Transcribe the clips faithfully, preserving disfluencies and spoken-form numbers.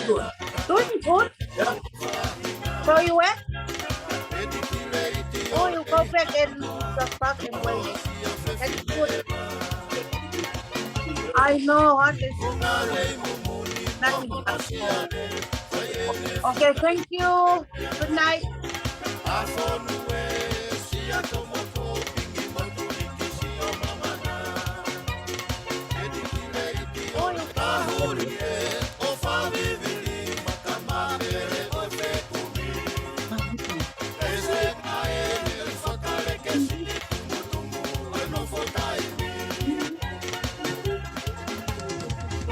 Good. Doing good. So you went? Oh, you go back and just back and wait. That's good. I know what is nothing. Okay, thank you. Good night.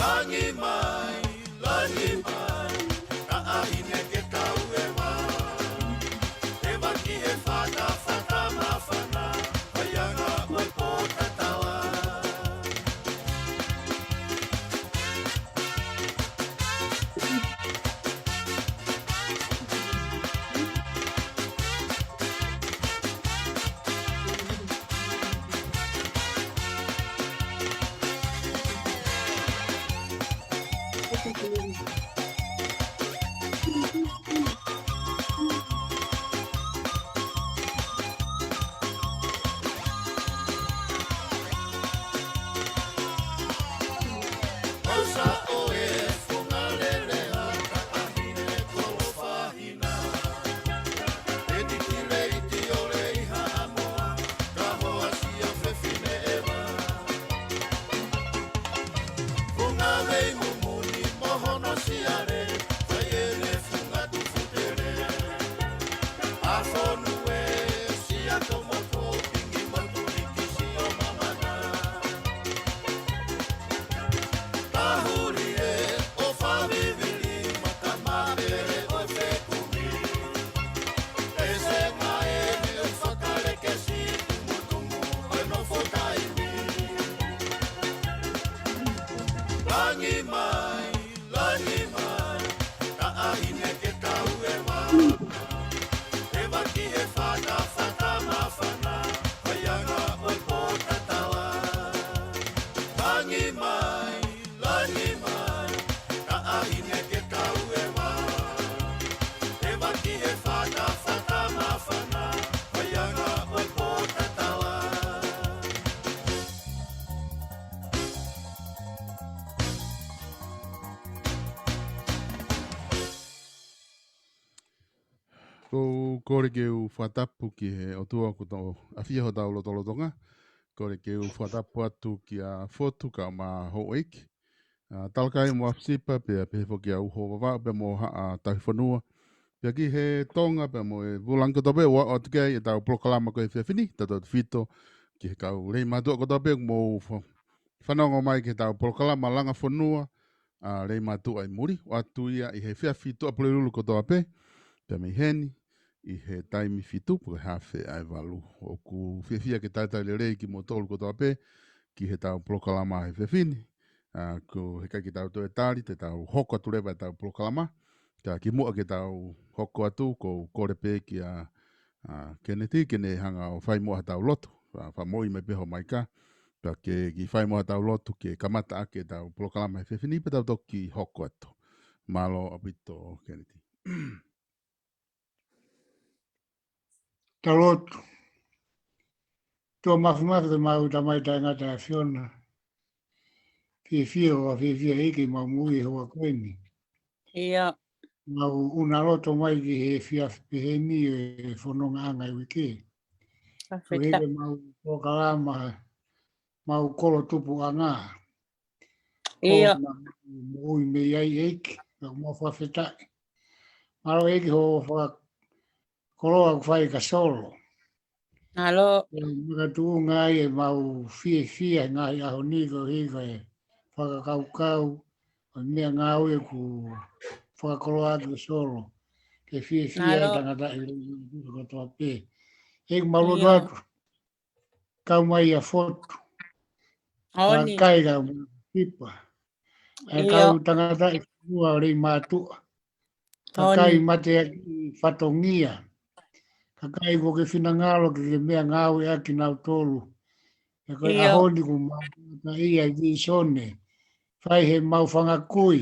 Langi mai, langi mai, ka ʻaʻahine ke kau ʻeva. ʻEva ki he fatafata māfana, ʻa e anga ʻo e pōtatala. Langi mai, langi mai, ka ʻaʻahine ke kau ʻeva. ʻEva ki he fatafata māfana, ʻa e anga ʻo e pōtatala. Langi mai, langi mai, ka ʻaʻahine ke kau ʻeva. ʻEva ki he fatafata māfana, ʻa e anga ʻo e pōtatala. Ko u kole ke u fakatapu ki he ʻOtua kuo tau ʻafio hotau lotolotonga. Kole ke u fakatapu atu kia Fotu kae ʻumaʻā houʻeiki. ʻA, Talakai mo ʻAfisipa pea pehē foki ʻa Uho Vavaʻu pea mo Haʻa Tauhi Fonua. Pea ki he Tonga pea mo e Vulangi kotoa pē ʻoku ʻoatu ki ai ʻetau polokalama ko e efiafi ni, tautautefito ki he kau lei mātuʻa kotoa pē ʻoku mou fa-, fanongo mai ki heʻetau polokalama Langa Fonua, ʻa, lei mātuʻa ʻi muli, ʻoatu ia ʻi he efiafi Tuʻapulelulu kotoa pē, pea mei heni, ʻi he taimi fitu pe ko e haafe ʻa e valu. ʻOku fiefia ke talitali lelei kimoutolu kotoa pē, ki heʻetau polokalama he efiafi ni, ʻa, ko e ʻikai ke tau toe tali, te tau hoko atu leva ʻetau polokalama, ka kimuʻa ke tau hoko atu, ko u kole pē kia, ʻa, Keneti, ke ne hanga ʻo fai muʻa haʻatau lotu, ʻa, fakamoʻui mai pē ho maika, pea ke kiʻi fai muʻa haʻatau lotu, ke kamata ʻaki ʻetau polokalama he efiafi ni, pea tau toki hoko atu. Mālō ʻaupito, Keneti. Tau lotu. ʻOtua Māfimafi, ko homau Tamai taʻengata ʻa e ʻAfiona. Fiefia ʻo fiefia ʻEiki ʻemau moʻui he houa ko eni. ʻIo. Mau ʻuna loto mai ki he efiafi pehē ni ʻo e fonongaʻanga ʻo e uike. Fakafetaʻi. Ko e ʻemau polokalama, mau kolo tupuʻanga. ʻIo. Ko e moʻui mei ai ʻEiki, ka mau fakafetaʻi. Mālō ʻEiki hoʻo fakakoloa ʻoku fai kia Solo. Mālō. ʻE makatuʻunga ai ʻemau fiefia he ngaahi ʻaho ni koeʻuhi ko e fakakaukau ʻo e meʻangāue ʻoku fakakoloa ʻaki ʻe Solo. Ke fiefia ai e tangataʻeiki kotoa pē. ʻEiki mau lotu atu. Kau mai ʻa Fotu. Kakai kau mai ʻa ʻAfisipa. ʻA e kau tangataʻi fonua ʻo lei mātuʻa. Kakai mateaki fatongia. Kakai kuo ke finangalo ke ke meʻangāueʻaki kinautolu. ʻE ko e ʻaho ni kuo mau kamataʻi ʻa e vīsone. Fai heʻemau fanga kui.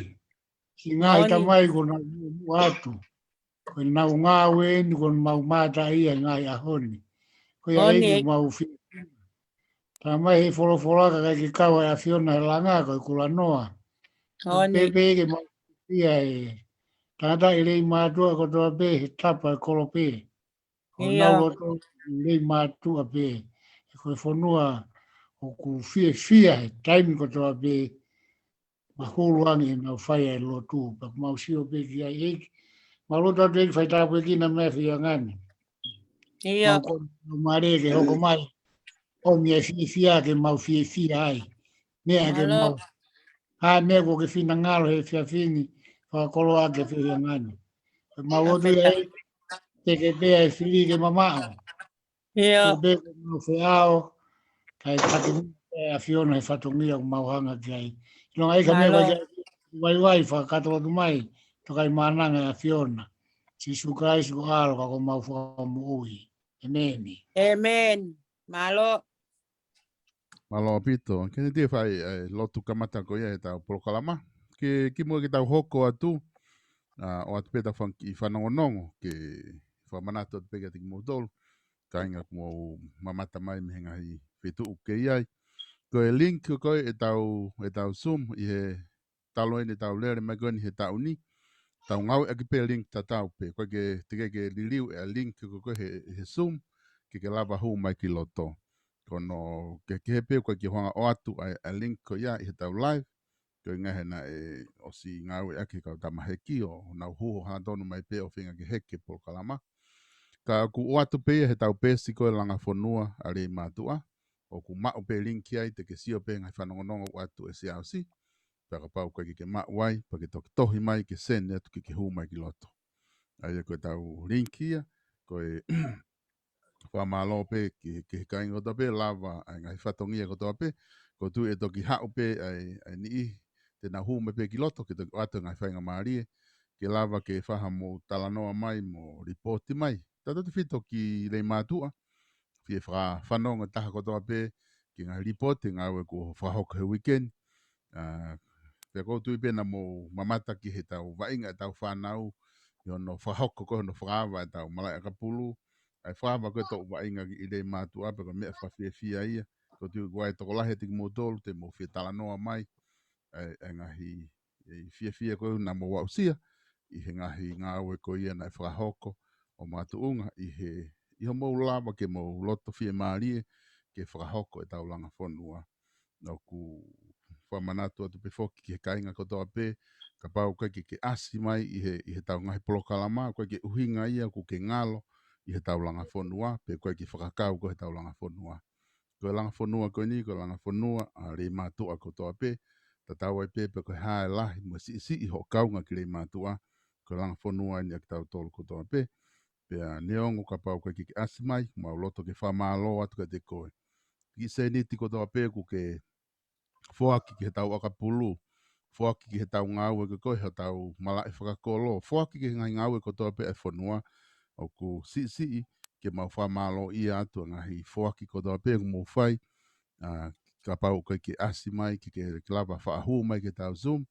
ki he ngaahi tamai ko ʻenau muʻomuʻa atu. Ko ʻenau ngāue eni ko ʻenau mau mata ia he ngaahi ʻaho ni. Ko ia eni mau fi. Tamai he folofola ka ʻikai ke kau ʻa e ʻAfiona he langa ko e kulanoa. Pepe ke mau ia e tangata ʻi Leimātuʻa kotoa pē he tapa e kolo pē. ʻO nau loto ʻi Leimātuʻa pē. He ko e fonua ʻoku fiefia he taimi kotoa pē. Mahulu ange ʻenau fai e lotu. Pea ʻoku mau sio pē ki ai ʻEiki. Mau lotu atu ʻEiki fai tāpuekina meʻa fia ngani. Mau ko mau mare ke hoko mai. ʻOmi e fiefia ke mau fiefia ai. Meʻa ke mau. Ha meʻa ko ke finangalo he fiefia ni. Fakakoloa ke fia ngani. Mau lotu ia ʻEiki. Te ke pea e fili ke mamaʻo. Ko pē ko mau feʻao, kae taki e ʻAfiona he fatongia ʻoku mau hanga ki ai. Longa ʻEiki ha meʻa ko e vaivai fakakātoa atu mai, tokai mānanga e ʻAfiona. Sīsū Kalaisi ko ʻAlo ka ko mau fakamoʻui. ʻEmeni. ʻEmeni. Mālō. Mālō ʻaupito. Ke ne tie fai e lotu kamata ko ia e tau polokalama. Ke kimuʻa ke tau hoko atu, ʻa, ʻoatu pē tau fanga kiʻi fanongonongo, ke fakamanatu atu pē kiate kimoutolu. Kāinga ʻoku mou mamata mai mei he ngaahi feituʻu ʻoku ke ʻi ai. Ko e link ko ē e tau, e tau Zoom ʻi he talu eni e tau lele mai ko eni he taʻu ni. Tau ngāueʻaki pē link tatau pē. ʻOku ʻikai ke, teʻeki ke liliu e link ko ē he, he Zoom, ke ke lava hū mai ki loto. Ko hono kehekehe pē ʻoku ʻikai ke u hanga ʻo ʻoatu ʻa e, ʻa e link ko ia ʻi he tau live. Ko e ʻuhinga he naʻe ʻosi ngāueʻaki he kau tama heki ʻo nau hū ʻo hangatonu mai pē ʻo feinga ke heke polokalama. Ka ʻoku ʻoatu pē ia he tau peesi ko e Langa Fonua ʻa Leimātuʻa. ʻOku maʻu pē link ai te ke sio pē ngaahi fanongonongo ʻoatu ʻe Siaosi. Pea kapau ʻoku ʻikai ke ke maʻu ai, pea ke toki tohi mai ke send atu ke ke hū mai ki loto. ʻA ia ko e tau link ia, ko e fakamālō pē ki, ki he kāinga kotoa pē, lava ʻa e ngaahi fatongia kotoa pē, ʻoku ou tui ʻe toki haʻu pē ʻa e, ʻa e niʻihi, te nau hū mai pē ki loto, ke toki ʻoatu e ngaahi faingamālie, ke lava ke fai haʻamou talanoa mai, mo lipooti mai. Tautautefito ki Leimātuʻa, fie fakafanongo taha kotoa pē, ki he ngaahi lipooti, ngāue kuo fakahoko he weekend, ʻA, pea ʻoku ou tui pē naʻa mou mamata ki he tau vaʻinga e tau fānau, ʻi hono fakahoko ko ē hono fakaava e tau malaʻe ʻakapulu, ʻa e fakaava ko ē toʻu vaʻinga ʻi Leimātuʻa pea ko e meʻa fakafiefia ia, ʻoku ou tui ʻoku ʻi ai e tokolahi ʻiate kimoutolu, te mou fie talanoa mai, ʻa e, ʻa e ngaahi, ʻa e fiefia ko ē naʻa mou aʻusia, ʻi he ngaahi ngāue ko ia naʻe fakahoko, ʻo makatuʻunga ʻi he, ʻi hoʻomou lava ke mou loto fiemālie, ke fakahoko e tau Langa Fonua. ʻOku fakamanatu atu pē foki ki he kāinga kotoa pē, kapau ʻoku ʻikai ke ke ʻasi mai ʻi he, ʻi he tau ngaahi polokalama, ʻoku ʻikai ke ʻuhinga ia ʻoku ke ngalo ʻi he tau Langa Fonua, pe ʻoku ʻikai ke fakakau ko ē he tau Langa Fonua. Ko e Langa Fonua ko eni, ko e Langa Fonua ʻa Leimātuʻa kotoa pē, tatau ai pē pe ko e hā e lahi mo e siʻisiʻi hoʻo kaunga ki Leimātuʻa, ko e Langa Fonua eni ʻa kitautolu kotoa pē, pea neongo kapau ʻoku ʻikai ke ke ʻasi mai, mau loto ke fakamālō atu kiate koe. Kiʻi sēniti kotoa pē ʻoku ke foaki ki he tau ʻakapulu, foaki ki he tau ngāue ko ē ko ē he tau malaʻe fakakolo, foaki ki he ngaahi ngāue kotoa pē ʻa e fonua, ʻoku siʻisiʻi ke mau fakamālōʻia atu ʻa e ngaahi foaki kotoa pē ʻoku mou fai, ʻa, kapau ʻoku ʻikai ke ʻasi mai, ke, ke lava fakahū mai ki he tau Zoom,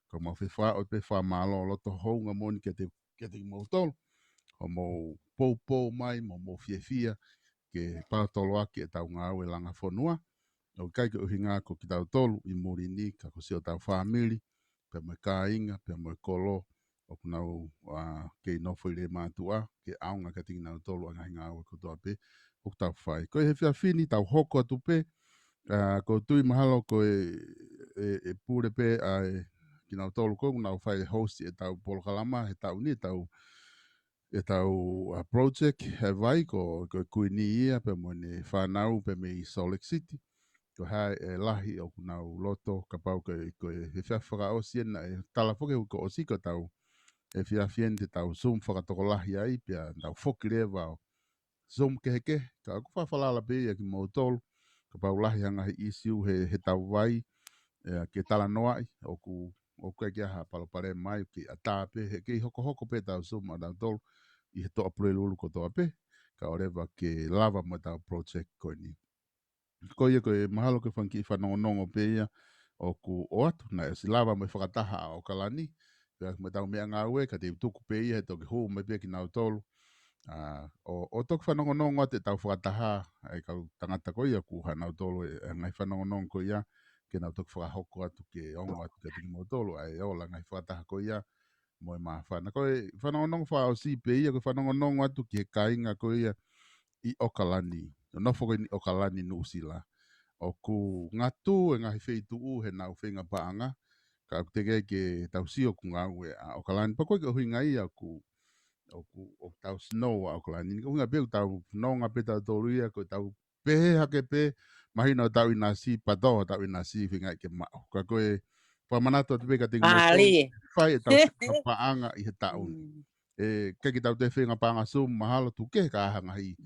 ka mau fie fakaʻosi pē fakamālō loto houngaʻia moʻoni kiate, kiate kimoutolu, hoʻomou poupou mai, mo hoʻomou fiefia, ke paotoloaki e tau ngāue Langa Fonua, ʻoku ʻikai ke ʻuhinga ko kitautolu ʻi muli ni ka ko siʻotau fāmili, pea mo e kāinga, pea mo e kolo, ʻoku nau, ʻa, kei nofo ʻi Leimātuʻa, ke ʻaonga kiate kinautolu ʻa e ngaahi ngāue kotoa pē, ʻoku tau fai. Ko e he efiafi ni tau hoko atu pē, ʻa, ʻoku ou tui mahalo ko e, e, e pule pē ʻa e kinautolu ko ē, ʻoku nau fai host e tau polokalama, he taʻu ni, tau e tau, ʻa, project he vai ko, ko e Kuini ia, pea mo ʻene fānau, pea mei Salt Lake City. Ko e hā e lahi ʻoku nau loto, kapau ko e, ko e he fakaʻosi ena e tala foki ʻoku ʻosi ko e tau, he efiafi eni te tau Zoom fakatokolahi ai, pea tau foki leva ʻo Zoom kehekehe, ka ʻoku fakafalala pē ia kimoutolu, kapau lahi ha ngaahi issue he, he tau vai, ʻa, ke talanoaʻi, ʻoku, ʻoku ʻikai ke ʻi ai ha palopalema ai, ke ʻatā pē, he kei hokohoko pē tau Zoom ʻa tautolu, ʻi he toʻa Pulelulu kotoa pē, kae ʻoua leva ke lava mo e tau project ko eni. Ko ia ko e mahalo ko e fanga kiʻi fanongonongo pē ia, ʻoku ʻoatu, naʻe ʻosi lava mo e fakataha ʻa ʻAokalani, pea mo ʻetau meʻangāue, ka te u tuku pē ia he toki hū mai pē kinautolu. ʻA, ʻo, ʻo toki fanongonongo atu ʻetau fakataha, ʻa e kau tangata ko ia ʻoku ʻi ai kinautolu ʻi he ngaahi fanongonongo ko ia, ke nau toki fakahoko atu ke ongo atu kiate kimoutolu, ʻa e ola ngaahi fakataha ko ia, mo e māfana. Ko e fanongonongo fakaʻosi pē ia, ko e fanongonongo atu ki he kāinga ko ia ʻi ʻOkalani. ʻO nofo ko eni ʻi ʻOkalani, Nuʻusila. ʻOku ngatu e ngaahi feituʻu heʻenau feinga paʻanga, ka ʻoku teʻeki ke tau sio ʻoku ngāue ʻa ʻOkalani. Pea ko e ʻuhinga ia ʻoku, ʻoku, ʻoku tau snow ʻa ʻOkalani. Ko e ʻuhinga pē ʻoku tau nonga pē tautolu ia, ko ʻetau pehē hake pē, mahino ʻetau ʻinasi, pato ʻetau ʻinasi, feinga ke maʻu. Ka ko e fakamanatu atu pē kiate kimoutolu, fai ʻetau feinga paʻanga ʻi he taʻu ni. ʻE, ʻikai ke tau toe feinga paʻanga Zoom, mahalo tuku kehe ka ha ngaahi,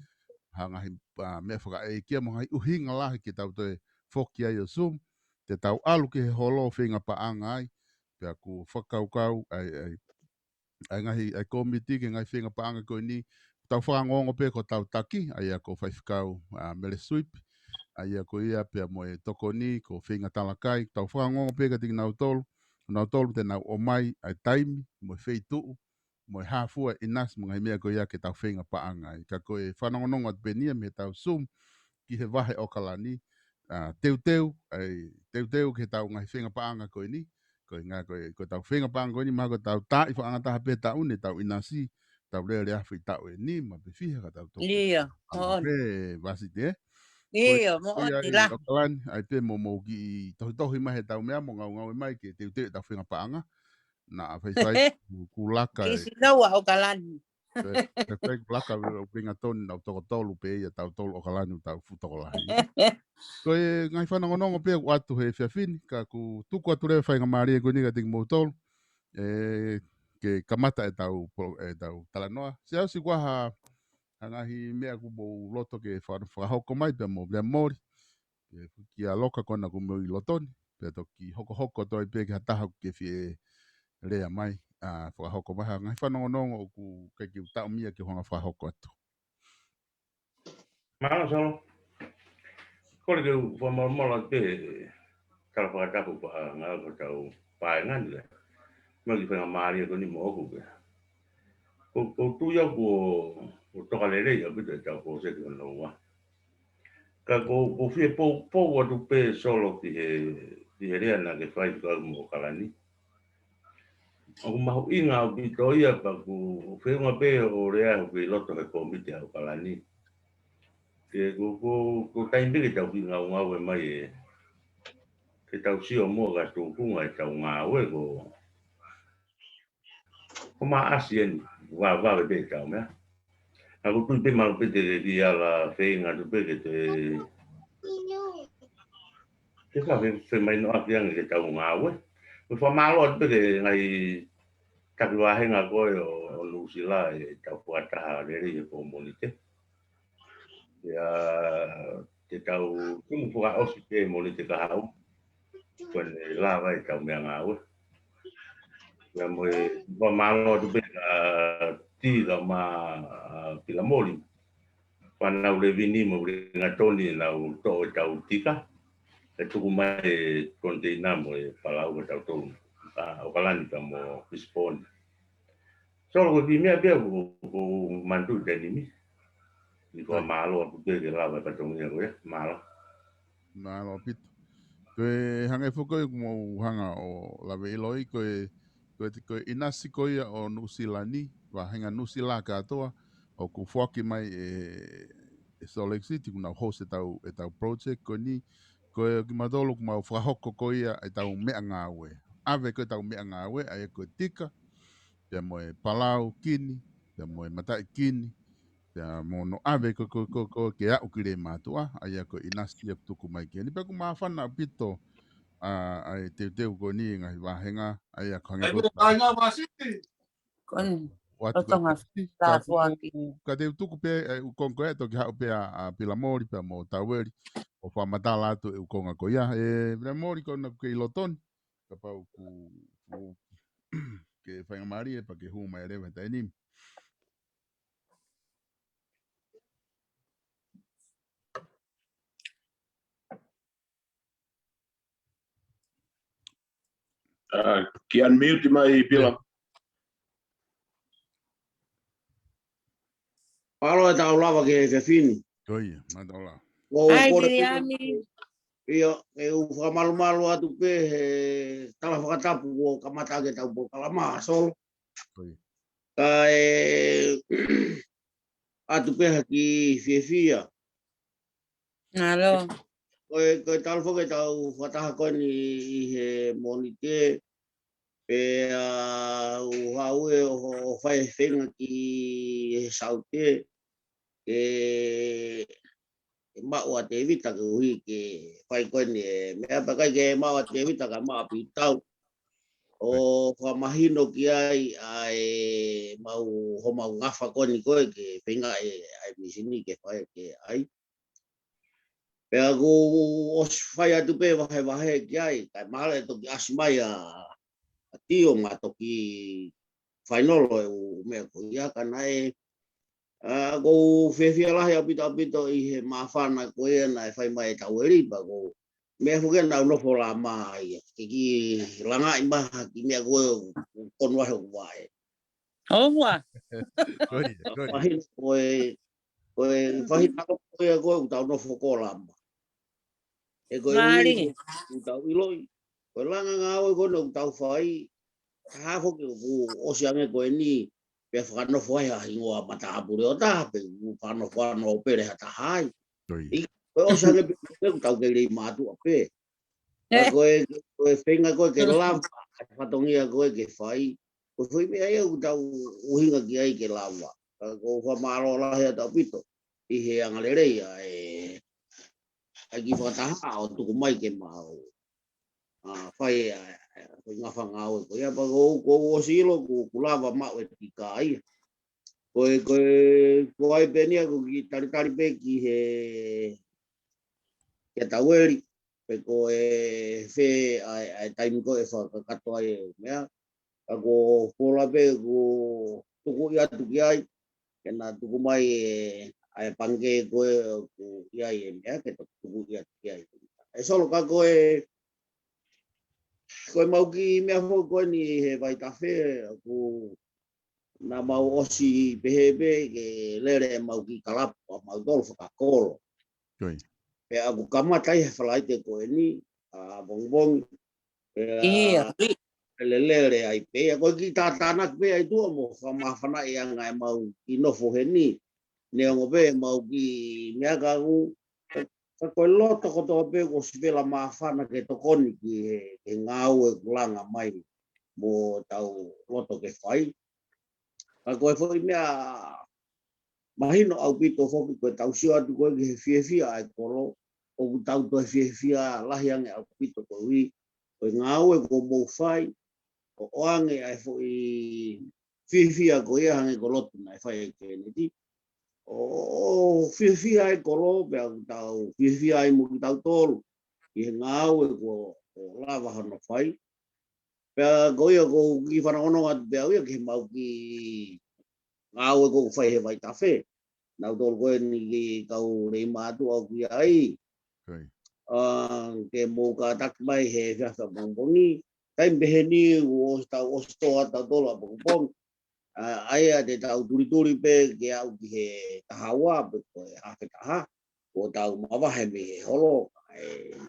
ha ngaahi, ʻa, meʻa fakaʻeikia mo e ngaahi ʻuhinga lahi ke tau toe foki ai ʻo Zoom, te tau ʻalu ki he holo feinga paʻanga ai, pea ʻoku fakakaukau ai, ai, ʻa e ngaahi, ʻa e kōmiti ki he ngaahi feinga paʻanga ko eni, tau fakaongoongo pē ko hotau taki, ʻa ia ko Faifekau, ʻa, Mele Suipi, ʻa ia ko ia pea mo e tokoni, ko Feinga Talakai, tau fakaongoongo pē kiate kinautolu, nautolu te nau ʻomai, ʻa e taimi, mo e feituʻu, mo e hā fua e ʻinasi, mo e ngaahi meʻa ko ia ke tau feinga paʻanga ai. Ka ko e fanongonongo atu pē eni ia mei heʻetau Zoom, ki he vahe ʻOkalani, ʻa, teuteu, ʻa e, teuteu ki heʻetau ngaahi feinga paʻanga ko eni, ko e ngaahi, ko e, ko ʻetau feinga paʻanga ko eni, mahalo ko ʻetau taaʻi fakaʻangataha pē taʻu ni ʻetau ʻinasi, tau lele afi taʻu ʻe nima pe fiha ka tau toki. ʻIo, ʻa, moʻoni. Pē, Vasiti, ē? Ko e, ʻio, ko ia moʻoni ʻi la. ʻOkalani, ʻai pē mo mou kiʻi tohitohi mai heʻetau meʻa mo ngaungaue mai ke teuteu ʻetau feinga paʻanga. Naʻa faifai ku, ku laka e. Kiʻi snow ʻa ʻOkalani. Pea, pea fai ku laka ʻo pinga toni nau toko tolu pē ia tautolu ʻOkalani ʻoku tau fuʻu tokolahi. Ko e ngaahi fanongonongo pē ʻoku ʻoatu he efiafi ni, ka ʻoku tuku atu leva e faingamālie ko eni kiate kimoutolu. ʻE, ke kamata ʻetau, po-, ʻetau talanoa. Siʻi ʻosi kuo ha, ha ngaahi meʻa ʻoku mou loto ke fa-, fakahoko mai pea mo Lea Moli. Ke kia loka kona ʻoku mou ʻi loto ni. Pea toki hokohoko atu ai pē ki ha taha ʻoku ke fie lea mai, ʻa, fakahoko mai ha ngaahi fanongonongo ʻoku ʻikai ke u taʻomia ke u hanga fakahoko atu. Mālō Solo. Kole ke u fakamālō atu pē he tala fakatapu pea ngāue ʻa hotau paenga ni lea. Mo e kiʻi faingamālie ko eni moʻoku pē. Ko, ʻoku ou tui au kuo, kuo toka lelei ʻaupito ʻetau pōseti hono ua. Ka ʻoku ou, ʻoku ou fie poupou atu pē Solo ki he, ki he lea naʻa ke fai ki he kau mo ʻOkalani. ʻOku mahuʻinga ʻaupito ia pea ʻoku ou feʻunga pē ʻo lea ʻoku ʻi loto he kōmiti ʻa ʻOkalani. Ke ko, ko, ko e taimi pē ke tau kiʻi ngaungaue mai ē. Ke tau sio muʻa ki he tuʻunga ʻetau ngāue ko ko Maʻasi eni, vavevave pē ʻetau meʻa. ʻOku ou tui pē mahalo pē te ke kiʻi ala feinga atu pē ke te, ke ka fe, femahinoʻaki ange ke tau ngāue. Mo fakamālō atu pē ki he ngaahi taki vāhenga ko ē ʻo, ʻo Nuʻusila ʻetau fakataha lelei he Kōmonite. Ia, te tau tumu fakaʻosi pē Mōnite kahaʻu. Ko ʻene lava ʻetau meʻangāue. Ia mo e fakamālō atu pē kia Tika mo, ʻa, Pilamoli. Fānau Levini mo Ringatoni nau toʻo ʻetau tika. ʻE tuku mai e koniteina mo e palau kia tautolu. ʻA, ʻOkalani pea mo Pisiponi. Solo ko e kiʻi meʻa pē ia ʻoku, ʻoku ou manatuʻi he taimi ni. Ni ko e mālō atu pē ke lava e fatongia ko ia, mālō. Mālō ʻaupito. Ko e hangē foki ʻoku mou hanga ʻo lave ʻiloʻi ko e, ko e, ko e ʻinasi ko ia ʻo Nuʻusila ni, vāhenga Nuʻusila kātoa, ʻoku foaki mai ʻe, ʻe Salt Lake City, ʻoku nau host ʻetau, ʻetau project ko eni, ko e kimautolu ʻoku mau fakahoko ko ia ʻetau meʻangāue. ʻAve ko ʻetau meʻangāue, ʻa ia ko e tika, pea mo e palau kini, pea mo e mataʻi kini, pea mo hono ʻave ko, ko, ko, ko, ke aʻu ki Leimātuʻa, ʻa ia ko e ʻinasi ia ʻoku tuku mai ki heni. Pea ʻoku māfana ʻaupito, ʻa, ʻa e teuteu ko eni ngaahi vāhenga, ʻa ia ko hangē ko e ʻuhinga Vasiti. Ko eni. ʻOatu pē Vasiti, ka te u tuku pē, ʻe, ʻū konga ko ia, toki haʻu pē ʻa, ʻa Pilamoli, pea mo Taueli, ʻo fakamatala atu e ʻū konga ko ia. ʻE, Pilamoli ko ena ʻoku ke ʻi loto ni, kapau ʻoku, ʻoku ke faingamālie pea ke hū mai leva he taimi ni. ʻA, ke unmute mai, Pila. Mālō e tau lava ki he efiafi ni. Ko ia, mālō lava. ʻOku ʻai, kole Viliami. ʻIo, ʻoku ou fakamalumalu atu pē he tala fakatapu kuo kamata ʻaki e tau polokalama, Solo. Ko ia. Kae ʻoatu pē ha kiʻi fiefia. Mālō. Ko e, ko e talu foki e tau fakataha ko eni ʻi he Mōnite, pea u haʻu ʻo, ʻo fai e feinga ki he Saute, ke, ke maʻu ʻa Tevita koeʻuhi ke fai ko eni e meʻa, pea ʻikai ke maʻu ʻa Tevita ka maʻu ʻa Pitau. ʻO fakamahino ki ai ʻa e mau, homau ngafa ko eni ko ē ke feinga e, ʻa e misini ke fai ke ʻai. Pea ʻoku ʻosi fai atu pē vahevahe ki ai, kae mahalo ʻe toki ʻasi mai ʻa, ʻa Tio mo toki fainolo e ʻū meʻa ko ia ka naʻe, ʻa, ʻoku ou fiefia lahi ʻaupito ʻaupito ʻi he māfana ko ia naʻe fai mai e tau eli pea ʻoku meʻa foki naʻa nau nofo lama ia, ke kiʻi langaʻi mai ha kiʻi meʻa ko ē ʻoku tonu ai hoku vaʻe. ʻOua. Ko ia, ko ia. Mahino ko e, ko e faʻahinga ko ia ko ē ʻoku tau nofo ko lama. ʻE ko e Mālie. ʻuhinga ʻoku tau ʻiloʻi. Ko e langa ngāue ko ē ʻoku tau fai, taha foki ʻoku ʻosi ange ko eni, pea fakanofo ai ha hingoa matāpule ʻo taha, pe ʻoku fakanofo ange ʻo pele ha taha ai. Ko ia. ʻI, ko e ʻosi ange pē ʻoku tau kei lei mātuʻa pē. Ka ko e, ko e feinga ko ē ke lava, ʻa e fatongia ko ē ke fai. Ko e foʻi meʻa ia ʻoku tau ʻuhinga ki ai ke lava. Ka ʻoku ou fakamālō lahi atu ʻaupito ʻi he angalelei ʻa e, ʻa e kiʻi fakataha ʻo tuku mai ke mau, ʻa, fai ʻa, ʻa e foʻi ngafa ngāue ko ia pea ʻoku ou, ʻoku ou ʻosi ʻilo ʻoku, ʻoku lava maʻu e tika ia. Ko e, ko e, ko ai pē eni ʻoku ou kiʻi talitali pē ki he, ki he tau eli, pe ko e fē ʻa e, ʻa e taimi ko ē ʻe fakakakato ai e meʻa. Ka ʻoku ou kole pē ʻoku tukuʻi atu ki ai, ke na tuku mai e, ʻa e pangikē ko ē ʻoku ʻi ai e meʻa, ke toki tukuʻi atu ki ai. ʻE Solo ka ko e, ko e mau kiʻi meʻa foki ko eni he Vaitafe, ʻoku naʻa mau ʻosi pehē pē ke lele e mau kiʻi kalapu ʻa mautolu fakakolo. Ko ia. Pea ʻoku kamata ai he Falaite ko eni, ʻapongipongi. Pea ʻIa, ʻi. lele, lele ai pē. ʻA ko e kiʻi tātānaki pē ʻa e tuʻa mo fakamāfanaʻi ʻa e ngaahi mau kiʻi nofo heni. Neongo pē mau kiʻi meʻa ka ʻoku, ka, ka ko e loto kotoa pē ʻoku ʻosi vela māfana ke tokoni ki he, he ngāue ʻoku langa mai mo tau loto ke fai. Ka ko e foʻi meʻa mahino ʻaupito foki ko e tau sio atu ko ē ki he fiefia ʻa e kolo, ʻoku tau toe fiefia lahi ange ʻaupito koeʻuhi ko e ngāue ʻoku mou fai, ʻo ʻoange ʻa e foʻi fiefia ko ia hangē ko e lotu naʻe fai ʻe Keneti. ʻO, ʻo fiefia e kolo, pea ʻoku tau fiefia ai mo kitautolu ʻi he ngāue ʻoku, ʻoku lava hono fai. Pea ko ia ʻoku ou kiʻi fanongonongo atu pē au ia ki he mau kiʻi ngāue ʻoku fai he Vaitafe. Nautolu ko eni kiʻi kau lei mātuʻa ʻoku ʻi ai. Ko ia. ʻA, ke mou kātaki mai he efiafi ʻapongipongi. Taimi pehē ni ʻoku ʻosi tau ʻosi tō atu tautolu ʻapongipongi. ʻA, ʻa ia te tau tulituli pē ke aʻu ki he taha ua pe ko e haafe taha. Kuo tau mavahe mei he holo, ʻe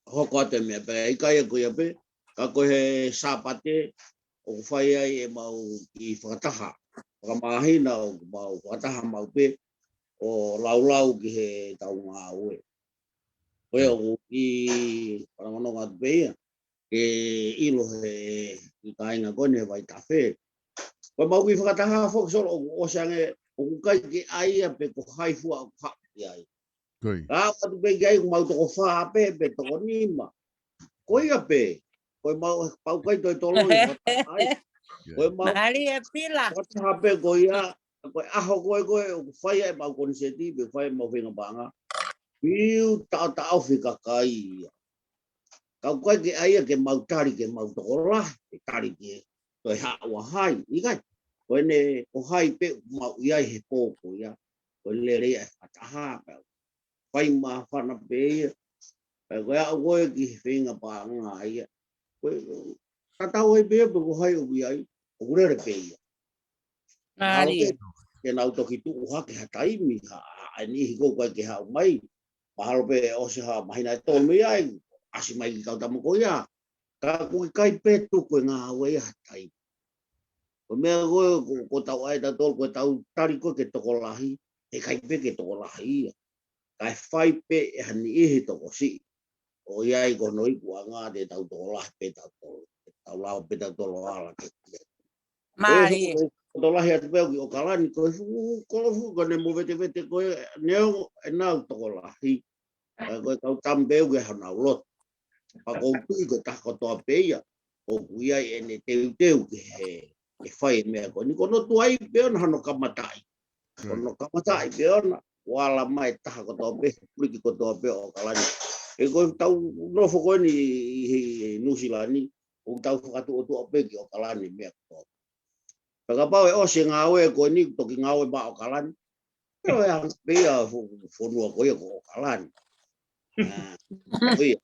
hoko atu e meʻa pē, ʻikai ko ia pē, ka ko e he Sāpate, ʻoku fai ai e mau kiʻi fakataha. Fakamāhina ʻoku mau fakataha maʻu pē, ʻo laulau ki he tau ngāue. Ko ia ʻoku ou kiʻi fanongonongo atu pē ia, ke ʻilo he, ʻi he kāinga ko eni he Vaitafe. Ko e mau kiʻi fakataha foki Solo ʻoku ʻosi ange, ʻoku ʻikai ke ʻai ia pe ko hai fua ʻoku haʻu ki ai. Ko ia. Ka ʻoatu pē ki ai ʻoku mau toko fā pē, pe toko nima. Ko ia pē, ko e mau, pau ʻikai toe toloi fakataha ai. Ko e mau Mālie Pila. fakataha pē ko ia, ko e ʻaho ko ē ko ē, ʻoku fai ai e mau koniseti, pe fai e mau feinga paʻanga. Fiu taʻotaʻofi kakai ia. Ka ʻoku ʻikai ke ʻai ia ke mau tali ke mau tokolahi, ke tali ke toe haʻu ʻa hai, ʻikai. Ko ʻene ko hai pē ʻoku mau ʻi ai he pō ko ia, ko e lele ia e fakataha, pea fai māfana pē ia, pea ko e aʻu ko ē ki he feinga paʻanga ia, Ko e, tatau ai pē pe ko hai ʻoku ʻi ai, ʻoku lele pē ia. Mahalo ke, ke nau toki tuʻu hake ha taimi, ha, ha, ʻa e niʻihi ko ē ʻoku ʻikai ke haʻu mai. Mahalo pē ʻosi ha māhina ʻe tolu mei ai, ʻasi mai ki he kau tama ko ia. Ka ʻoku ʻikai pē tuku e ngāue ia ha taimi. Ko e meʻa ko ē, ko, ko ʻetau ʻai ʻe tautolu, ko ʻetau tali ko ē ke tokolahi, heʻikai pē ke tokolahi ia. Kae fai pē ʻe ha niʻihi tokosiʻi. ʻOku ʻi ai ko hono ikuʻanga te tau tokolahi pē tautolu. Tau lava pē tautolu ʻo ala ke kia. Mālie. Ko e fuʻu tokolahi atu pē ʻoku ʻi ʻOkalani, ko e fuʻu, ko e fuʻu, ko ʻene movetevete ko ē, neongo ʻenau tokolahi. Ka ko e kau tama pē ʻoku ʻi ai honau loto. Pea ʻoku ou tui ko e taha kotoa pē ia, ʻoku ʻi ai ʻene teuteu ke he, ke fai e meʻa ko eni. Ko hono tuai pē ʻona hono kamataʻi. Ko hono kamataʻi pē ʻona, ʻo ala mai taha kotoa pē, puliki kotoa pē ʻo ʻOkalani. He ko ʻetau nofo ko eni ʻi, ʻi, ʻi Nuʻusila ni, ʻoku tau fakatuʻotuʻa pē ki ʻOkalani meʻa kotoa. Pea kapau ʻe ʻosi e ngāue ko eni, toki ngāue mai ʻOkalani. Pea ʻe anga pē ia fo-, fonua ko ia ko ʻOkalani. ʻA, ko ia.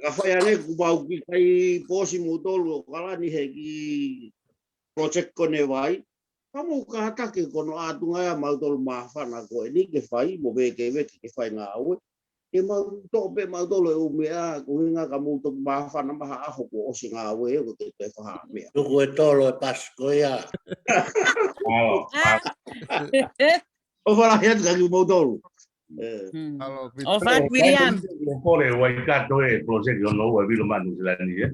Ka fai ange kuo mau kiʻi kai pōsi moutolu ʻOkalani he kiʻi project ko eni vai. Ka mou kātaki ko hono ʻatunga ia mautolu māfana ko eni ke fai, mo vēkeveke ke fai ngāue. Ke mau toʻo pē mautolu e ʻū meʻa, ko e ʻuhinga ka mou toki māfana mai ha ʻaho kuo ʻosi ngāue, ko e ke toe fai ha meʻa. Tuku e tolo e pasi ko ia. ʻOfa lahi atu kia kimoutolu. ʻE. ʻOfa atu, Viliami. Ko e Waikato e project ʻo Noua Vilo manu sila ni, ē?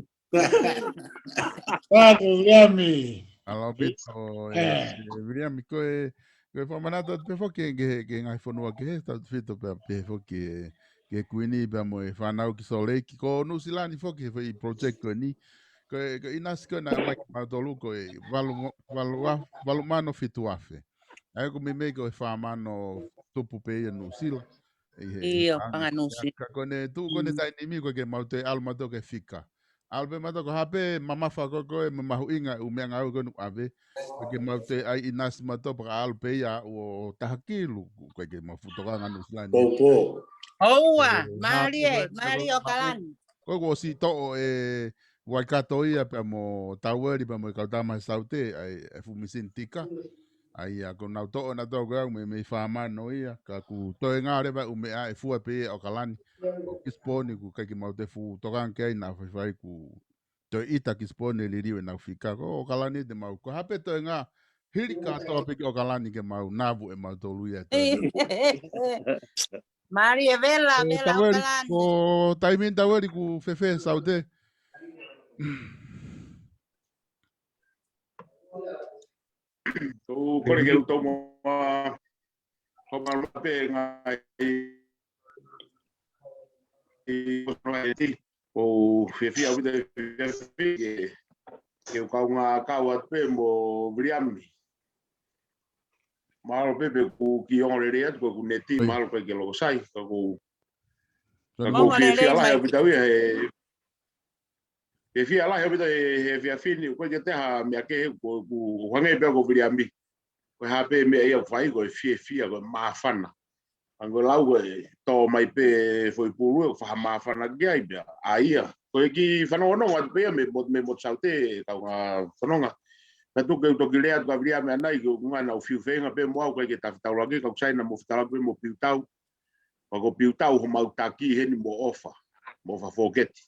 Paku Viliami. ʻAlo ʻaupito, ʻe, ʻe Viliami, ko e, ko e fakamanatu atu pē foki ki he, ki he ngaahi fonua kehe, tautefito pē, pē foki ki he, ki he Kuini pea mo e fānau ki Sōleki. Ko Nuʻusila ni foki he foʻi project ko eni. Ko e, ko e ʻinasi ko ē naʻe ʻomai kia mautolu ko e valu, valu, valu mano fitu afe. ʻA ia ko e meimei ko e fā mano tupu pē ia Nuʻusila. ʻI he, ʻio, fanga Nuʻusila. Ka ko ʻene tuʻu ko ʻene taimi ni ko e ke mau toe ʻalu mautolu ki he fika. ʻAlu pē mautolu ko e hā pē mamafa ko ē, ko e mamahuʻinga e ʻū meʻangāue ko ē naʻa ku ʻave. Ko e ke mau toe ʻai ʻinasi mautolu pea ka ʻalu pē ia ʻo taha kilu. Ko e ke mau fuʻu tokanga Nuʻusila ni. Ko, ko. ʻOua, mālie, mālie ʻOkalani. Ko e kuo ʻosi toʻo e Waikato ia pea mo Taueli pea mo e kau tama he Saute, ʻa e, e fuʻu misini tika. ʻA ia, ko ʻenau toʻo nautolu ko ia, meimei fā mano ia, ka ʻoku toe ngā leva ʻū meʻa ʻe fua pē ia ʻOkalani. Ko Kisiponi, ʻoku ʻikai ke mau toe fuʻu tokanga ki ai naʻa faifai kuo toe ʻita Kisiponi liliu ʻenau fika. Ko ʻOkalani te mau, ko e hā pē toe ngā, hili kātoa pē ki ʻOkalani ke mau navu ʻe mautolu ia. Mālie Vela, Vela Taueli, ʻOkalani. Ko e taimi ni Taueli ʻoku fēfē Saute? ʻOku ou kole ke u tomuʻa, ko e mālō pē ngaahi, ʻi, ʻoku ou fiefia ʻaupito he efiafi ni ke, ke u kaungā kau atu pē mo Viliami. Mālō pē pe ʻoku kiʻi ongo lelei atu, ko ʻeku neti, mālō pē ke loko sai, ka ʻoku ou, ka ʻoku ou fiefia lahi ʻaupito au ia he, fiefia lahi ʻaupito he, he efiafi ni, ʻoku ʻikai ke toe ha meʻa kehe, ʻoku, ʻoku hangē pē ko Viliami. Ko e hā pē meʻa ia ʻoku fai, ko e fiefia, ko e māfana. ʻA ia ko e lau ko e tō mai pē foʻi pulu ʻoku fakamāfana ki ai pē. ʻA ia, ko e kiʻi fanongonongo atu pē ia mei, mei, mei Motu Saute, kaungā fononga. Ka tuku ke u toki lea atu kia Viliami ʻanai ke u ngana ʻo fiu feinga pē mo au ʻikai ke tafitaulaki, ka ʻoku sai naʻa mo fetaulaki pē mo Piutau. Pea ko Piutau homau taki heni mo ʻOfa, mo ʻOfa Foketi.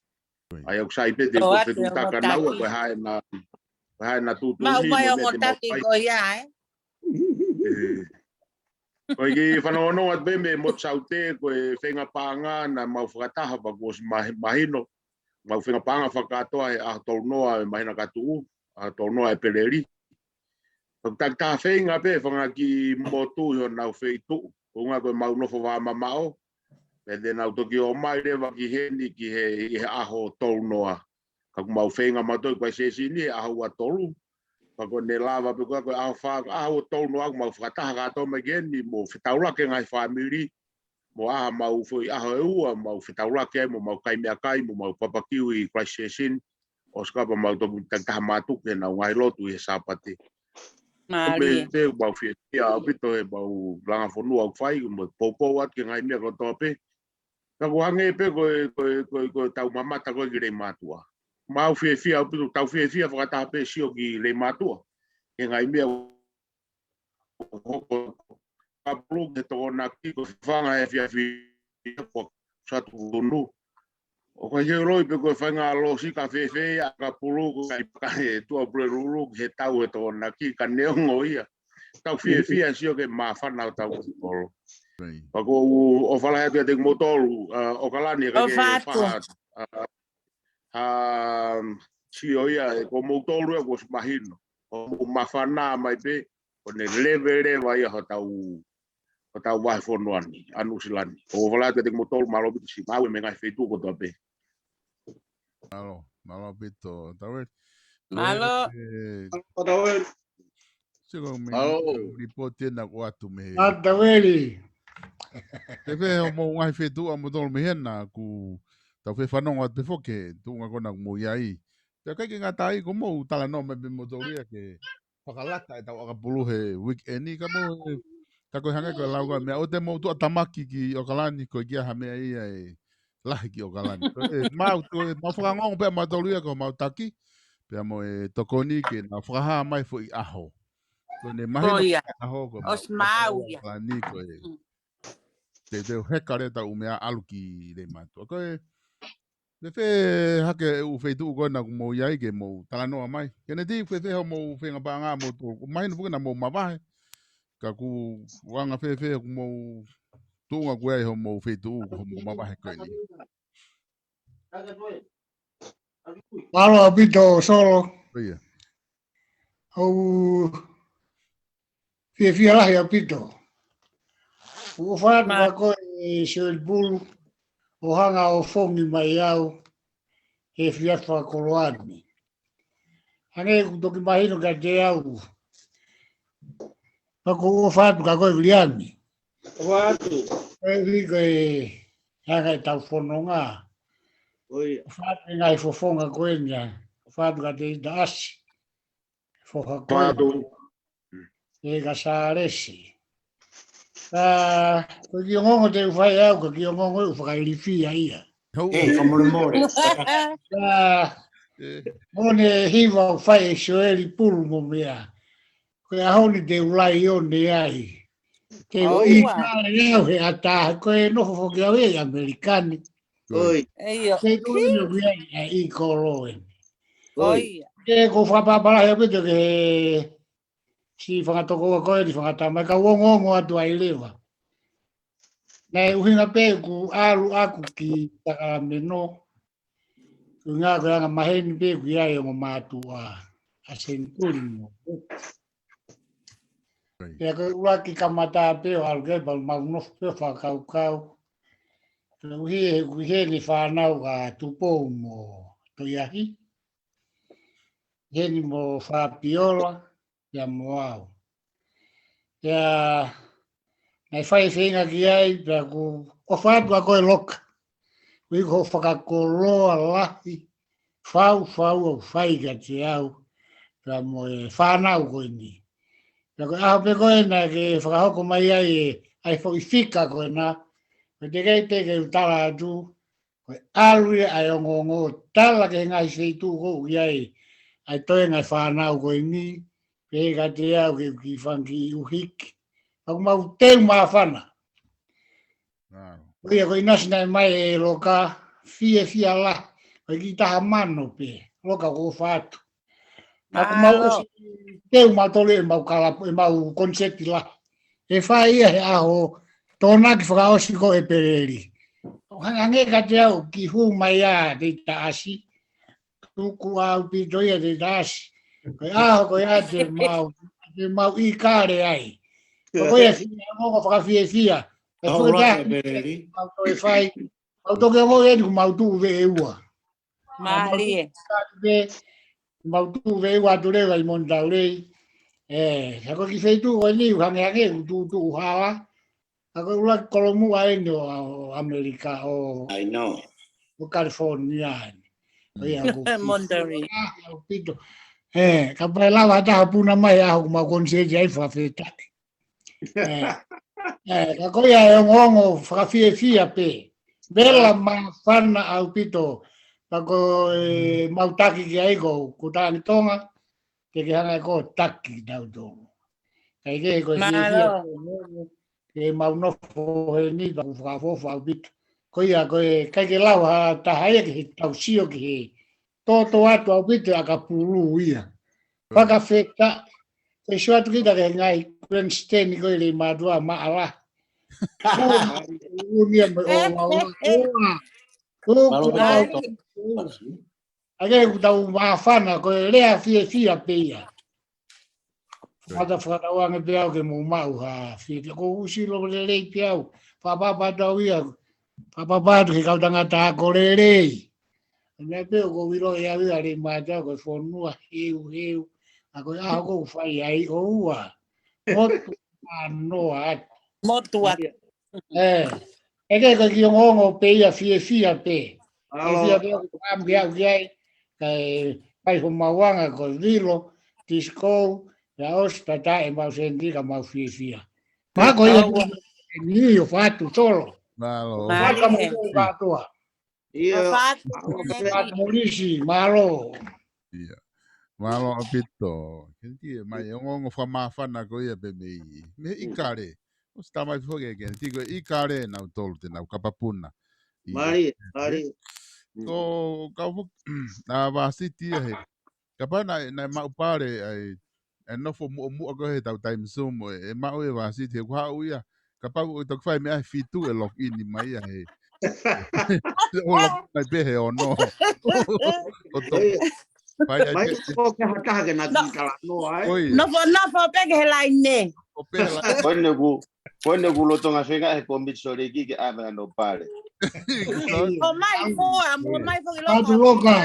ʻA ia ʻoku sai pē te u toki fetutaka naua, ko e hā ʻena, ko e hā ʻena tuʻutuʻuni mo e meʻa te mau fai. Ko ia, ē? ʻE. Ko e kiʻi fanongonongo atu pē mei Motu Saute, ko e feinga paʻanga naʻa mau fakataha pea kuo ʻosi mahi-, mahino. Mau feinga paʻanga fakakātoa he ʻaho tolu noa e māhina ka tuʻu, ʻaho tolu noa ʻEpeleli. Pea ʻoku taki taha feinga pē fanga kiʻi motu ʻi honau feituʻu. Ko e ʻuhinga ko e mau nofo vāmamaʻo. Pea te nau toki ō mai leva ki heni ki he, ʻi he ʻaho tolu noa. Ka ʻoku mau feinga mautolu ʻi Kuaisesi ni he ʻaho ua tolu. Pea ko ʻene lava pē ko ē ko e ʻaho fā, ʻaho ua tolu noa ʻoku mau fakataha kātoa mai ki heni mo fetaulaki e ngaahi fāmili. Mo ʻai haʻamau foʻi ʻaho ʻe ua, mau fetaulaki ai, mo mau kai meʻakai, mo mau papakiu ʻi Kuaisesi ni. ʻOsi ka pea mau toki taki taha mātuku ke nau ngaahi lotu ʻi he Sāpate. Mālie. Pea te mau fiefia ʻaupito he mau langa fonua ʻoku fai, mo poupou atu ki he ngaahi meʻa kotoa pē. Ka ʻoku hangē pē ko e, ko e, ko e, ko e tau mamata ko ē ki Leimātuʻa. mau fiefia ʻaupito, tau fiefia fakataha pē sio ki Leimātuʻa. He ngaahi meʻa ʻoku hoko, ʻakapulu ki he Tokonaki, ko e fanga efiafi ko Satu Kunu. ʻOku ʻikai ke u ʻilo pe ko e faʻahinga lōsika fēfē ia ʻakapulu ko e ʻai paka he Tuʻapulelulu ki he tau he Tokonaki, ka neongo ia. Tau fiefia sio ki he māfana ʻo hotau kolo. Right. Pea ʻoku ou ʻofa lahi atu kiate kimoutolu, ʻa, ʻOkalani, ʻikai ke ʻofa atu. Faʻa, ʻa, ʻa, sio ia, ʻe ko moutolu ia kuo ʻosi mahino. ʻOku mou māfana mai pē, ʻoku ne leveleva ia hotau, hotau vahefonua ni, ʻa Nuʻu Sila ni. ʻOku ou ʻofa lahi atu kiate kimoutolu, mālō ʻaupito siʻi maʻu e meʻa ngaahi feituʻu kotoa pē. Mālō, mālō ʻaupito, Taueli. Mālō. Ē, ʻo Taueli. Sio ko e meʻa, mālō, lipooti ena ʻoku ʻoatu mei he. ʻA Taueli. Fēfē hoʻomou ngaahi feituʻu ʻa moutolu mei hena, ʻoku tau fefanongo atu pē foki ki he tuʻunga ko ena ʻoku mou ʻi ai. Pea ʻikai ke ngata ai, ʻoku mou talanoa mai pē moutolu ia ke fakalata ʻetau ʻakapulu he weekend ni, ka mou, ka ko e hangē ko e lau ko e meʻa, ʻoua te mou tuʻatamaki ki ʻOkalani, ko e ʻikai ha meʻa ia ʻe lahi ki ʻOkalani. Ko e mau, ko e mau fakaongoongo pē ʻa mautolu ia ko mau taki, pea mo e tokoni ke nau fakahā mai foʻi ʻaho. Ko ʻene mahino, ko ia, ʻaho ko ʻosi mau ia ʻOkalani ko e. Mm. Te, te u heka leva ʻetau meʻa ʻalu ki Leimātuʻa. Ko e, fēfē hake e ʻū feituʻu ko ena ʻoku mou ʻi ai ke mou talanoa mai. Keneti, fēfē hoʻomou feinga paʻanga moutolu. Mahino foki naʻa mou mavahe. Ka ʻoku anga fēfē ʻoku mou tuʻunga ko ia ʻi hoʻomou feituʻu, ko hoʻomou mavahe ko eni. Mālō ʻaupito Solo. ʻIo. ʻOku ou fiefia lahi ʻaupito. ʻOku ou ʻofa atu kia koe Sioeli Pulu, ʻo hanga ʻo ofongi mai au he efiafi fakakoloa ni. Hangē ʻoku toki mahino kiate au. Pea ʻoku ou ʻofa atu kia koe Viliami. ʻOfa atu. Koeʻuhi ko e hanga ʻetau fononga. ʻIo. ʻOfa atu he ngaahi fofonga ko eni ia. ʻOfa atu kia Teitaʻasi. Foha ko ē. ʻOfa atu. ʻIo, kia Sālesi. Ka, ko e kiʻi ongoongo te u fai au, ko e kiʻi ongoongo ʻoku fakailifia ia. Hou. Ē, fakamolemole. Ka, ē, ʻo ne hiva ʻoku fai ʻe Sioeli Pulu mo meʻa. Ko e ʻaho ni te u laione ai. Ke ʻoua, ʻoua, ʻi kale au he ʻatā, ko e nofo foki au ʻi ʻAmelika ni. ʻIo. ʻIo. Ke tui no kia ʻi kolo eni. ʻIo. Ke ko fakapapala he pito ke siʻi fanga tokoua ko eni, fanga tama, ka u ongoongo atu ai leva. Naʻe ʻuhinga pē ʻeku ʻalu ʻaku ki Sakalameno, ʻuhinga ko e anga maheni pē ʻoku ʻi ai ongo mātuʻa ʻa Senituli mo. Right. Pea ko e ʻuluaki kamata pē ʻo ʻalu ki ai pea mau nofo pē ʻo fakakaukau. Koeʻuhi he ʻoku ʻi heni fānau ʻa Tupou mo Toiahi. ʻI heni mo Fapiola, pea mo au. Pea naʻe fai e feinga ki ai, pea ʻoku ou ʻofa atu kia koe Loka. Koeʻuhi ko hoʻo fakakoloa lahi, faufau ʻoku fai kiate au, pea mo e fānau ko eni. Pea ko e ʻaho pē ko ē naʻa ke fakahoko mai ai e, ʻa e foʻi fika ko ena, ko e teʻeki ai pē ke u tala atu, ko e ʻalu ia ʻa e ongoongo, tala ki he ngaahi feituʻu ʻoku ʻi ai ʻa e toenga e fānau ko eni, pehē kiate au ke u kiʻi fanga kiʻi ʻuhiki. Pea ʻoku mau teu māfana. Wow. Ko ia ko e ʻinasi naʻe mai ʻe Loka, fiefia lahi, ko e kiʻi taha mano pē, Loka ʻoku ou ʻofa atu. Ka ʻoku mau, mālō, ʻosi teu mautolu ʻemau kalapu, ʻemau koniseti lahi. ʻE fai ia he ʻaho Tokonaki fakaʻosi ko ʻEpeleli. ʻO hangē kiate au kiʻi hū mai ʻa Teitaʻasi. Tuku ʻaupito ia Teitaʻasi. Ko e ʻaho ko ia te mau, te mau ʻi kale ai. Ko ia siʻi ongoongo fakafiefia. ʻE ʻaho fuʻu ʻuluaki taha ʻEpeleli. Mau toe fai. Mau toki ongoʻi eni kuo mau tuʻu veʻe ua. Mālie. Mau tuʻu veʻe ua atu leva ʻi Monitaulei. Ē, ka ko e kiʻi feituʻu ko eni ʻoku hangehangē ʻoku tuʻutuʻu hala. Ka ko e ʻuluaki kolomuʻa eni ʻo, ʻo ʻAmelika, ʻo, I know, ʻo California eni. ʻO ia ʻoku Monterey. ʻAupito. Ē, kapau ʻe lava ha taha ʻo puna mai ʻaho ʻoku mau koniseti ai fakafetaʻi. Ē, ē, ka ko ia e ongoongo fakafiefia pē. Vela māfana ʻaupito. Pea ko e mau taki ki ai ko, ko Tangi Tonga, te ke hanga ko taki tau tō. Kai ke ko e fiefia ke mau nofo heni pea ʻoku fakaʻofoʻofa ʻaupito. Ko ia ko e kai ke lau ha taha ia ki he tau sio ki he. Tōtō atu ʻaupito ʻa ka pulu ia. Fakafetaʻi. Ke sio atu kita ke ngai Grandstand ko e Leimātuʻa maʻala. Unia mo e o maua. Unia. Mālō, mālō. Ake ku tau māfana ko e lea fiefia pē ia. Mata fakatauange pē au ke mou maʻu ha fiefia. Ko usi lo lelei pē au. Fakapapatau ia. Fakapapatu ke kau tangata ako lelei. Mea pē ko vilo ia via Leimātuʻa ko e fonua heu heu. A ko e ʻaho ko fai ai ʻoua. Motu manoa atu. Motu atu. ʻE, ʻe ke ko ki ongoongo pē ia fiefia pē. Fiefia pē ʻoku ambi au ki ai. Kai, kai ho mauanga ko vilo, tisko, ia ʻosi tata e mau senti ka mau fiefia. Mako ia ni o fatu solo. Mālō. Fatu mo kātoa. Ia. Fatu mo kātoa. Mālō. Ia. Mālō ʻaupito. Kenti e mai ongoongo fakamāfana ko ia pē mei. Mei ʻIkale. ʻOsi tamai foki e Kenti ko ʻIkale nau tolu te nau kapapuna. Mālō, mālō. Ko kau foki, na vāsiti ia he. Kapau naʻe, naʻe maʻu pale ai, e nofo muʻomuʻa ko he tau time zoom, ʻe, ʻe maʻu e vāsiti he kuo haʻu ia. Kapau ʻoku toki fai meʻa he fitu ʻe log in mai ia he. ʻO log in mai pē he ono. ʻO toki. Fai ai mai pē. Ko ke hataha ke na ki talanoa ai. Nofo, nofo pē ke he laine. Ko pē he laine. Ko ʻene ku, ko ʻene ku loto ngā fenga he ko Mitchell Leki ke ʻave ano pale. Ko mai fua, mo mai foki loka.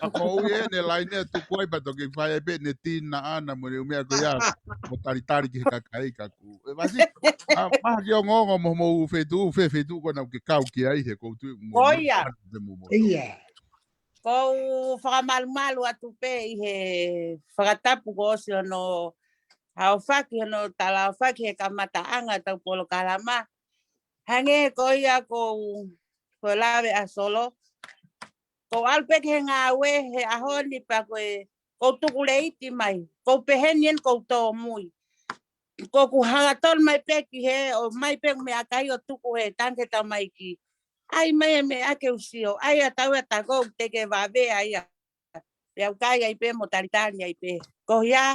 Ako ui ʻene laine tuku ai pea toki fai ai pē ʻene tina ana mo ʻene ʻumea ko ia. Mo talitali ki he kakai kaku. ʻE vasi, a, maha ki ongoongo mo mo fetu, fe fetu ko na ke kau ki ai he ko tu mo. Ko ia. Ia. Ko u fakamalumalu atu pē ʻi he fakatapu ko ʻosi hono haofaki, hono talaofaki he kamataʻanga tau polokalama. Hangē ko ia ko u, ko lave a solo. Ko u ʻalu pē ki he ngāue he ʻaho ni pea ko e, ko u tuku leiti mai. Ko u peheni eni ko u tōmui. Ko u hanga tonu mai pē ki he, ʻo mai pē meʻakai ʻo tuku he tanke tamaiki. ʻAi mai e meʻa ke u sio, ʻai a tau a tako te ke vave ai a. Pea u kai ai pē mo talitali ai pē. Ko ia,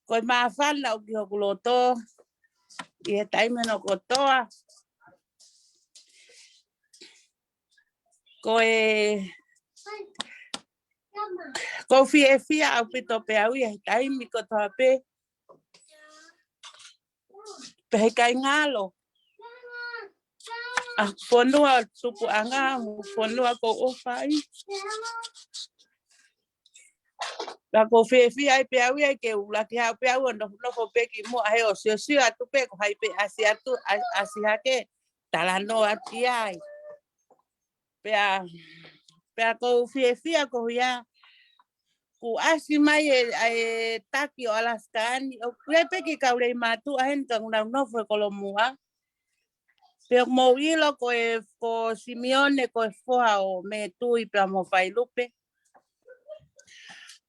ko e māfana ʻoku ʻi hoku loto, ʻi he taimi hono kotoa. Ko e, ko u fiefia ʻaupito pē au ia he taimi kotoa pē. Pea he kai ngalo. A fonua tupuʻanga, mo fonua ko u ʻofa ai. Ka ko u fiefia ai pē au ia ke u laki hau pē au ʻo nofo, nofo pē ki muʻa he ʻo siosio atu pē ko hai pē ʻasi atu, ʻa-, ʻasi hake, talanoa atu ki ai. Pea, pea ko u fiefia ko ia, kuo ʻasi mai e, e taki ʻo Alaska ni, ʻoku ʻi ai pē kiʻi kau Leimātuʻa heni ka nau nofo he Kolomuʻa. Pea mou ʻilo ko e, ko Simione, ko e foha ʻo Metui pea mo Failupe.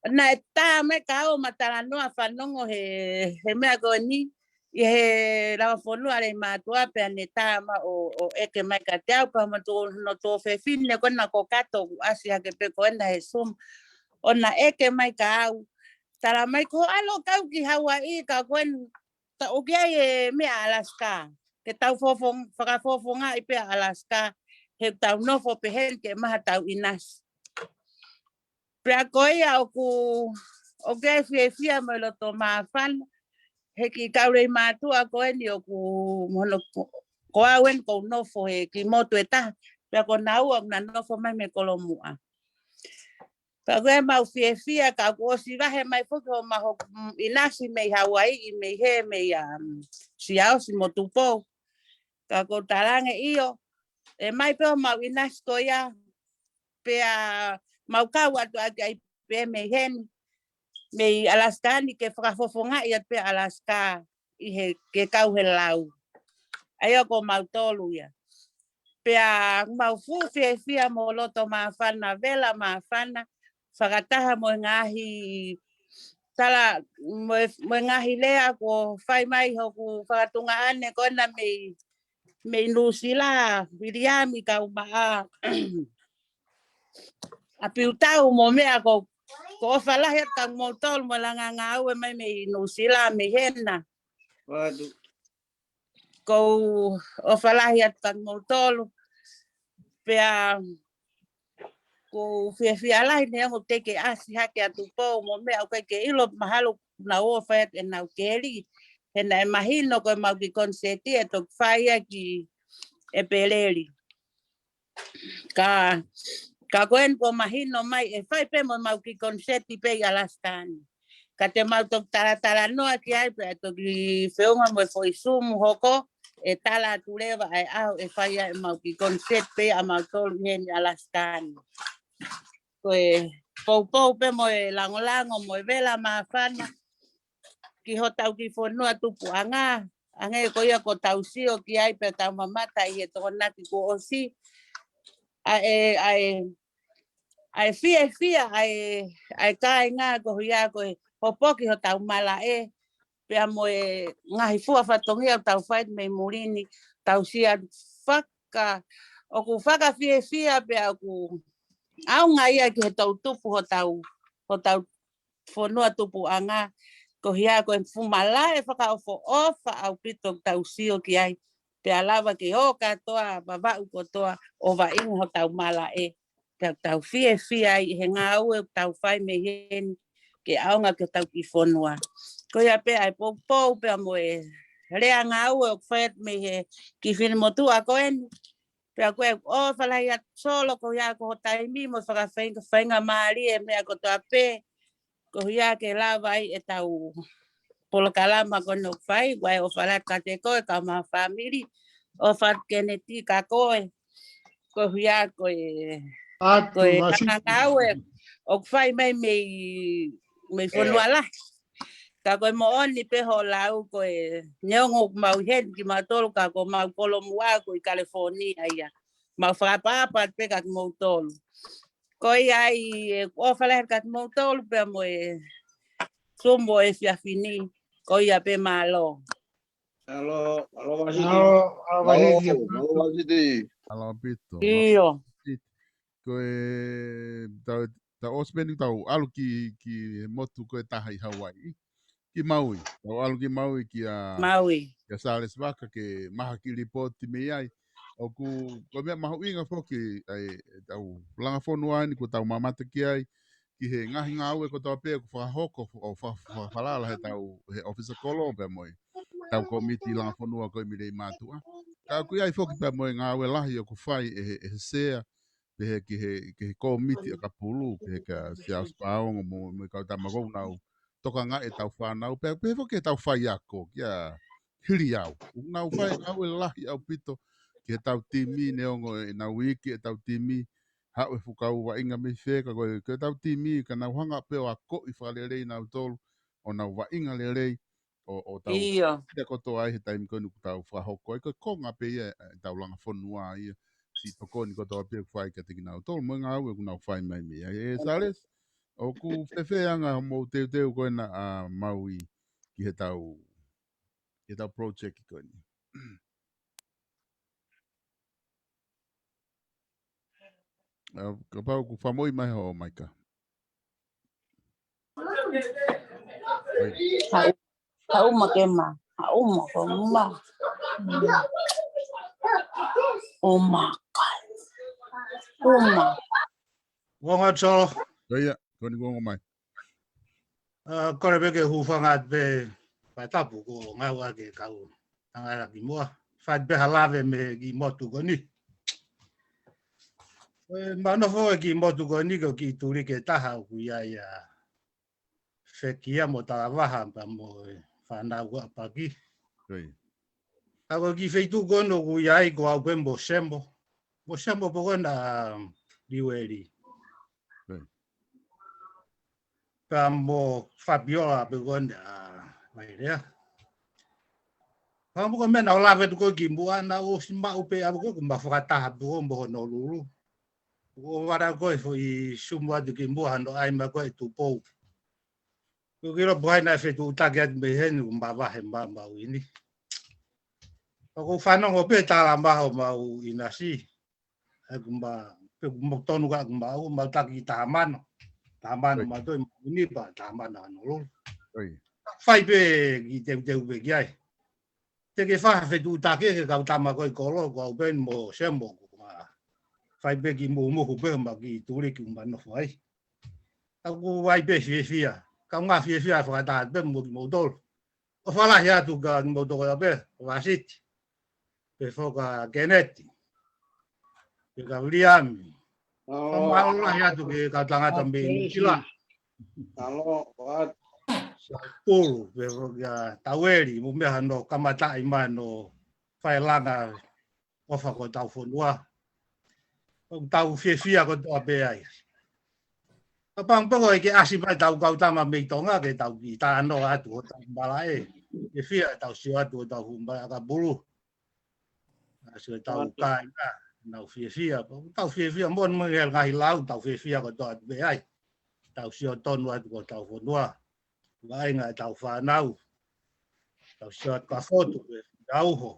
Naʻe tā mai ka u ma talanoa fanongo he, he meʻa ko eni, ʻi he lava fonua Leimātuʻa pea ne tā mai ʻo, ʻo ʻeke mai kiate au pea mo tuʻu, no tuʻu fefine ko ena ko Kato kuo ʻasi hake pē ko ena he Zoom. ʻO na ʻeke mai ka au. Tala mai ko ʻalu kau ki Hawaiʻi ka ko ena ta ʻoku ʻi ai e meʻa Alaska. Ke tau fofong-, fakafofongaʻi pē Alaska. He tau nofo pehē ni ke maha tau ʻinasi. Pea ko ia ʻoku, ʻoku ou fiefia mo e loto māfana. He kiʻi kau Leimātuʻa ko eni ʻoku mo hono ko, ko au eni ko u nofo he kiʻi motu ʻe taha. Pea ko naua ʻoku na nofo mai mei Kolomuʻa. Pea ko e mau fiefia ka kuo ʻosi vahe mai foki homau, mm, ʻinasi mei Hawaiʻi, mei he, mei a, mm, Siaosi mo Tupou. Ka ko u talaange ʻio, ʻe mai pē homau ʻinasi ko ia, pea mau kau atu ʻaki ai pē mei heni, mei Alaska ni ke fakafofongaʻi atu pē Alaska ʻi he ke kau he lau. ʻA ia ko mau tolu ia. Pea mau fuʻu fiefia mo loto māfana, vela māfana, fakataha mo e ngaahi tala, mo e, mo e ngaahi lea kuo fai mai hoku fakatungaʻane ko ena mei, mei Nuʻusila, Viliami kau maʻa ʻa Piutau mo meʻa ko, ko ʻofa lahi atu kia moutolu mo e langa ngāue mai mei Nuʻusila mei hena. Ko ʻofa lahi atu kia moutolu. Pea ko u fiefia lahi neongo te ke ʻasi hake ʻa Tupou mo meʻa ʻoku ʻikai ke ʻilo mahalo naʻa nau ʻofa atu ʻenau keli. He naʻe mahino ko e mau kiʻi koniseti ʻe toki fai ia ki ʻEpeleli. Ka, ka ko eni kuo mahino mai ʻe fai pē mo e mau kiʻi koniseti pē ʻi Alaska ni. Ka te mau toki talatalanoa ki ai pea toki feʻunga mo e foʻi sumu hoko ʻe tala atu leva ʻa e ʻaho ʻe fai ai ʻemau kiʻi koniseti pē ʻa mautolu ʻi heni Alaska ni. Ko e poupou pē mo e langolango mo e vela māfana ki hotau kiʻi fonua tupuʻanga. Hangē ko ia ko ʻetau sio ki ai pea tau mamata ʻi he Tokonaki kuo ʻosi. ʻA e, ʻa e, ʻa e fiefia, ʻa e, ʻa e kāinga koeʻuhi ko e hopo ki hotau malaʻe. Pea mo e ngaahi fua fatongia ʻoku tau fai mei muli ni, tau sio faka, ʻoku fakafiefia pea ʻoku ʻaonga ia ki he toʻutupu hotau, hotau fonua tupuʻanga, koeʻuhi ko e fuʻu malaʻe fakaʻofoʻofa ʻaupito ʻoku tau sio ki ai, pea lava ke ō kātoa, Vavaʻu kotoa, ʻo vaʻinga hotau malaʻe, pea tau fiefia ai he ngāue ʻoku tau fai mei heni, ke ʻaonga ki hotau kiʻi fonua. Ko ia pē ʻa e poupou pea mo e lea ngāue ʻoku fai mei he kiʻi finemotuʻa ko eni, pea ko e ʻofa lahi atu Solo koeʻuhi ko ho taimi mo e fakafainga, faingamālie meʻa kotoa pē, koeʻuhi ke lava ai ʻetau polokalama ko eni ʻoku fai, ʻoku ou ʻofa lahi atu kiate koe, kau mo ho fāmili, ʻofa atu Keneti kia koe, koeʻuhi ko e, ko e ngāue ʻoku fai mai mei, mei fonua lahi. Ka ko e moʻoni pē hoʻo lau ko e neongo ʻoku mau ʻi heni kimautolu ka ko homau kolomuʻa ko ʻi California ia. Mau fakaʻapaʻapa pē kia moutolu. Ko ia ai ʻoku ou ʻofa lahi kia moutolu pea mo e sumu ʻo e efiafi ni. Ko ia pē mālō. Mālō, mālō Vasiti. Mālō, mālō Vasiti. Mālō ʻaupito. ʻIo. Ko e tau, tau ʻosi pē eni tau ʻalu ki, ki he motu ko e taha ʻi Hauaiʻi. Ki Maui. Tau ʻalu ki Maui kia, Maui. Kia Sālesi Vaka ke maha kiʻi lipooti mei ai. ʻOku, ko e meʻa mahuʻinga foki ʻa e, ʻetau langa fonua ni kuo tau mamata ki ai. Ki he ngaahi ngāue kotoa pē ʻoku fakahoko, ʻo fa-, fa-, falala he tau, he ʻōfisa kolo pea mo e tau kōmiti langa fonua ko ē mei Leimātuʻa. Ka ʻoku ʻi ai foki pea mo e ngāue lahi ʻoku fai ʻe he, ʻe he sea, pehē ki he, ki he kōmiti ʻakapulu, pehē kia Siaosi Paongo mo, mo e kau tama ʻoku nau tokangaʻi ʻetau fānau, pea, pehē foki ki he tau faiako, kia Hiliau. ʻOku nau fai ngāue lahi ʻaupito ki he tau timi, neongo ʻenau iiki ʻetau timi, haʻu e fuʻu kau vaʻinga mei fē, ka ko e, ko e tau timi, ka nau hanga pē ʻo akoʻi fakalelei nautolu, ʻo nau vaʻinga lelei, ʻo, ʻo tau ʻIo. Pea kotoa ai he taimi ko eni ʻoku tau fakahoko ai, ko e konga pē ia ʻetau langa fonua ia, siʻi tokoni kotoa pē ʻoku fai kiate kinautolu, mo e ngāue ʻoku nau fai mai mei ai. ʻE Sālesi, ʻoku fēfē ʻa hoʻomou teuteu ko ena ʻa Maui ki he tau, ki he tau project ko eni. ʻA, kapau ʻoku fakamoʻui mai hoʻo maika. Haʻu, haʻu ma ke ma, haʻu ma ko ma. ʻO ma kai. ʻO ma. Ongo atu Solo. Ko ia, ko eni kuo ongo mai. ʻA, kole pē ke hūfanga atu pē, fai tapu ko ngāue ke kau tangata ki muʻa. Fai pē ha lave mei he kiʻi motu ko eni. ʻE, mau nofo he kiʻi motu ko eni ko e kiʻi tuliki ʻe taha ʻoku ʻi ai ʻa Fekia mo Talavaha pea mo e fānau ʻa Paki. Ka ko e kiʻi feituʻu ko eni ʻoku ʻi ai ko au pē mo Semo. Mo Semo pē ko ena Liueli. Pea mo Fabiola pē ko ena ʻa Vailea. Fakamuka meʻa naʻa ku lave atu ko ē ki muʻa, naʻa ku ʻosi maʻu pē ʻalu ko ē, kuo ma fakataha pē ko ē mo Honolulu. Kuo u ʻalu ko ē foʻi sumu atu ki muʻa, hono ʻai mai ko ē ʻe Tupou. Ko e kilo puhai naʻe fetuʻutaki atu mei heni, kuo ma vahe ma maʻu ʻeni. Pea ʻoku ou fanongo pē tala maho maʻu ʻinasi. ʻE kuo ma, pe kuo ma tonu ka kuo ma, ʻoku ma taki taha mano. Taha mano Oi. ma toi maʻu ʻeni pea taha mano Honolulu. Oi. Fai pē kiʻi teuteu pē ki ai. Te ke faha fetuʻutaki ke kau tama ko ē kolo, ko au pē mo Semo, kuo ma fai pē kiʻi muhumuhu pē ma kiʻi tuli kuo ma nofo ai. ʻOku ou ʻai pē fiefia. Kaungā fiefia fakataha pē mo kimoutolu. ʻOfa lahi atu kia kimoutolu kotoa pē, Vasiti. Pea foki kia Keneti. Pea kia Viliami. ʻOfa mālō lahi atu ki he kau tangata mei Nuʻusila. Mālō, ʻoatu. Saupulu, pea foki kia Taueli, mo meʻa hono kamataʻi mai hono fai langa ʻofa ki hotau fonua. ʻOku tau fiefia kotoa pē ai. Kapau pē ko e ke ʻasi mai ʻetau kau tama mei Tonga ke tau kiʻi talanoa atu hotau malaʻe. Fiefia ʻetau sio atu hotau fuʻu malaʻe ʻakapulu. ʻAsi hotau kāinga, nau fiefia. Tau fiefia, mo e ngaahi lau, tau fiefia kotoa pē ai. Tau sio tonu atu ki hotau fonua. Vaʻinga ʻetau fānau. Tau sio atu ki ha foto pē, tau ho.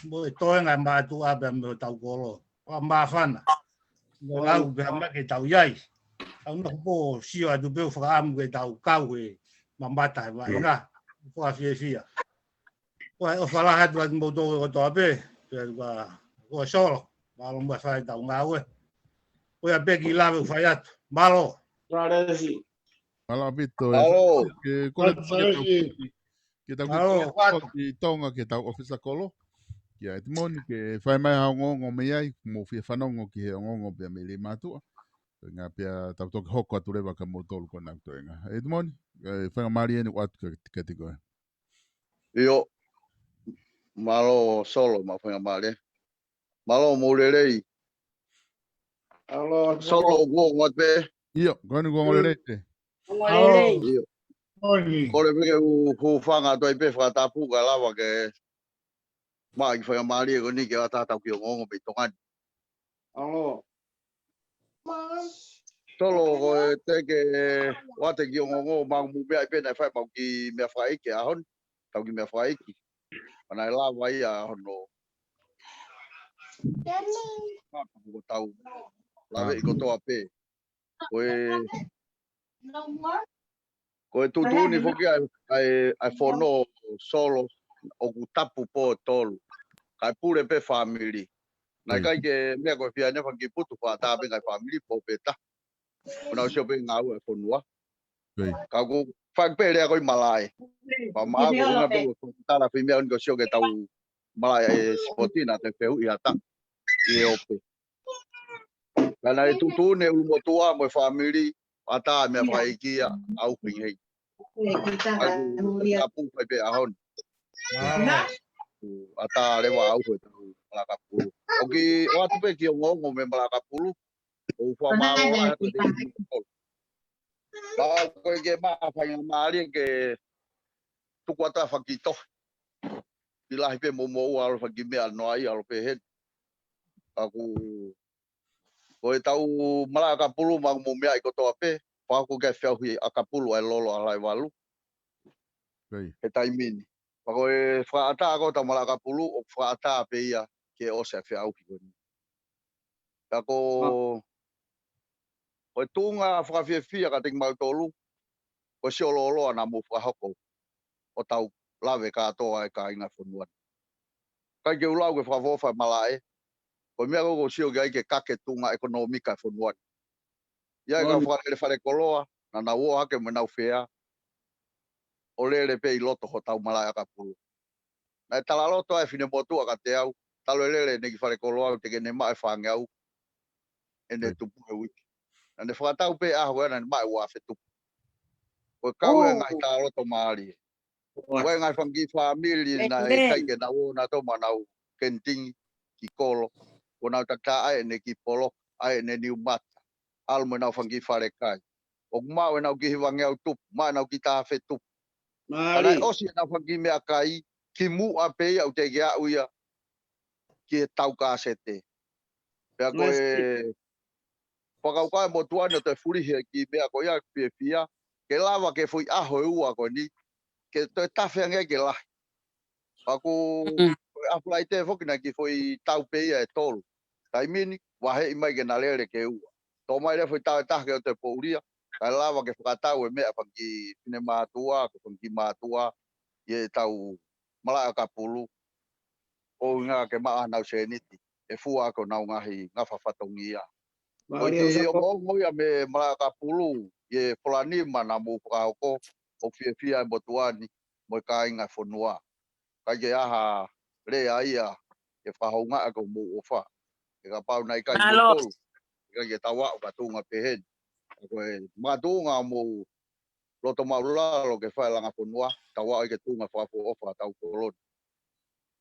Mo e toenga e mātuʻa pea mo hotau kolo. ʻOua māfana. Mo lau pē hama ke tau ʻi ai. Tau nofo pē ʻo sio atu pē ʻo fakaʻamu ke tau kau he mamata he vaʻinga. Ko e fiefia. Ko e ʻofa lahi atu atu mo tō kotoa pē. Pea ua, ua Solo. Mālō mo e fai ʻetau ngāue. Ko ia pē kiʻi lave ʻoku fai atu. Mālō. Raresi. Mālō ʻaupito, ē. Mālō. Ke kole Mālō, ke tau Mālō, kiʻi atu. Ki Tonga, ki heʻetau ʻōfisa kolo. Kia Edmond, ke fai mai ha ongoongo mei ai, mou fie fanongo ki he ongoongo pea mei he mātuʻa. Ko e ʻuhinga pea tau toki hoko atu leva kia moutolu ko ena ʻoku toenga. Edmond, ē, faingamālie eni ʻoatu kia, kia tiko ē. ʻIo, mālō Solo, mo e faingamālie. Mālō mo e lelei. Mālō, Solo, ʻoku ongo atu pē. ʻIo, ko eni ʻoku ongo lelei pē. Ongo lelei. ʻIo. Kole pē ke u hūfanga atu ai pē fakatapu kae lava ke maʻu e faingamālie ko eni ke ʻatā ʻetau kiʻi ongoongo mei Tonga ni. Mālō. Solo, ko e te ke ʻoatu e kiʻi ongoongo, maʻu mo e meʻa ʻi pē naʻe fai maʻu kiʻi meʻafakaʻiki ʻaho ni, ʻetau kiʻi meʻafakaʻiki. Pea naʻe lava ia hono. Ko ʻetau lave ʻi kotoa pē. Ko e, ko e tuʻutuʻuni foki ʻa e, ʻa e, ʻa e fono Solo ʻoku tapu pō tolu. Kae pule pē fāmili. Naʻe ʻikai ke meʻa ko e fia ne fanga kiʻi putu fakaʻatā pē ngaahi fāmili pō pē taha. Ko ʻenau sio pē ngāue ʻa e fonua. Ka ʻoku fai pē lea ko ē malaʻe. Pea maʻa ko ʻena pē ko e tala fai meʻa ʻoni ko e sio ki heʻetau malaʻe ʻa e sipoti naʻa te fehuʻi ʻa ta. ʻI he ope. Ka naʻe tuʻutuʻuni ʻe he ʻulumotuʻa mo e fāmili, ʻatā e meʻafakaʻiki ia, ʻauhehei. ʻOku tapu fai pē ʻaho ni. ʻOku ʻatā leva ʻauhe ʻetau Malaʻe ʻAkapulu. ʻOku ʻoatu pē kiʻi ongoongo mei Malaʻe ʻAkapulu, ʻoku fakamālō lahi atu ki he ʻulumotuʻa. Pea ko e ke maʻu faingamālie ke tuku atu ha fanga kiʻi tohi. Kiʻi lahi pē mo moʻua ʻalu fanga kiʻi meʻa noa ia ʻalu pē heni. Ka ʻoku, ko ʻetau Malaʻe ʻAkapulu maʻa mo e meʻa ʻi kotoa pē, fakahoko ki ai e feʻauhi ʻakapulu ʻa e lolo ʻa Halaevalu. He taimi ni. Pea ko e fakaʻatā ko ē ʻetau Malaʻe ʻAkapulu, ʻoku fakaʻatā pē ia ke ʻosi e feʻauhi ko eni. Pea ko, ko e tuʻunga fakafiefia kiate kimautolu, ko e sio lōloa naʻa mou fakahoko ʻo tau lave kātoa e kāinga fonua ni. ʻIkai ke u lau ke fakaʻofoʻofa e malaʻe, ko e meʻa ko ē ʻoku ou sio ki ai ke kake tuʻunga ʻekonōmika e fonua ni. ʻI ai e kau fakalele falekoloa, naʻa nau ō hake mo ʻenau fea, ʻo lele pē ʻi loto hotau Malaʻe ʻAkapulu. Naʻe talaloto ai e finemotuʻa kiate au, talu e lele ʻene kiʻi falekoloa, ʻoku teʻeki ke ne maʻu e fāngeau ʻene tupu he uike. Naʻa ne fakatau pē ʻaho ko ē naʻa ne maʻu e ua afe tupu. Ko e kau e ngaahi talaloto mālie. Ko e ngaahi fanga kiʻi fāmili naʻe ʻikai ke nau ō nautolu mo ʻenau kenitingi ki kolo. Ko ʻenau takitaha ʻai ʻene kiʻi poloka, ʻai ʻene niu mata. ʻAlu mo ʻenau fanga kiʻi falekai. ʻOku maʻu ʻenau kiʻi hivangeau tupu, maʻu ʻenau kiʻi taha afe tupu. Ka naʻe ʻosi ʻenau fanga kiʻi meʻakai, kimuʻa pē ia ʻoku teʻeki aʻu ia ki he tau kasete. Pea ko e fakakaukau ʻa e motuʻa ni ʻo toe fulihi e kiʻi meʻa ko ia fiefia, ke lava ke foʻi ʻaho ʻe ua ko eni, ke toe tafe ange ke lahi. Pea ko e ʻaho Falaite foki naʻe kiʻi foʻi tau pē ia ʻe tolu. Taimi ni, vaheʻi mai ke na lele ke ua. Tō mai leva foʻi tau ʻe taha ke ʻoua toe poʻulia, kae lava ke fakatau e meʻa fanga kiʻi finemātuʻa, ko e fanga kiʻi mātuʻa, ʻi heʻetau malaʻe ʻakapulu, ʻuhinga ke maʻu haʻanau sēniti, ʻe fua ʻaki honau ngaahi ngafa fatongia. Ko e kiʻi ongoongo ia mei malaʻe ʻakapulu, ʻi he fola nima naʻa mou fakahoko, ʻoku fiefia e motuʻa ni, mo e kāinga e fonua. ʻIkai ke ʻi ai ha lea ia, ke fakahoungaʻi ʻaki hoʻomou ʻofa. He kapau naʻe ʻikai moutolu, ʻikai ke tau aʻu ki ha tuʻunga pehē ni. Ko e makatuʻunga ʻo mou loto maʻulalo ke fai e langa fonua, tau aʻu ai ki he tuʻunga fakaʻofoʻofa ʻetau kolo ni.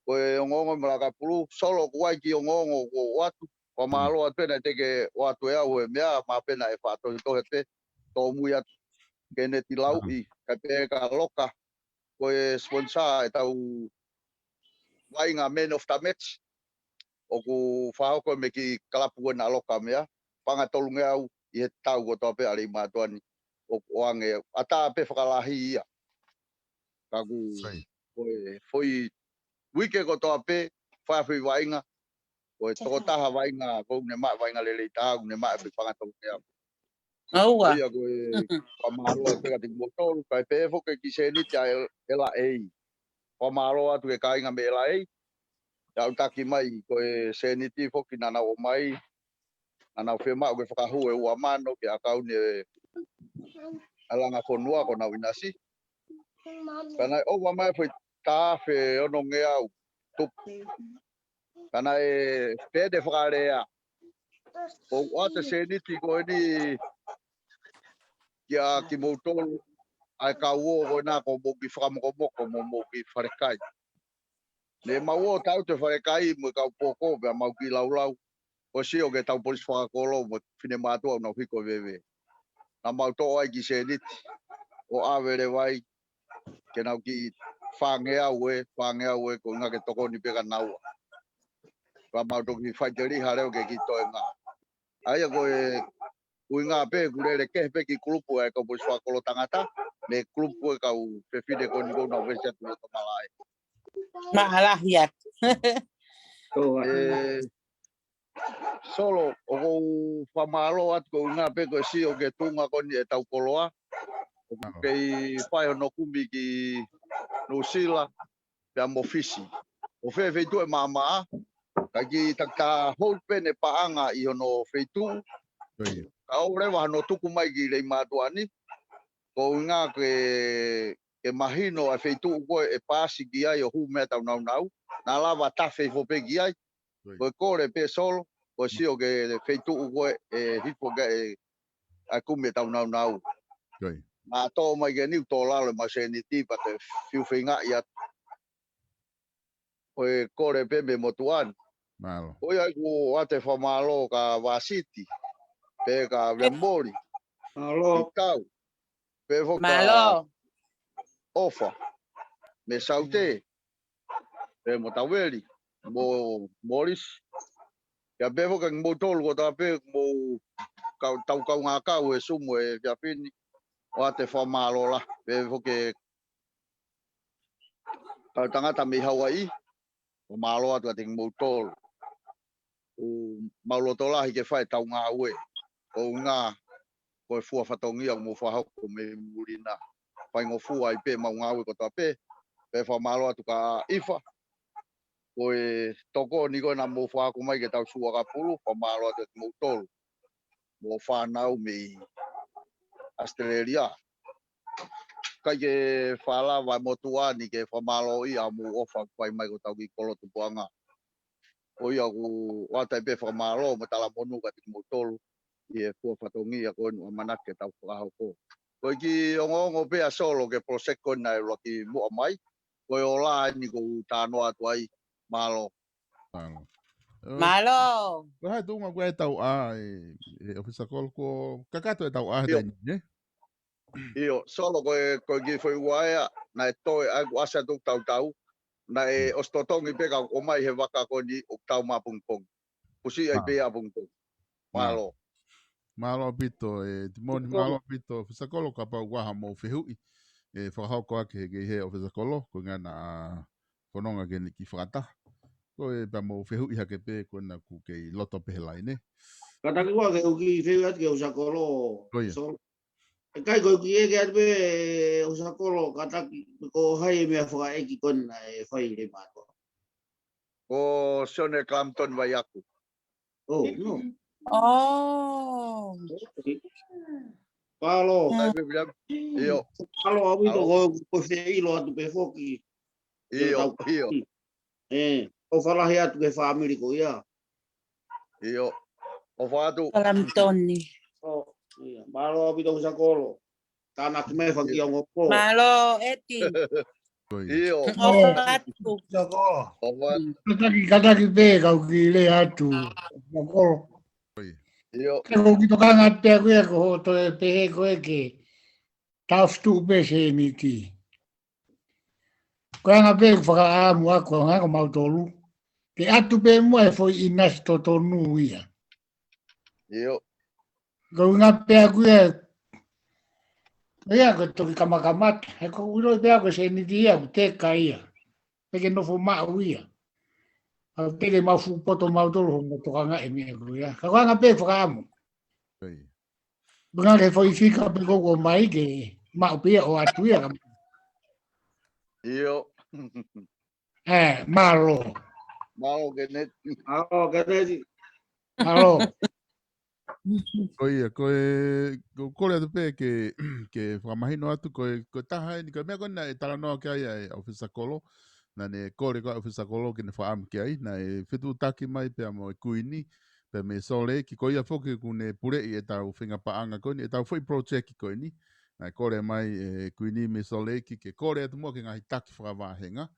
Ko e ongoongo mei malaʻe ʻakapulu, Solo, ko e kiʻi ongoongo kuo ʻoatu, fakamālō atu pē naʻe teʻeki ʻoatu ʻe au e meʻa, mahalo pē naʻe fakatohitohi atu pē, tōmui atu, Keneti Lauʻi, kae pehē kia Loka, ko e sponsor ʻetau vaʻinga man of the match, ʻoku fakahoko mei he kiʻi kalapu ko ena ʻa Loka mea, paʻanga ʻe tolungeau ʻi he tau kotoa pē ʻa Leimātuʻa ni, ʻoku ʻoange, ʻatā pē fakalahi ia. Ka ko e, ko e foʻi uike kotoa pē, fai foʻi vaʻinga, ko e tokotaha vaʻinga, ʻoku ne maʻu vaʻinga lelei taha, ʻoku ne maʻu foʻi paʻanga ʻe tolungeau. ʻOua. Ko ia ko e fakamālō atu pē kiate kimoutolu, kae pehē foki ki he sēniti ʻa e L A. Fakamālō atu ki he kāinga mei L A. ʻE aʻutaki mai, ko e sēniti foki naʻa nau ʻomai, naʻa nau fiemaʻu ke fakahū e ua mano ki he ʻakauni ʻa e langa fonua ko honau ʻinasi. Ka naʻe ʻova mai foʻi tafe onongeau tupu. Ka naʻe pehē ʻe he fakalea, ʻoku ʻoatu e sēniti ko eni kia kimoutolu ʻa e kau ō ko ena ko hoʻomou kiʻi fakamokomoko mo hoʻomou kiʻi falekai. Ne mau ō tau ʻi he falekai mo e kau poko pea mau kiʻi laulau. Ko e sio ki heʻetau polisi fakakolo mo e finemātuʻa ʻoku nau hiko veve. Naʻa mau toʻo ai e kiʻi sēniti ʻo ʻave leva ai ke nau kiʻi fāngeau ē, fāngeau ē, ko e ʻuhinga ke tokoni pē kia naua. Pea mau toki faʻiteliha leva ki he kiʻi toenga. ʻA ia ko e ʻuhinga pē, ʻoku lele kehe pē e kiʻi kulupu ʻa e kau polisi fakakolo tangata, mei he kulupu ʻa e kau fefine ko eni ʻoku nau veesi atu ʻi loto malaʻe. Mālō lahi atu. ʻE, Solo, ʻoku ou fakamālō atu ko e ʻuhinga pē ko e sio ki he tuʻunga ko eni ʻetau koloa. ʻOku kei fai hono kumi ki Nuʻusila, pea mo Fisi. ʻO fē feituʻu ʻe maʻamaʻa, ka kiʻi takitaha hold pē ʻene paʻanga ʻi hono feituʻu. Ka ʻoku leva hono tuku mai ki Leimātuʻa ni, ko e ʻuhinga ke, ke mahino ʻa e feituʻu ko ē ʻe paasi ki ai ʻo hū mei ai ʻetau nāunau, naʻa lava tafe hifo pē ki ai, ko e kole pē Solo, ko e sio ki he feituʻu ko ē ʻe hifo ki ai ʻa e kumi ʻetau nāunau. Naʻa tō mai ki heni ʻoku tō lalo ʻemau sēniti pea te fiu feingaʻi atu. Ko e kole pē mei he motuʻa ni. Ko ia ʻoku ʻoatu e fakamālō kia Vāsiti, pea kia Vemoli, Mālō. Tau, pea foki kia ʻOfa, mei Saute, pea mo Taveli, mo Morris. Pea pehē foki kia kimoutolu kotoa pē, mou kau, tau kaungā kau he Zoom he efiafi ni, ʻoatu e fakamālō lahi, pea pehē foki ki he kau tangata mei Hauaiʻi, ʻo mālō atu kiate kimoutolu. ʻOku mau loto lahi ke fai ʻetau ngāue. Ko e ʻuhinga, ko e fua fatongia ʻoku mou fakahoko mei muli na. Faingofua ai pē ʻemau ngāue kotoa pē. Pea fakamālō atu kia ʻIfa. Ko e tokoni ko ē naʻa mou fakahoko mai ki heʻetau sū ʻakapulu, fakamālō atu kiate kimoutolu. Mo e fānau mei ʻAositelēlia. ʻIkai ke fakalava e motuʻa ni ke fakamālōʻia hoʻomou ʻofa ʻoku fai mai ki hotau kiʻi kolo tupuʻanga. Ko ia ʻoku ʻoatu ai pē e fakamālō mo e talamonū kiate kimoutolu ʻi he fua fatongia ko eni ʻoku ʻamanaki ke tau fakahoko. Ko e kiʻi ongoongo pē ʻa Solo ki he poloseki ko eni naʻe ʻuluaki muʻa mai. Ko e ola eni ʻoku ou talanoa atu ai. Mālō. Mālō. Mālō. Ko e hā e tuʻunga ko ē ʻetau ʻā ē, ʻe ʻOfisa Kolo, kuo kakato ʻetau ʻā he taimi ni, ē? ʻIo, Solo, ko e, ko e kiʻi foʻi ua ē naʻe toe ai kuo ʻasi atu ʻeku tautau. Naʻe ʻosi totongi pē ka ʻomai he vaka ko eni ʻoku tau maʻapongipongi. Kuo siʻi ai pē ʻapongipongi. Mālō. Mālō ʻaupito, ʻe Timoni, mālō ʻaupito. ʻOfisa Kolo, kapau ʻoku ʻi ai haʻamou fehuʻi, ʻe fakahoko ake he kei he ʻOfisa Kolo, ko e ngana ʻa fononga ke ne kiʻi fakataha. Ko e pea mou fehuʻi hake pē ko ena ʻoku kei loto pē he laine. Kātaki ua ke u kiʻi fehuʻi atu ki he ʻOfisa Kolo. Ko ia. Solo. ʻE kai ko e kiʻi ʻeke atu pē ʻOfisa Kolo, kātaki, ko hai e meʻa fakaʻeiki ko ena ʻe fai ʻe mātuʻa. Ko Sione Clamton Vaiaku. Oh, no. Oh. Mālō. ʻIo. Mālō ʻaupito ko, ko e feʻilo atu pē foki. ʻIo, ʻio. ʻE, ʻofa lahi atu ki he fāmili ko ia. ʻIo. ʻOfa atu. Clamton. Oh, ia. Mālō ʻaupito ʻOfisa Kolo. Tānaki mai fanga kiʻi ongo pō. Mālō, ʻEti. ʻIo. ʻOfa atu. ʻOfa atu. Kātaki, kātaki pē kau kiʻi lea atu. ʻOfisa Kolo. ʻIo. Ke ko kiʻi tokanga atu pē ʻaku ia ko hoʻo toe pehē ko ē ke tau fitu pē sēniti. Ko e anga pē ʻeku fakaʻamu ʻaku ʻa e anga ko mautolu. Ke ʻatu pē muʻa e foʻi ʻinasi totonu ia. ʻIo. Ko e ʻuhinga pē ʻaku ia, ia ko e toki kamakamata. He ko e ʻilo pē ʻaku e sēniti ia, ʻoku teka ia. Pea ke nofo maʻu ia. ʻOku teke maʻu fuʻu poto mautolu hono tokangaʻi e meʻa ko ia. Ka ko e anga pē ʻeku fakaʻamu. Ko ia. Pea ngā ke foʻi fika pē ko ē ʻomai ke maʻu pē ia ʻo ʻatu ia ka. ʻIo. ʻE, mālō. Mālō, Keneti. Mālō, Keneti. Mālō. Ko ia, ko e, ko e kole atu pē ke, ke fakamahino atu, ko e, ko e taha eni, ko e meʻa ko ena ʻe talanoa ki ai ʻa e ʻOfisa Kolo, naʻa ne kole ko ē ʻa e ʻOfisa Kolo ke ne fakaʻamu ki ai, naʻe fetuʻutaki mai pea mo e Kuini, pea mei Sōleki, ko ia foki ʻoku ne puleʻi ʻetau feinga paʻanga ko eni, ʻetau foʻi project ko eni. Naʻe kole mai ʻe Kuini mei Sōleki, ke kole atu muʻa ki he ngaahi taki fakavāhenga,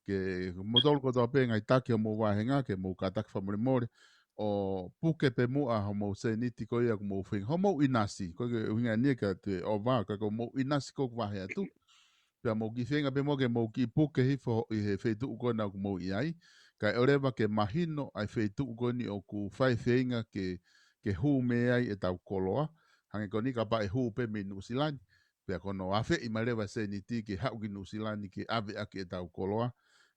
ke mou tolu kotoa pē ngaahi taki ʻo mou vāhenga, ke mou kātaki fakamolemole, ʻo puke pē muʻa hoʻomou sēniti ko ia ʻoku mou feinga, hoʻomou ʻinasi, ko e ʻuhinga eni ka te ʻova, ka ko hoʻomou ʻinasi ko ē ʻoku vahe atu. Pea mou kiʻi feinga pē muʻa ke mou kiʻi puke hifo ʻi he feituʻu ko ena ʻoku mou ʻi ai. Kae ʻoua leva ke mahino ʻa e feituʻu ko eni ʻoku fai feinga ke, ke hū mei ai ʻetau koloa. Hangē ko eni kapau ʻe hū pē mei Nuʻusila ni. Pea ko hono afeʻi mai leva e sēniti ke haʻu ki Nuʻusila ni ke ʻave ʻaki ʻetau koloa.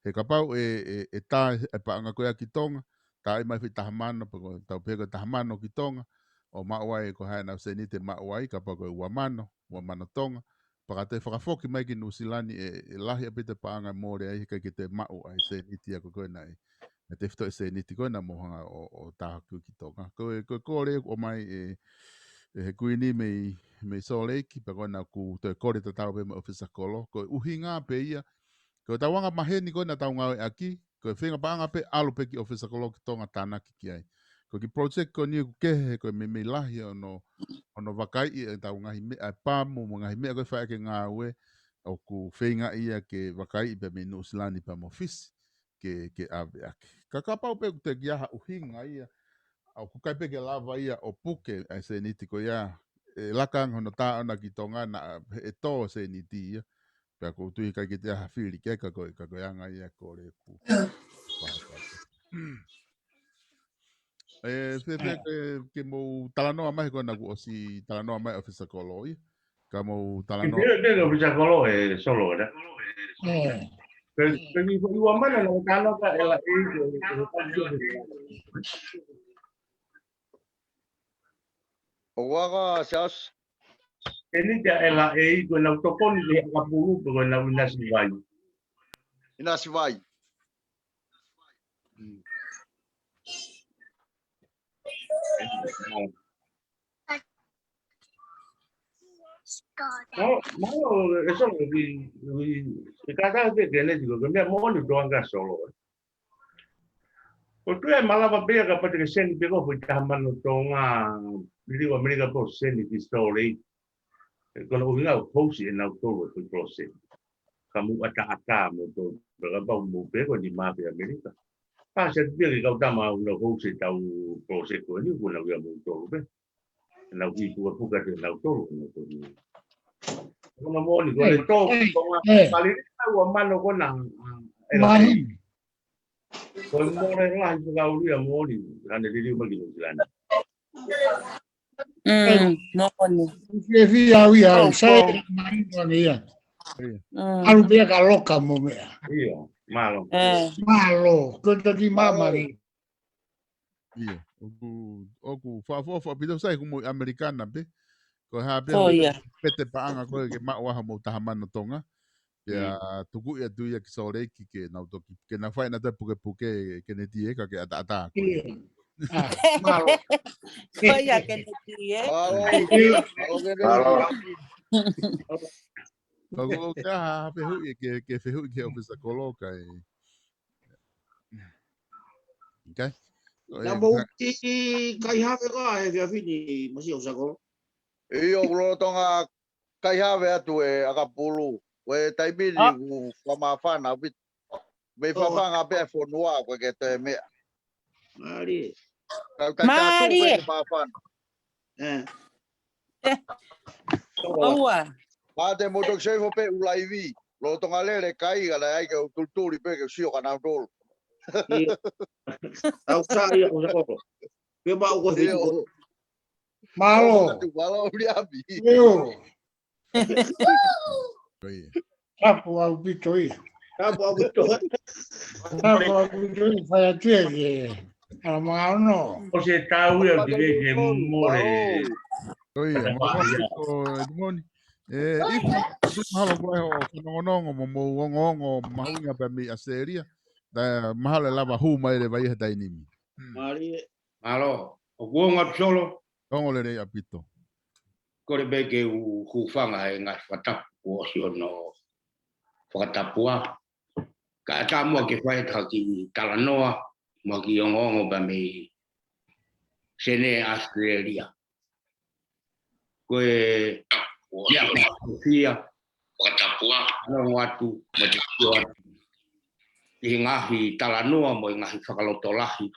He kapau ʻe, ʻe, ʻe tā e paʻanga ko ia ki Tonga, tā mai foʻi taha mano, pe ko tau pehē ko e taha mano ki Tonga, ʻo maʻu ai ko e hā ʻenau sēniti ʻe maʻu ai, kapau ko e ua mano, ua mano Tonga, pea ka toe fakafoki mai ki Nuʻusila ni ʻe, ʻe lahi ʻaupito e paʻanga ʻe mole ai, he ʻikai ke toe maʻu ʻa e sēniti ia ko ē naʻe, ʻa e tefitoʻi sēniti ko ē naʻa mou hanga ʻo, ʻo tā ʻaki ki Tonga. Ko e, ko e kole ʻoku ʻomai ʻe, ʻe he Kuini mei, mei Sōleki, pea ko ena ʻoku toe kole tatau pē mo e ʻOfisa Kolo. Ko e ʻuhinga pē ia, ko ʻetau anga maheni ko ē naʻa tau ngāueʻaki, ko e feinga paʻanga pē ʻalu pē ki he ʻOfisa Kolo ki Tonga tānaki ki ai. Ko e kiʻi project ko eni ʻoku kehe, ko e meimei lahi hono, hono vakaiʻi ʻetau ngaahi meʻa ʻe pamu, mo e ngaahi meʻa ko ē ʻe fai ʻaki e ngāue, ʻoku feinga ia ke vakaiʻi pē mei Nuʻusila ni pea mo Fisi, ke, ke ʻave ʻaki. Ka kapau pē ʻoku teʻeki ai ha ʻuhinga ia, ʻoku ʻikai pē ke lava ia ʻo puke ʻa e sēniti ko ia, ʻe laka ange hono tā ʻona ki Tonga naʻa ʻe tō e sēniti ia. Pea ʻoku ou tui ʻikai ke toe ʻi ai ha fili ki ai ka ko e, ka ko e anga ia e kole ʻoku. ʻE, fēfē ke, ke mou talanoa mai ko ena kuo ʻosi talanoa mai ʻa e ʻOfisa Kolo ia. Ka mou talanoa. Pea, pea ʻOfisa Kolo ʻe Solo ē. ʻE. Pe, pe ni ko ua mano na talanoa ka ʻe la e, ʻe, ʻe, ʻO ua ka siasi. ʻE ni te ʻe la e ko ʻenau tokoni ki he ʻakapulu pe ko ʻenau ʻinasi vai. ʻInasi vai. Mālō, mālō, ʻe Solo, ʻi, ʻi, ʻe kātaki pē Keneti ko e meʻa moʻoni ʻoku tō ange ʻa Solo. ʻOku ou tui ʻe malava pē ia kapau te ke send pē ko e foʻi taha mano Tonga, liliu ʻAmelika pē ʻo send ki Sōleki. Ko hono ʻuhinga ʻoku host ʻe nautolu e foʻi project. Ka mou ʻataʻatā moutolu, pea kapau mou pehē ko e nima pē ʻAmelika. Pasi atu pē ki he kau tama ʻoku nau host ʻetau project ko eni, ko ʻenau ia moutolu pē. Nau kiʻi pukapuka atu ʻe nautolu, nautolu. Ko hono moʻoni, ko e tō, ʻe, ko e, ʻe. Pali, ua mano ko ena, Mahi. Ko e mole lahi fakaʻulia moʻoni, ʻa ʻene liliu mai ki Nuʻu Sila ni. Mm, moʻoni. Fiefia au ia, sai mahi moʻoni ia. Mm. ʻAlu pē ia ka loka mo meʻa. ʻIo, mālō. Mālō, ko e toki māmani. ʻIo, ʻoku, ʻoku fakaʻofoʻofa ʻaupito sai ʻoku mou ʻi ʻAmelika na pē. Ko e hā pē ʻoku pete paʻanga ko ē ke maʻu ʻa hoʻomou taha mano Tonga. Pea tuku ia atu ia ki Salt Lake ke nau toki, ke nau fai ʻenautolu e pukepuke Keneti ē, ka ke ʻataʻatā. ʻIo. Mālō. Ko ia Keneti ē. Mālō. Ka ko e hā ha fehuʻi ke, ke fehuʻi ki he ʻōfisa kolo kae. Okay. Naʻa mou ʻi kai have ko ā he efiafi ni Masiʻi ʻōfisa kolo? ʻIo, ʻoku lolotonga kai have atu ʻe ʻAkapulu. Ko e taimi ni ʻoku fakamāfana ʻaupito. Mei fafanga pē ʻa e fonua ko e ke toe meʻa. Mālie. Kau kai atu ko e māfana. ʻOua. Mate mo toki save pē ʻū laivi. Lolotonga lele kai ka naʻe ʻai ke u tulituli pē ke u sio kia nautolu. ʻIo. Tau sā ia ʻōfisa kolo. Pea mau ko e fitu. Mālō. Mālō, Uliami. ʻIo. Tapu ʻaupito ia. Tapu ʻaupito. Tapu ʻaupito ia, fai atu ia ke ala manga ono. ʻOsi e tau ia, ʻoku teʻeki ke mole. ʻIo, mālō ʻaupito, Edmoni. ʻE, ʻIfo, mahalo ko e hoʻo fanongonongo mo hoʻomou ongoongo mahuʻinga pē mei ʻAositelēlia. Mahalo ʻe lava hū mai leva ia he taimi ni. Mālie. Mālō, ʻoku ongo atu Solo? Ongo lelei ʻaupito. Kole pē ke u hūfanga he ngaahi fakatapu kuo ʻosi hono fakatapua. Kae ʻatā muʻa ke fai ha kiʻi talanoa, mo ha kiʻi ongoongo pē mei Senē ʻAositelēlia. Ko e meʻa ko e fiefia, fakatapua, ongo atu, mo e tau atu. ʻI he ngaahi talanoa, mo e ngaahi fakalotolahi.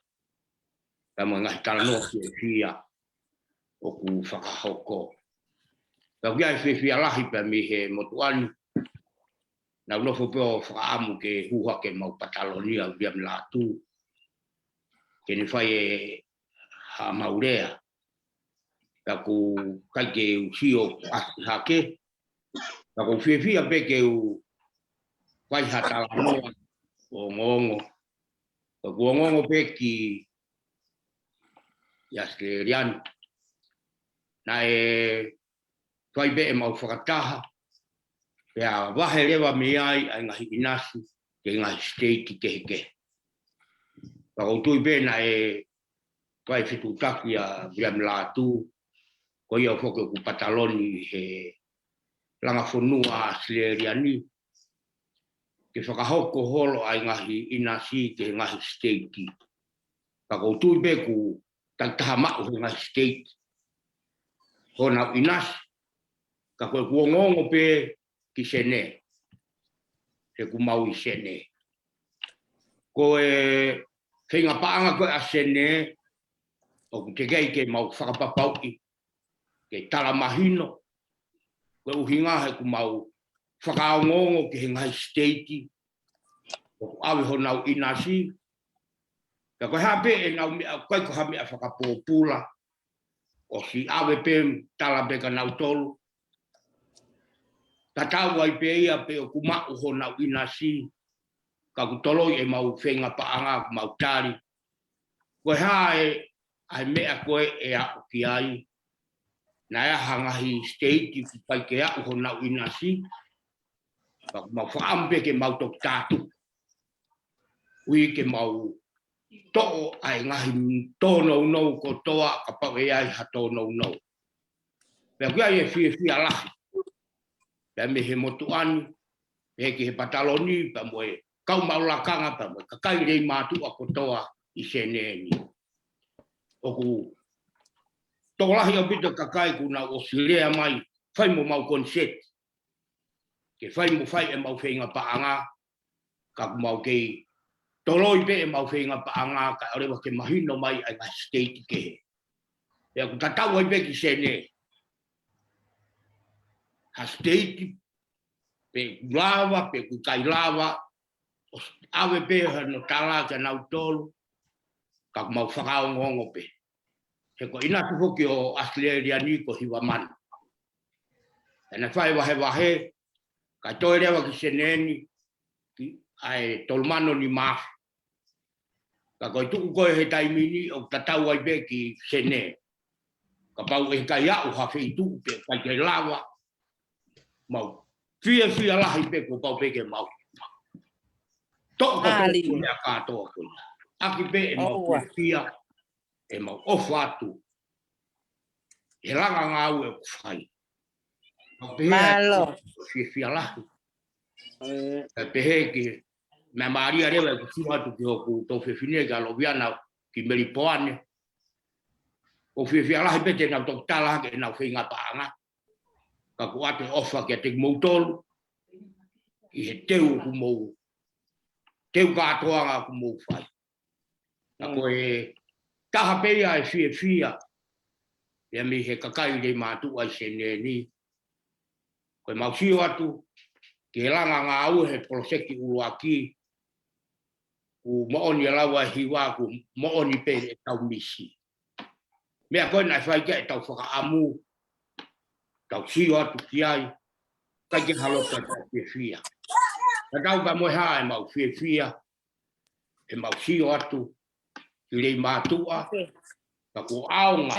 Pea mo e ngaahi talanoa fiefia ʻoku fakahoko. Pea ʻoku ʻi ai e fiefia lahi pē mei he motuʻa ni. Naʻa ku nofo pē ʻo fakaʻamu ke hū hake ʻemau pataloni ʻa Uliami Lātū. Ke ne fai e haʻamau lea. Pea ʻoku ʻikai ke u sio ʻasi hake. Ka ʻoku ou fiefia pē ke u fai ha talanoa ʻo ongoongo. Ka ʻoku ongoongo pē ki ʻAositelēlia ni. Naʻe fai pē ʻemau fakataha. Pea vahe leva mei ai ʻa e ngaahi ʻinasi ki he ngaahi siteiki kehekehe. Ka ʻoku ou tui pē naʻe fai fetuʻutaki ʻa Uliami Lātū, ko ia foki ʻoku pataloni he langa fonua ʻAositelēlia ni, ke fakahoko holo ʻa e ngaahi ʻinasi ki he ngaahi siteiki. Ka ʻoku ou tui pē ʻoku takitaha maʻu he ngaahi siteiki honau ʻinasi, ka ko ʻeku ongoongo pē ki Senē. He ʻoku mau ʻi Senē. Ko e feinga paʻanga ko ē ʻa Senē, ʻoku teʻeki ai ke mau fakapapauʻi, ke tala mahino, ko e ʻuhinga he ʻoku mau fakaongoongo ki he ngaahi siteiki, ʻoku ʻave honau ʻinasi, ka ko e hā pē ʻenau meʻa, ʻoku ʻikai ko ha meʻa fakapōpula, ʻosi ʻave pē, tala pē kia nautolu. Tatau ai pē ia pe ʻoku maʻu honau ʻinasi, ka ʻoku toloi ʻemau feinga paʻanga, ʻoku mau tali. Ko e hā e, ʻa e meʻa ko ē ʻe aʻu ki ai. Naʻe ʻi ai ha ngaahi siteiki ʻoku ʻikai ke aʻu honau ʻinasi. Ka ʻoku mau fakaʻamu pē ke mau toki tātuku. ʻUi ke mau toʻo ʻa e ngaahi tōnounou kotoa kapau ʻe ʻi ai ha tōnounou. Pea ʻoku ʻi ai e fiefia lahi. Pea mei he motuʻa ni, pea ki he pataloni, pea mo e kau maʻu lakanga, pea mo e kakai lei mātuʻa kotoa ʻi Senē ni. ʻOku tokolahi ʻaupito kakai kuo nau ʻosi lea mai, fai mo mau koniseti. Ke fai mo fai ʻemau feinga paʻanga, ka ʻoku mau kei toloi pē ʻemau feinga paʻanga, kae ʻoua leva ke mahino mai ʻa e ngaahi siteiki kehe. Pea ʻoku tatau ai pē ki Senē. Ha siteiki, pe ʻoku lava, pe ʻoku ʻikai lava, ʻave pē hano tala kia nautolu, ka ʻoku mau fakaongoongo pē. He ko e ʻinasi foki ʻo ʻAositelēlia ni ko e hiva mano. Pea naʻe fai e vahevahe, kae toe leva ki Senē ni, ki ʻa e tolu mano nima afe. Ka ko e tuʻu ko ē he taimi ni ʻoku tatau ai pē ki Senē. Kapau ʻe ʻikai aʻu ha feituʻu pē ʻikai ke lava, mau fiefia lahi pē kuo pau pē ke mau toʻo kotoa e meʻa kātoa ko ia. ʻAki pē ʻemau fiefia, ʻemau ʻofa atu he langa ngāue ʻoku fai. Mau pehē ʻoku fiefia lahi. Pea pehē ki he meʻa mālie leva ʻeku sio atu ki hoku tuofefine kia Loviana ki Melipoane. ʻOku fiefia lahi pē te nau toki tala hake ʻenau feinga paʻanga. Ka ʻoku ʻoatu e ʻofa kiate kimoutolu ʻi he teu ʻoku mou teu kātoanga ʻoku mou fai. Ka ko e taha pē ia e fiefia ia mei he kakai Leimātuʻa ʻi Senē ni. Ko e mau sio atu ki he langa ngāue he poloseki ʻuluaki, ʻoku moʻoni e lau ʻa e hiva, ʻoku moʻoni pē ʻetau misi. Meʻa ko ē naʻe fai ki ai ʻetau fakaʻamu, tau sio atu ki ai, ʻikai ke halo ka tau fiefia. Ka tau ka mo e hā ʻemau fiefia, ʻemau sio atu ki Leimātuʻa, ka kuo ʻaonga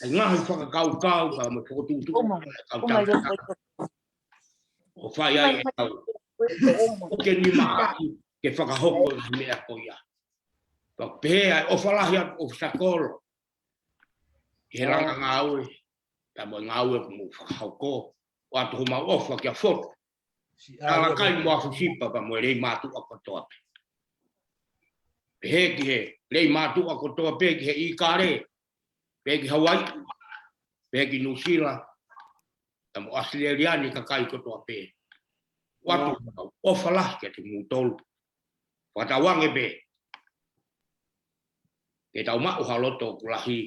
e ngaahi fakakaukau ka mo e fokotuʻutuʻu ʻa e kau tangata ʻo fai ai ʻetau ʻoke ni maʻaki ke fakahoko e meʻa ko ia. Ka pehē ai ʻofa lahi atu ʻo Sakolo ʻi he langa ngāue, pea mo e ngāue ʻoku mou fakahoko, ʻoatu homau ʻofa kia Fotu, Talakai mo Afusipa pea mo e Leimātuʻa kotoa pē. Pehē ki he Leimātuʻa kotoa pē, ki he ʻIkale, pehē ki Hauaiʻi, pehē ki Nuʻusila, pea mo ʻAositelēlia ni kakai kotoa pē. ʻOatu homau ʻofa lahi kiate kimoutolu. Fakatauange pē ke tau maʻu ha loto ʻoku lahi,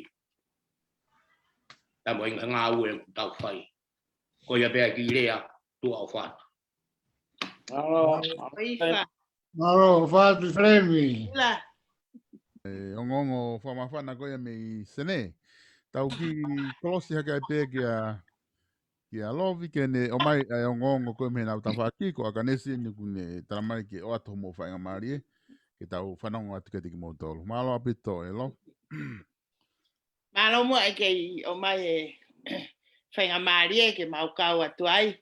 pea mo e ngaahi ngāue ʻoku tau fai. Ko ia pē ʻa e kiʻi lea, tuʻa ʻofa atu. Mālō. Mālō, ʻofa atu Selemi. ʻE ongoongo fakamāfana ko ia mei Senē. Tau kiʻi kolosi hake ai pē kia, kia Lovi ke ne ʻomai ʻa e ongoongo ko ē mei heʻenau tafaʻaki ko ʻAkanesi ni kuo ne tala mai ke ʻoatu hoʻomou faingamālie ke tau fanongo atu kiate kimoutolu. Mālō ʻaupito ʻe Lovi. Mālō muʻa e kei ʻomai e faingamālie ke mau kau atu ai.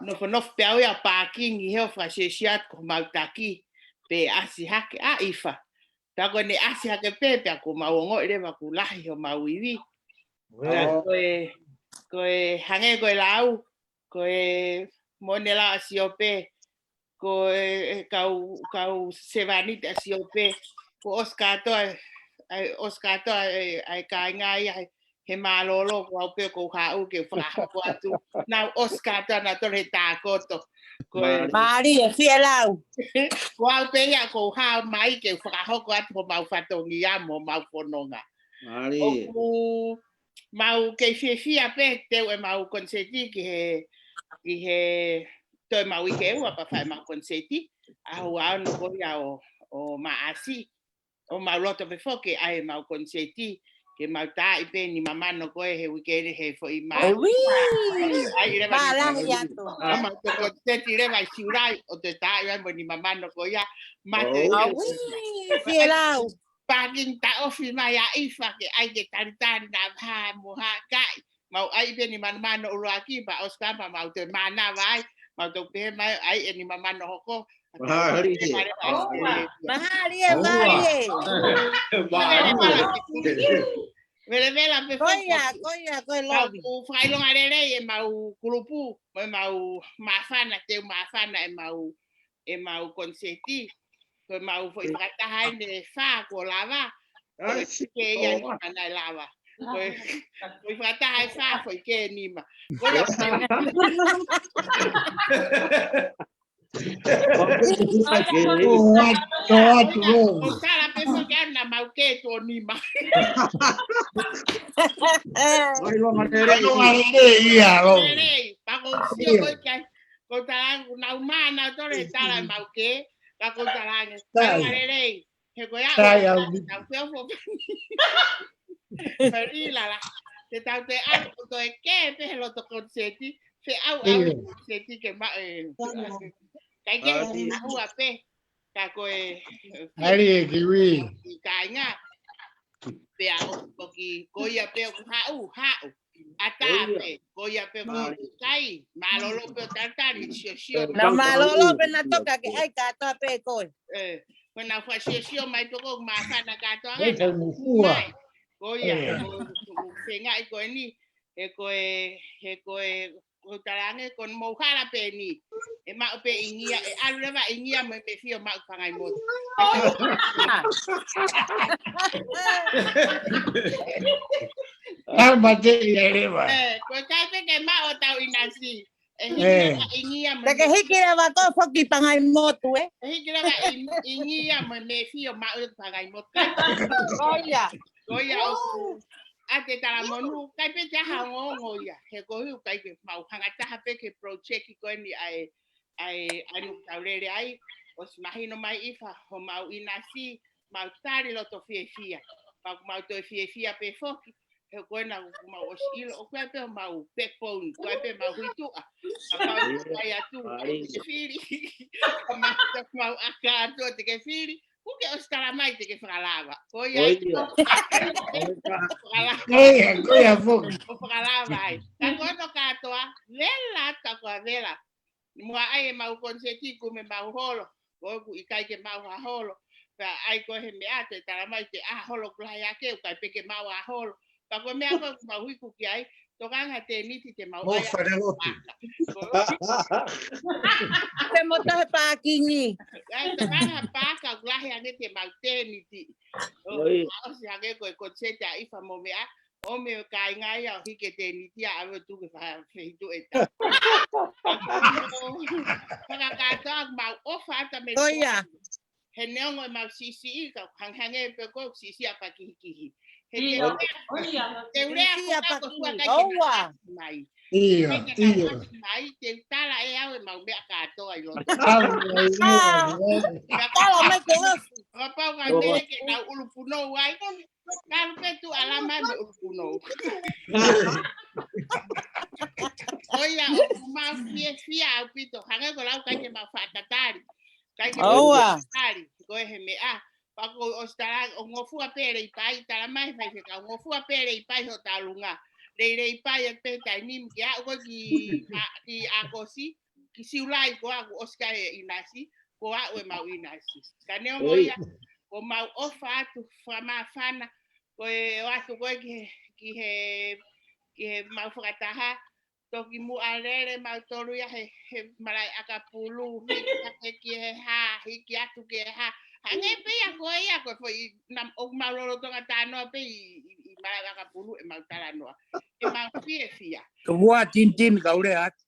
Nofonofo pē au ia ʻo pākingi he ʻo fakasiosio atu ko homau taki pē ʻasi hake ʻa ʻIfa. Pea ko ʻene ʻasi hake pē pea kuo mau ongoʻi leva ʻoku lahi homau ivi. Ko e, ko e hangē ko e lau, ko e mone lau ʻa Siope, ko e kau, kau sevāniti ʻa Siope, kuo ʻosi kātoa, ʻa e ʻosi kātoa ʻa e, ʻa e kāinga ia he, he mālōlō, ko au pē ʻoku ou haʻu ke u fakahoko atu. Nau ʻosi kātoa nautolu he tākoto. Ko e mālie, fie lau. Ko au pē ia ʻoku ou haʻu mai ke u fakahoko atu homau fatongia mo homau fononga. ʻOku mau kei fiefia pē teu ʻemau koniseti ki he, ki he toe mau uike ʻe ua pea fai ʻemau koniseti. ʻAho ua ono ko ia ʻo, ʻo Maʻasi. ʻOku mau loto pē foki ʻa ʻemau koniseti ke mau taaʻi pē nima mano ko ē he uike ni he foʻi mā. ʻAi leva ni. Mālahi atu. ʻA mau toe koniseti leva ʻi Siulai ʻo toe taaʻi ai mo e nima mano ko ia. Mate. Fie lau. Pākingi taʻofi mai ʻa ʻIfa ke ʻai ke talitali na pā mo hakaʻi. Mau ʻai pē nima mano ʻuluaki pea ʻosi ka pea mau toe mānava ai. Mau toe pehē mai ʻai e nima mano hoko. Mālie. Mālie, mālie. Velavela pē foki. Ko ia, ko ia, ko e Lovi. Mau fakaʻilonga lelei ʻemau kulupu, mo ʻemau māfana, teu māfana ʻemau ʻemau koniseti. Ko ʻemau foʻi fakataha ʻeni ʻe fā kuo lava. Ko e ke ia nima naʻe lava. Ko e foʻi fakataha ʻe fā foʻi ke nima. Ko ia. Ko atu, ko atu, ko atu. ʻOku tala pē foki ana mau ke tuʻo nima. Ko e longa lelei. Longa lelei, ia, lo. Lelei, pea ko u sio ko ē ki ai. Ko tala ʻoku nau mā nautolu he tala ʻemau kē, ka ko tala ange. Sai. Tala lelei. He ko ia sai au. Tau pē ofo. Peri lala. Te tau te ʻalu ko toe kē pē he loto konisēti. Feʻauʻau konisēti ke ma e. Kai ke ua pē. Ka ko e. Ari e kiwi. Kāinga. Pea ʻoku toki, ko ia pē ʻoku haʻu, haʻu. ʻAtā pē, ko ia pē ʻoku kai, mālōlō pē ʻo talitali, siosio. Nau mālōlō pē naʻa toka ke ʻai kātoa pē koe. ʻE, ko ʻenau fakasiosio mai pē ko ʻeku māfana kātoa ngana. Ko ia, ko, ko, fengaʻi ko eni, he ko e, he ko e, ko tala ange, ko mou hala pē ni. ʻE maʻu pē ʻingia, ʻe ʻalu leva ʻingia mo e mefio maʻu pangai motu. Tau mate ia leva. ʻE, ko e kai pē ke maʻu ʻo tau ʻinasi. ʻE hiki leva ʻingia mo e mefio. Te ke hiki leva ko foki pangai motu, ē? ʻE hiki leva ʻi-, ʻingia mo e mefio maʻu pangai motu. Ko ia. Ko ia ʻoku. ʻA te tala monu, kai pē te aha ongoongo ia. He ko hiu kai ke mau hanga taha pē ke project ko eni ʻa e, ʻa e, ʻa e nuku tau lele ai, ʻosi mahino mai ʻIfa, homau ʻinasi, mau tali loto fiefia. Mau, mau toe fiefia pē foki, he ko ena mau ʻosi ʻilo, ʻoku ʻi ai pē homau backbone, ʻoku ʻi ai pē mau huituʻa. Ka mau ʻai atu, te ke fili. Ka mau, mau ʻaka atu, te ke fili. Kuo ke ʻosi tala mai te ke fakalava. Ko ia. Ko ia. Fakalava. Ko ia, ko ia foki. ʻO fakalava ai. Ka ko hono kātoa, vela, ka ko e vela. Muʻa ʻai ʻemau konisēti kuo mau holo. Ko ʻeku ʻikai ke mau ha holo. Pea ʻai ko e he meʻa te tala mai te ʻa holo kula ia ke, ʻikai pē ke mau ha holo. Ka ko e meʻa ko ʻeku mau hiku ki ai, tokanga tēniti te mau ʻai. Mo fale lotu. Te mo tahe pākingi. ʻAi, tokanga pāka ʻoku lahi ange te mau tēniti. ʻO, ʻosi ange ko e konisēti ʻa ʻIfa mo meʻa, ʻo me kāinga ia ʻo hiki tēniti ʻa ʻave tuku fa-, fehitu ʻe ta. Fakakātoa mau ʻofa atu mei. Ko ia. He neongo ʻemau siʻisiʻi, ka hangehangē pē ko e siʻisiʻi ʻa pakihikihi. He te u lea, te u lea ko ka ko tua kai ke nau ʻasi mai. ʻIo, ʻio. Mai, te u tala ʻe au ʻemau meʻa kātoa ʻi loto. Tala mai ke ʻosi. Kapau ka mele ke nau ʻulupunou ai. Kalu pē tuʻa lama me ʻulupunou. Ko ia ʻoku mau fiefia ʻaupito. Hangē ko e lau kai ke mau fakatatali. Kai ke mau fakatatali. Ko e he meʻa. Pea ko ʻosi tala ʻo ngofua pē Leipai, tala mai fai feka ʻo ngofua pē Leipai ho talunga. Lei Leipai ʻa pē taimi ke aʻu ko ki, ki ʻAokosi, ki Siulai ko ʻeku ʻosi kai e ʻinasi, ko aʻu ʻemau ʻinasi. Ka neongo ia, ko mau ʻofa atu, fakamāfana, ko e ʻoatu ko e ki he, ki he, ki he mau fakataha, toki muʻa lele mautolu ia he, he malaʻe ʻakapulu, hiki ake ki he hā, hiki atu ki he hā. Hangē pē ia ko ia ko e foʻi, naʻa mau lolotonga talanoa pē ʻi, ʻi, ʻi malaʻe ʻakapulu ʻemau talanoa. ʻEmau fiefia. Ko ua tintin kau lea atu.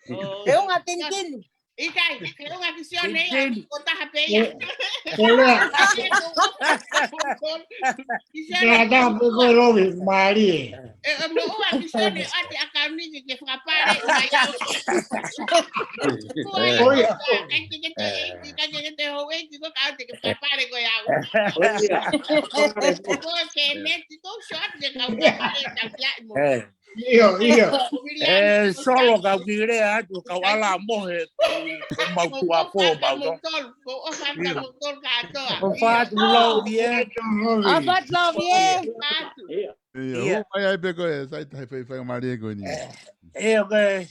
He unga tintin. ʻIkai, he unga ki Sione ia, ko taha pē ia. Ko lea. Ki Sione. Ko taha pē ko e lovi, mālie. ʻE, ʻe mo ua ki Sione, ʻati ʻakauni ke fakapale, mai au. Ko ia. Kai ke te, kai ke te hou e, ki ko ka te ke fakapale ko au. Ko ia. Ko ke ne, ki ko shot ke kau fakapale, kau kia mo. ʻIo, ʻio. ʻE Solo kau ki lea atu, kau ala mohe, ko mau tuʻa pō, mau tō. Ko ʻofa atu lou vie. ʻOfa atu lou vie. ʻIo, ʻio. Mai ai pē ko e, sai tahi fai fai mālie ko eni. ʻE, ʻio ko e.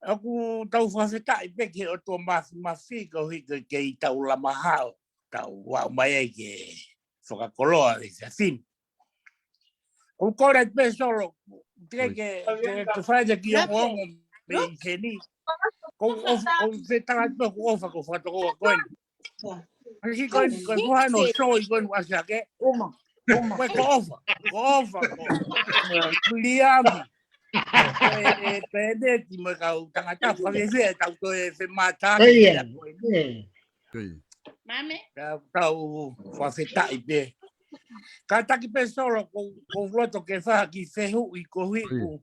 ʻOku tau fakafetaʻi pē ki he ʻOtua Mafimafi koeʻuhi ko e kei tau lama hao, tau aʻu mai ai ke fakakoloa e efiafi ni. ʻOku ou kole pē Solo, ke, ke, ke, ke fai ʻaki e ongoongo mei heni. ʻOku ou ʻofa, ʻoku ou fetaʻi pē ʻoku ou ʻofa ko e fakatokoua ko eni. Hiki ko eni, ko e fuʻu hano soi ko eni ʻoku ʻasi hake. Ko e ko ʻofa, ko ʻofa, ko Viliami. Ko e Peneti mo e kau tangata, fakafiefia ʻetau toe femātaaki. Ko ia. Mame. Tau, tau fakafetaʻi pē. Kātaki pē Solo, ko, ko loto ke fai ha kiʻi fehuʻi koeʻuhi ko,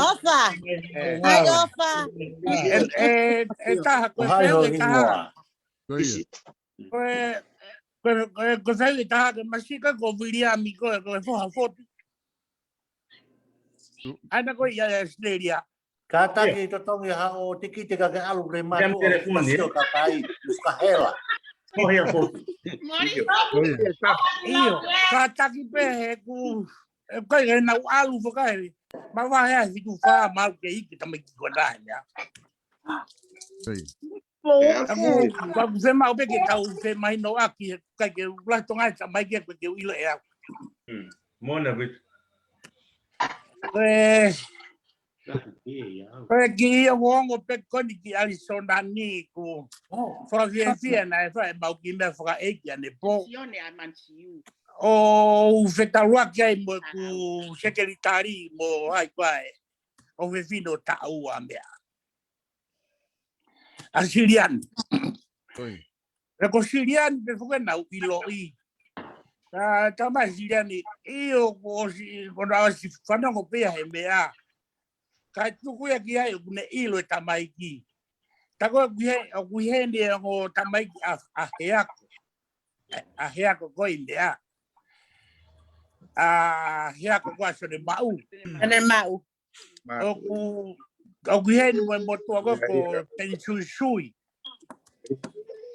ʻOfa. ʻOfa. ʻE taha ko e fēnge taha. Ko e, ko e, ko e fēnge taha ke masika ko Viliami ko e, ko e foha fotu. ʻAna ko ia ʻi ʻAositelēlia. Kātaki totongi ha ʻo tikite ka ke ʻalu le matu ʻo telefoni, masio ka kai, uska hela. ʻIo, kātaki pē he ku, ʻe kai ke nau ʻalu fakae. Ma vahe a fitu fā mau ke iki tamaiki ko nahe mea. Aku, aku fema o peke tau fema ino aki, kai ke ula tonga e tamaiki ke ke ilo e au. Mona vit. Ko e, ko e kiʻi ongoongo pē ko eni ki Arizona ni ku fakafiefia naʻe fai mau ki mea fakaʻeiki ʻanepō. ʻO u fetaulaki ai mo e ku sekelitali mo ai ko e ʻofefine ʻo taʻua mea. ʻA Siliani. Pea ko Siliani pē foki naʻa ku ʻiloʻi. Ka tama Siliani, ʻio, ko ʻosi, ko naʻa ʻosi fanongo pē ia he meʻa. Ka tuku ia ki ai ʻoku ne ʻilo e tamaiki. Ta ko ʻoku ʻi he, ʻoku ʻi heni e ongo tamaiki ʻa, ʻa Heako. ʻA Heako ko e meʻa. ʻA Heako ko ʻa Sone Maʻu. Sone Maʻu. ʻOku, ʻoku ʻi heni mo e motuʻa ko, ko Penisuisui.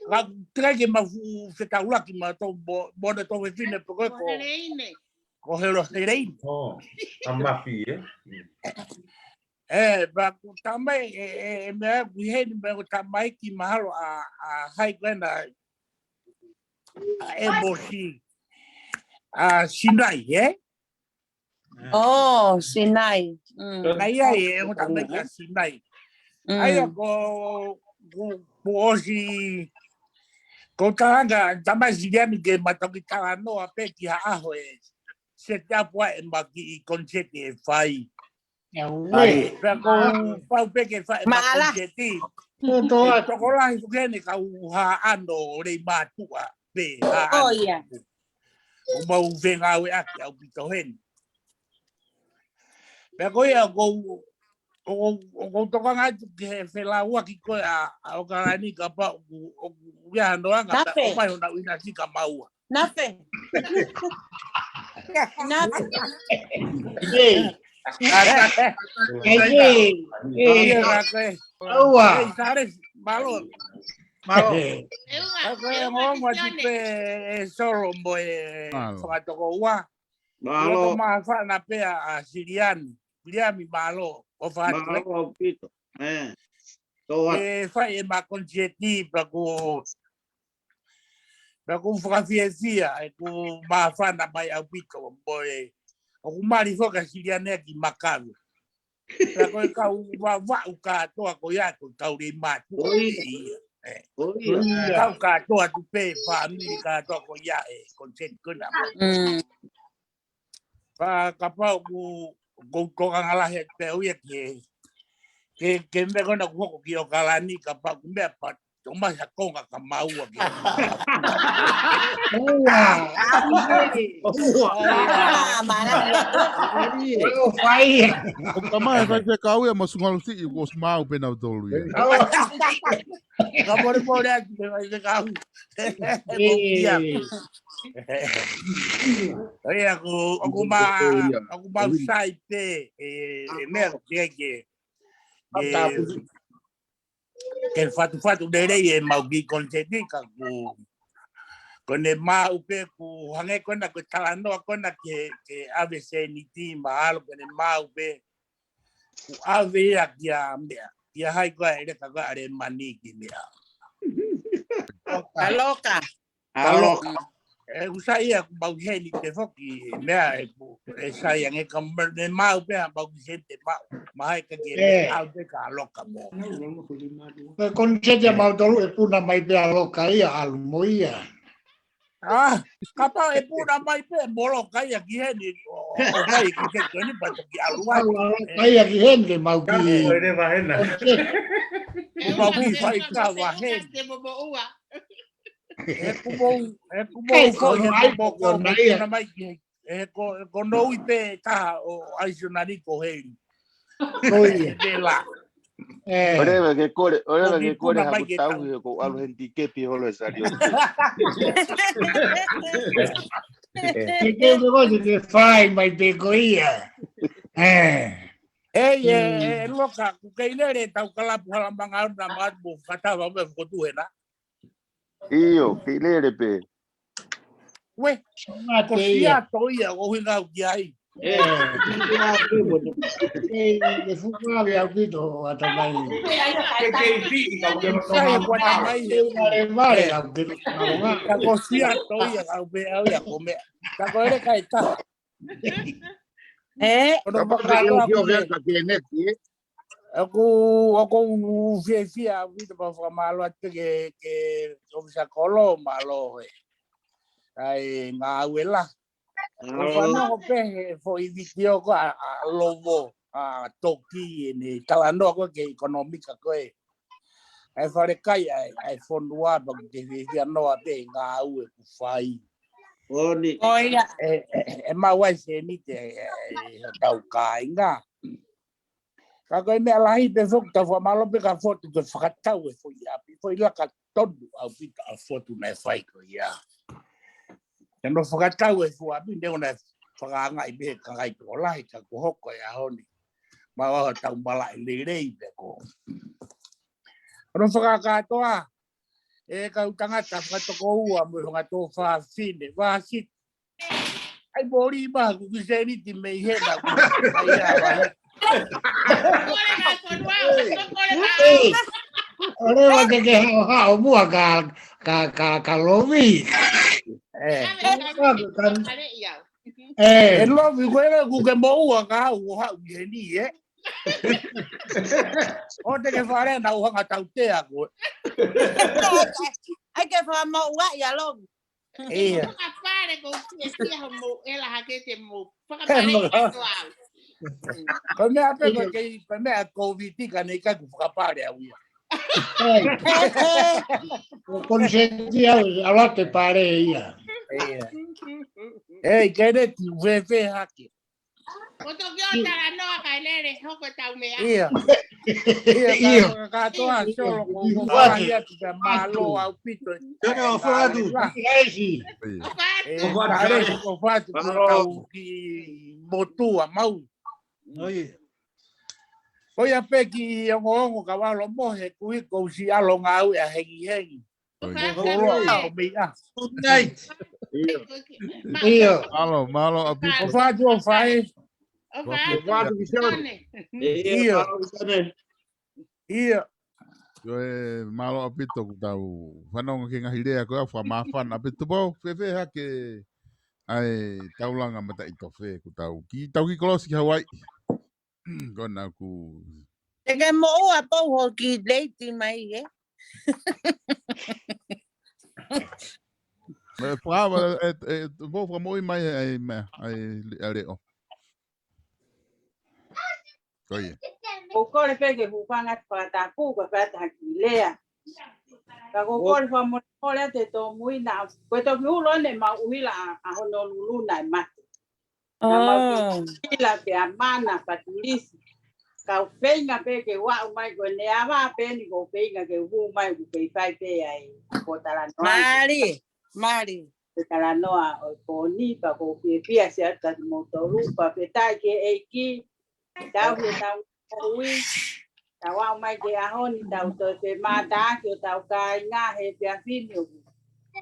Ka teʻeki ke ma fuʻu fetaulaki ma tō mo, mo ne tō fefine pe ko, ko Heleine. Ko Helo Heleine. ʻA Mafi, ē? ʻE, pea ku tamai, ʻe, ʻe, ʻe meʻa ʻoku ʻi heni mo e ongo tamaiki mahalo ʻa, ʻa hai ko ena, ʻa ʻEmosi. ʻA Sinai, ē? ʻO Sinai. Sinai ai, ʻe ongo tamaiki ʻa Sinai. ʻAia ko, ko, ko ʻosi, ko talanga, tamai Siliani ke ma toki talanoa pē ki ha ʻaho ʻe set up ai ʻema kiʻi concert ʻe fai. Pea ko pau pē ke fai ʻema concert. Tokolahi fuke ne kau ha ano lei mātuʻa pē ha ano. ʻO mau fengāueʻaki ʻaupito heni. Pea ko ia, ʻoku ou, ʻoku ou tokanga atu ki he felauaki ko ē ʻa, ʻa ʻOkalani kapau ʻoku, ʻoku ʻi ai hano anga, pea ʻomai honau ʻinasi kia maua. Nafe. Nafe. Mālō. Mālō. Mālō. Mālō. Mālō. Mālō. Mālō. Mālō. Mālō. Māfana pē ʻa Siliani. Viliami, mālō. ʻOfa atu. Mālō ʻaupito. ʻE. Tō atu. ʻE fai ʻema concert pea ʻoku, pea ʻoku fakafiefia, ʻoku māfana mai ʻaupito. Mo e, ʻoku mali foki ʻa Siliani ki Makawe. Pea ko e kau vavaʻu kātoa ko ia ko e kau lei mātuʻa. ʻIo. ʻE. Kau kātoa tu pē fāmili kātoa ko ia ʻe concert ko ena. Pea kapau ʻoku, ʻoku ou tokanga lahi pē au ia ke, ke, ke meʻa ko ena ʻoku hoko ki ʻOkalani kapau ʻoku meʻa pē ʻomai ha konga ka maua ke. Ua. ʻOku ʻa mara. ʻOku fai. ʻOku ʻa mai fai fekau ia mo Sungalu Siʻi, ʻoku ʻosi maau pē nautolu ia. Ka mole mole atu pē mai fekau. Ia. Ia, ʻoku, ʻoku ma, ʻoku mau sai pē, e, e meʻa ke, ke, ke, ke fatufatu lelei e mau ki koniseti ka ʻoku, ko ʻene maau pē ʻoku hangē ko ena ko e talanoa ko ena ke, ke ʻave seniti mahalo ko ʻene maau pē ʻoku ʻave ia kia meʻa. Kia hai ko ē leka ko ē ʻAlemani ki meʻa. Ka loka. Ka loka. E, ʻoku sai ia ʻoku mau heni pē foki, meʻa ʻoku, e sai ange ka me, me mau pē ha mau ki heni te mau. Ma hai ka ke, ʻave pē ka loka mo. Ko e koniseti ʻa mautolu e puna mai pē ʻa loka ia ʻalu mo ia. ʻA, kapau e puna mai pē mo loka ia ki heni, ʻo, ʻo, ʻo kai ki ke ko eni pa toki ʻalu ai. ʻAlu ʻa loka ia ki heni ke mau ki. Ka ko e leva hena. Koniseti. Ko mau ki fai ka vaheni. Te mo mo ua. E ʻoku mou, e ʻoku mou Kai ko ko ia ai ko mou ko ko na ia. puna mai ki, e ko, ko nou i pē taha ʻo ʻAisonani ko heli. Ko ia. E te la. E. ʻOleva ke kole, ʻoleva Ko ki ke kole puna mai haku ke tau tau. He ko ʻalu heni ti kepi holo e sari o. Ke ke ko ke fai mai pē ko ia. E. Ei, e, e, loka, ʻoku kei lele tau kalapu hala manga au na ma mo fakatava me fokotu hena. ʻIo, kei lele pē. Ue, Sona ko te ia. Siato ia, ko hinga au ki ai. E. E, e fuka ʻaupito ʻa tamai. Ke kei piʻi ka ke Sai e kua tamai he. Vale, vale, ʻaupito. Ka ko Siato ia, ka upe au ia ko meʻa. Ka ko ere kai ka. E, Kono maka loa ko ke. Aku, aku fiefia, aku ita pa fakamalo atu ke, ke ofisa kolo, malo he. Ai, ngāue la. Ko fanongo pē he foʻi vitiō ko ʻa, ʻa Lovo, ʻa Toki, ʻene talanoa ko ē ki he ʻekonōmika ko ē. ʻA e falekai, ʻa e, ʻa e fonua, pea ʻoku te fiefia noa pē he ngāue ʻoku fai. Oni. Ko ia. ʻE, ʻe, ʻe mau ai seniti, ʻe, ʻe, ʻe, tau kāinga. Ka ko e meʻa lahi pē foki, tau fakamalo pē ka fotu ke fakatau e foʻi ʻapi, foʻi laka tonu ʻaupito ʻa fotu naʻe fai ko ia. Ke no fakatau e foʻi ʻapi, ne ona fakaangaʻi pē he kakai tokolahi, ka ko hoko e ʻaho ni. Mau ʻaho tau malaʻe lelei pē ko. Ono fakakātoa, e kau tangata fakatokoua mo e fakatō fāfine, vāsiti. ʻAi mōlī maha, ʻoku ki seniti mei hena, ʻoku ʻai ʻa vāhe. Ei, ʻo leva ke ke hao hao mua ka, ka, ka, ka lovi. E, E, e lovi ko ere ʻoku ke moʻua ka hau, ʻo hau i heni, e. ʻO te ke fale na ʻo hanga tautea ko. ʻAi ke fakamoʻua ia lovi. Ia. Fakapale ko kia kia ho mo ela hake te mo. Fakapale Mo. Ka ko au. Ko e meʻa pē ko e kei, ko e meʻa Covid ka nei ka ku fakapale au ia. Ko koniseti au, ala te pale ia. Ia. Ei, ke ne ti uefe hake. Ko toki o talanoa ka lele hoko tau meʻa. Ia. Ia, Ia. ka, ka toa solo ko, ko Ia. ka ia ki ka mālō ʻaupito. Tena o fatu. Laisi. E, ka lele ko fatu ko tau ki motua mau. Oi. Ko ia pē ki ongoongo ka valo mo he kui ko usi alo ngāue ʻa hengihengi. Ko loa o mei a. Good night. Ia. Mālō, mālō ʻaupito. Ko fatu o fai. Ko fatu ki Sione. Ia. Mālō ki Sione. Ia. Ko e mālō ʻaupito kuo tau fanongo ki he ngaahi lea ko ē ʻoku fakamāfana ʻaupito pau. Fēfē hake ʻa e taulanga mataʻitofe kuo tau ki, tau ki kolosi ki Hawaii. Ko ena ku. Te ke moʻua pau ho ki leiti mai, e? Me fakaava, e, e, mo fakamoʻui mai ai mea, ai le, a leʻo. Ko ia. ʻOku kole pē ke u fanga fakatapu, ko e fata haki lea. Ka ko kole fakamolemole atu e tōmui na, ko e toki ulo ne mau ʻuhila ʻa, ʻa Honolulu naʻe mate. Na mau ki ʻuhila pea mana patulisi. Kau feinga pē ke u aʻu mai ko e neava pē ni ko u feinga ke u hū mai ʻoku kei fai pē ai ko talanoa. Mali, mali. Ko talanoa ʻo e pōni, pea ko u fiefia sia atu kimoutolu, pea pē tai ke ʻEiki, tau he tau ui, tau aʻu mai ke ʻaho ni tau toe femātaaki ʻo tau kāinga he pea fini ʻoku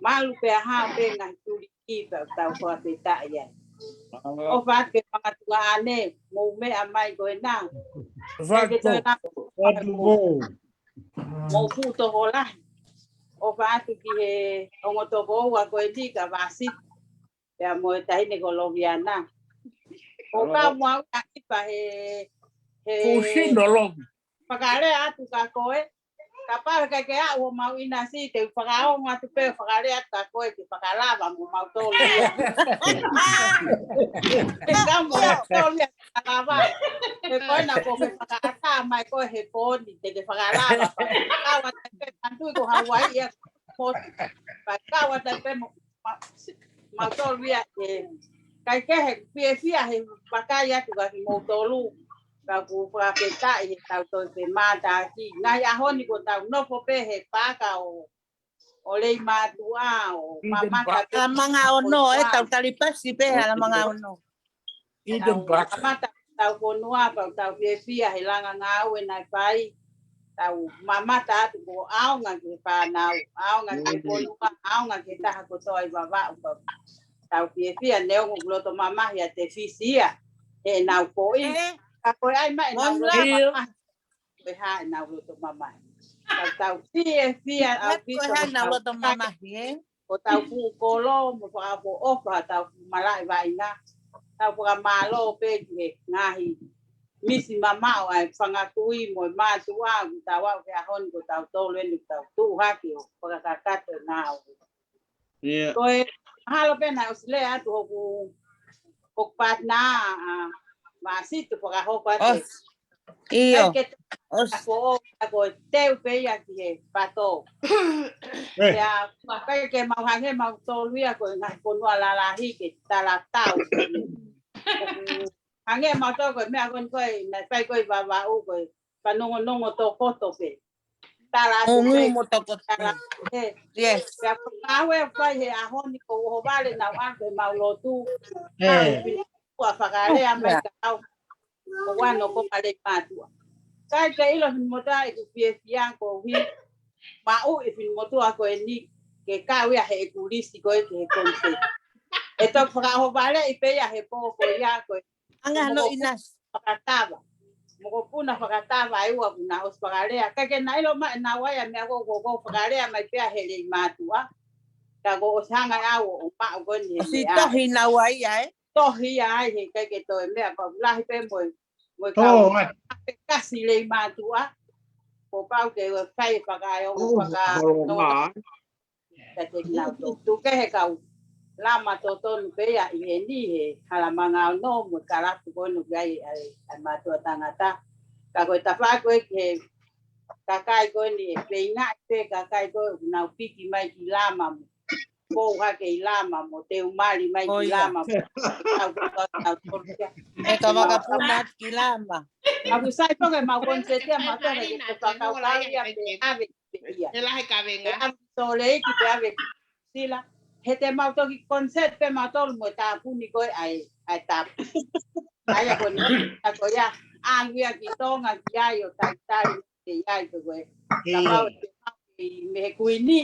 malu pea hao pē ngaahi tuli ki pea tau fakafetaʻi ai. ʻOfa atu ke fanga tuongaʻane, mou meʻa mai ko ena. Ke toe la mou fuʻu tokolahi. ʻOfa atu ki he ongo tokoua ko eni ka Vasi. Pea mo e taʻahine ko Loviana. ʻO ka mau ʻaʻi pa he, he fakalea atu ka koe. Kapau he ʻikai ke aʻu homau ʻinasi te u fakaongo atu pē fakalea atu ka koe ke fakalava mo mautolu ia. Ke kau mo mautolu ia fakalava. He ko ena ko ke fakaʻatā mai koe he pōni te ke fakalava. Pea kau atu pē pantui ko Hauaiʻi ia. Pea kau atu pē mo mautolu ia ē. Kae kehe fiefia he vakai atu ka kimoutolu. Ka ʻoku fakafetaʻi he tau toe femātaaki. Ngaahi ʻaho ni ko tau nofo pē he paka ʻo, ʻo Leimātuʻa ʻo mamata pē. Hala manga ono, ē, tau talipasi pē hala manga ono. Tau mamata tau fonua, pea tau fiefia he langa ngāue naʻe fai. Tau mamata atu ko ʻaonga ki he fānau, ʻaonga ki he fonua, ʻaonga ki he taha kotoa ʻi Vavaʻu, pea tau fiefia neongo ʻoku loto mamahi ʻa Tefisi ia heʻenau foʻi. Ka ko e ʻai mai ʻenau loto mamahi. Ko e hā ʻenau loto mamahi. Ka tau fiefia ʻaupito he tau loto mamahi, ē? Ko tau fuʻu kolo, mo fakaʻofoʻofa tau fuʻu malaʻe vaʻinga. Tau fakamālō pē ki he ngaahi misi mamaʻo ʻa e fanga kui mo e mātuʻa, ʻoku tau aʻu ki he ʻaho ni ko tautolu eni tau tuʻu hake ʻo fakakakato e ngāue. Ko e mahalo pē naʻe ʻosi lea atu hoku, hoku partner, ʻa Vasi, te u fakahoko atu. ʻIo. ʻOsi. Ko e teu pē ia ki he pato. Pea ʻikai ke mau hangē mautolu ia ko e ngaahi fonua lalahi ke talatau. Hangē mautolu ko e meʻa ko eni ko e naʻe fai ko ē ʻi Vavaʻu ko e fanongonongo tokoto pē. Talatau pē. Mo tokoto. Yes. Pea ko e ngāue ʻoku fai he ʻaho ni ko ʻohovale nau ʻalu he mau lotu. Mau pili kua fakalea mai ka au. Ko wano ko Leimātuʻa. Kai ke ʻilo Finemotuʻa ʻeku fiefia koeʻuhi maʻu ʻe Finemotuʻa ko eni ke kau ia heʻeku lisi ko ē ki he koniseti. ʻE toki fakaʻohovaleʻi pē ia he pō ko ia ko e anga no ʻinasi fakatava. Mokopuna fakatava ʻe ua kuo nau ʻosi fakalea. Kai ke na ʻilo mai ʻe naua ia meʻa ko ē kuo fakalea mai pē ia he Leimātuʻa. Ka kuo ʻosi hanga ʻe au ʻo maʻu ko eni he meʻa. ʻOsi tohi naua ia, ē? Tohi ia ai he ʻikai ke toe meʻa pau lahi pē mo e, mo e kau ʻape kasi Leimātuʻa. Kuo pau ke ua fai fakaeongo fakaeongo. Ka te nau tō. Tuku kehe kau lama totonu pē ia ʻi heni he hala manga ono mo e kalapu ko eni ʻoku ʻi ai ʻa e, ʻa e mātuʻa tangata. Ka ko e tafaʻaki ko ē ki he kakai ko eni ʻe feingaʻi pē kakai ko ē ʻoku nau piki mai ki lama mo pou hake ʻi lama mo teumali mai ki lama mo tau tau tau tolu ia. ʻE ka vakapuna atu ki lama. ʻOku sai pē ke mau koniseti ia mau tau ke fakakaukau ia pē ʻave pē ia. ʻE lahi kavenga. ʻE ʻave Sōleki pē ʻave Sila. He te mau toki koniseti pē mautolu mo e tāpuni ko ē ʻa e, ʻa e tāpuni. ʻA ia ko eni, ʻa ko ia, ʻalu ia ki Tonga ki ai ʻo talitali. Te ʻi ai pē ko ē. Kapau ʻe te mau ʻi mei he kuini,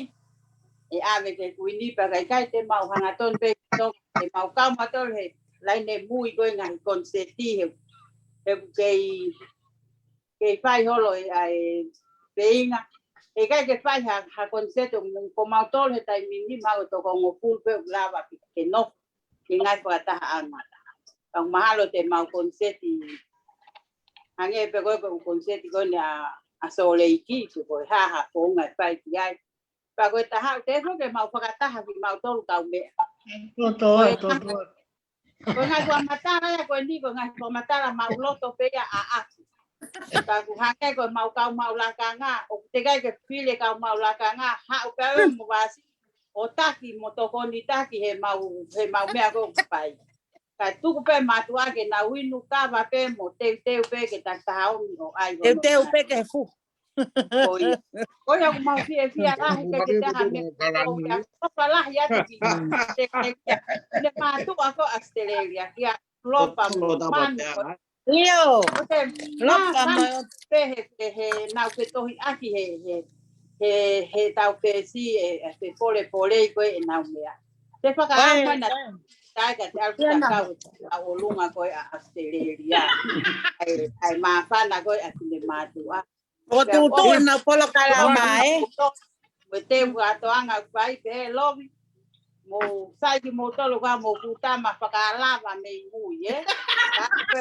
ʻe ʻave ki he kuini pea ka ʻikai te mau hangatonu pē ki Tonga, te mau kau mautolu he laine mui ko ē ngaahi koniseti he, he ʻoku kei, kei fai holo ʻe, ʻa e feinga. He ʻikai ke fai ha, ha koniseti ʻo mou ko mautolu he taimi ni mau ʻe toko hongofulu pē ʻoku lava ke, ke nofo. Ke ngaahi fakatahaʻanga. Ka mahalo te mau koniseti. Hangē pē ko e, ko e koniseti ko eni ʻa, ʻa Sōleki, ko e hā ha founga ʻe fai ki ai. Pea ko e taha ʻoku te fo ke mau fakataha ki mautolu kau meʻa. Tō, tō, tō, tō. Ko e ngaahi fakamatala ia ko eni, ko e ngaahi fakamatala mau loto pē ia ʻaʻaku. Ka ʻoku hangē ko e mau kau maʻu lakanga, ʻoku teʻeki ai ke fili e kau maʻu lakanga, haʻu pē ʻo mo vāsiʻi ʻo taki mo tokoni taki he mau, he mau meʻa ko ē ʻoku fai. Kae tuku pē mātuʻa ke nau inu kava pē mo teuteu pē ke takitaha ʻomi ʻo ʻai hono Teuteu pē ke fu. Ko ia. Ko ia ʻoku mau fiefia lahi ke ke taha me ko ia. ʻOfa lahi atu ki ʻAositelēlia. Ne mātuʻa ko ʻAositelēlia. Kia Lopa mo Manu ko ʻIo. Ko te Lopa māfana mo pē he, he, he nau ke tohi ʻaki he, he, he, he tau pēsi e, e te pole pole ko e nau meʻa. Te fakaʻamu na taika te au kia na kau a ʻolunga ko e ʻa ʻAositelēlia. ʻAi, ʻai māfana ko e ʻa tine mātuʻa. ʻO tūtō ʻenau polokalama, ē? Mo e teu atoʻanga ʻoku fai pē lovi. Mo sai ki mo tolo ka mo kutama fakalava mei mui, ē? Ka pe,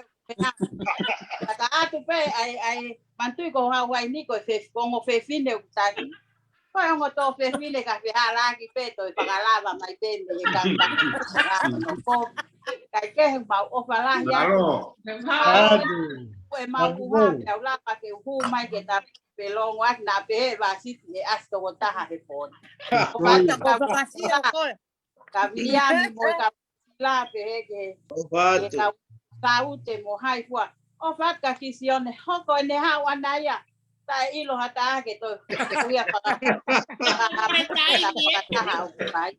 ka atu pē, ʻai, ʻai, mantui ko Hauaiʻi ni ko e fef-, ko ongo fefine ʻoku taki. Ko e ongo tō fefine ka fehalaki pē toe fakalava mai pē mei he kau taki. Kai kehe mau ʻofa lahi atu. Ko e mau uha, pea u lava ke u hū mai ke ta pe longo atu na pe he vāsiti he ʻasi toko taha he poni. Ko ka Ko ka fakasio ko e. Ka Viliami mo e ka la pe he ke. ʻOfa atu. Ka ute mo hai fua. ʻOfa atu ka Kisione hoko ʻene hau ana ia. Taʻe ʻilo ha taha ke toe. Ko ia faka-, faka-, fakataha ʻoku fai.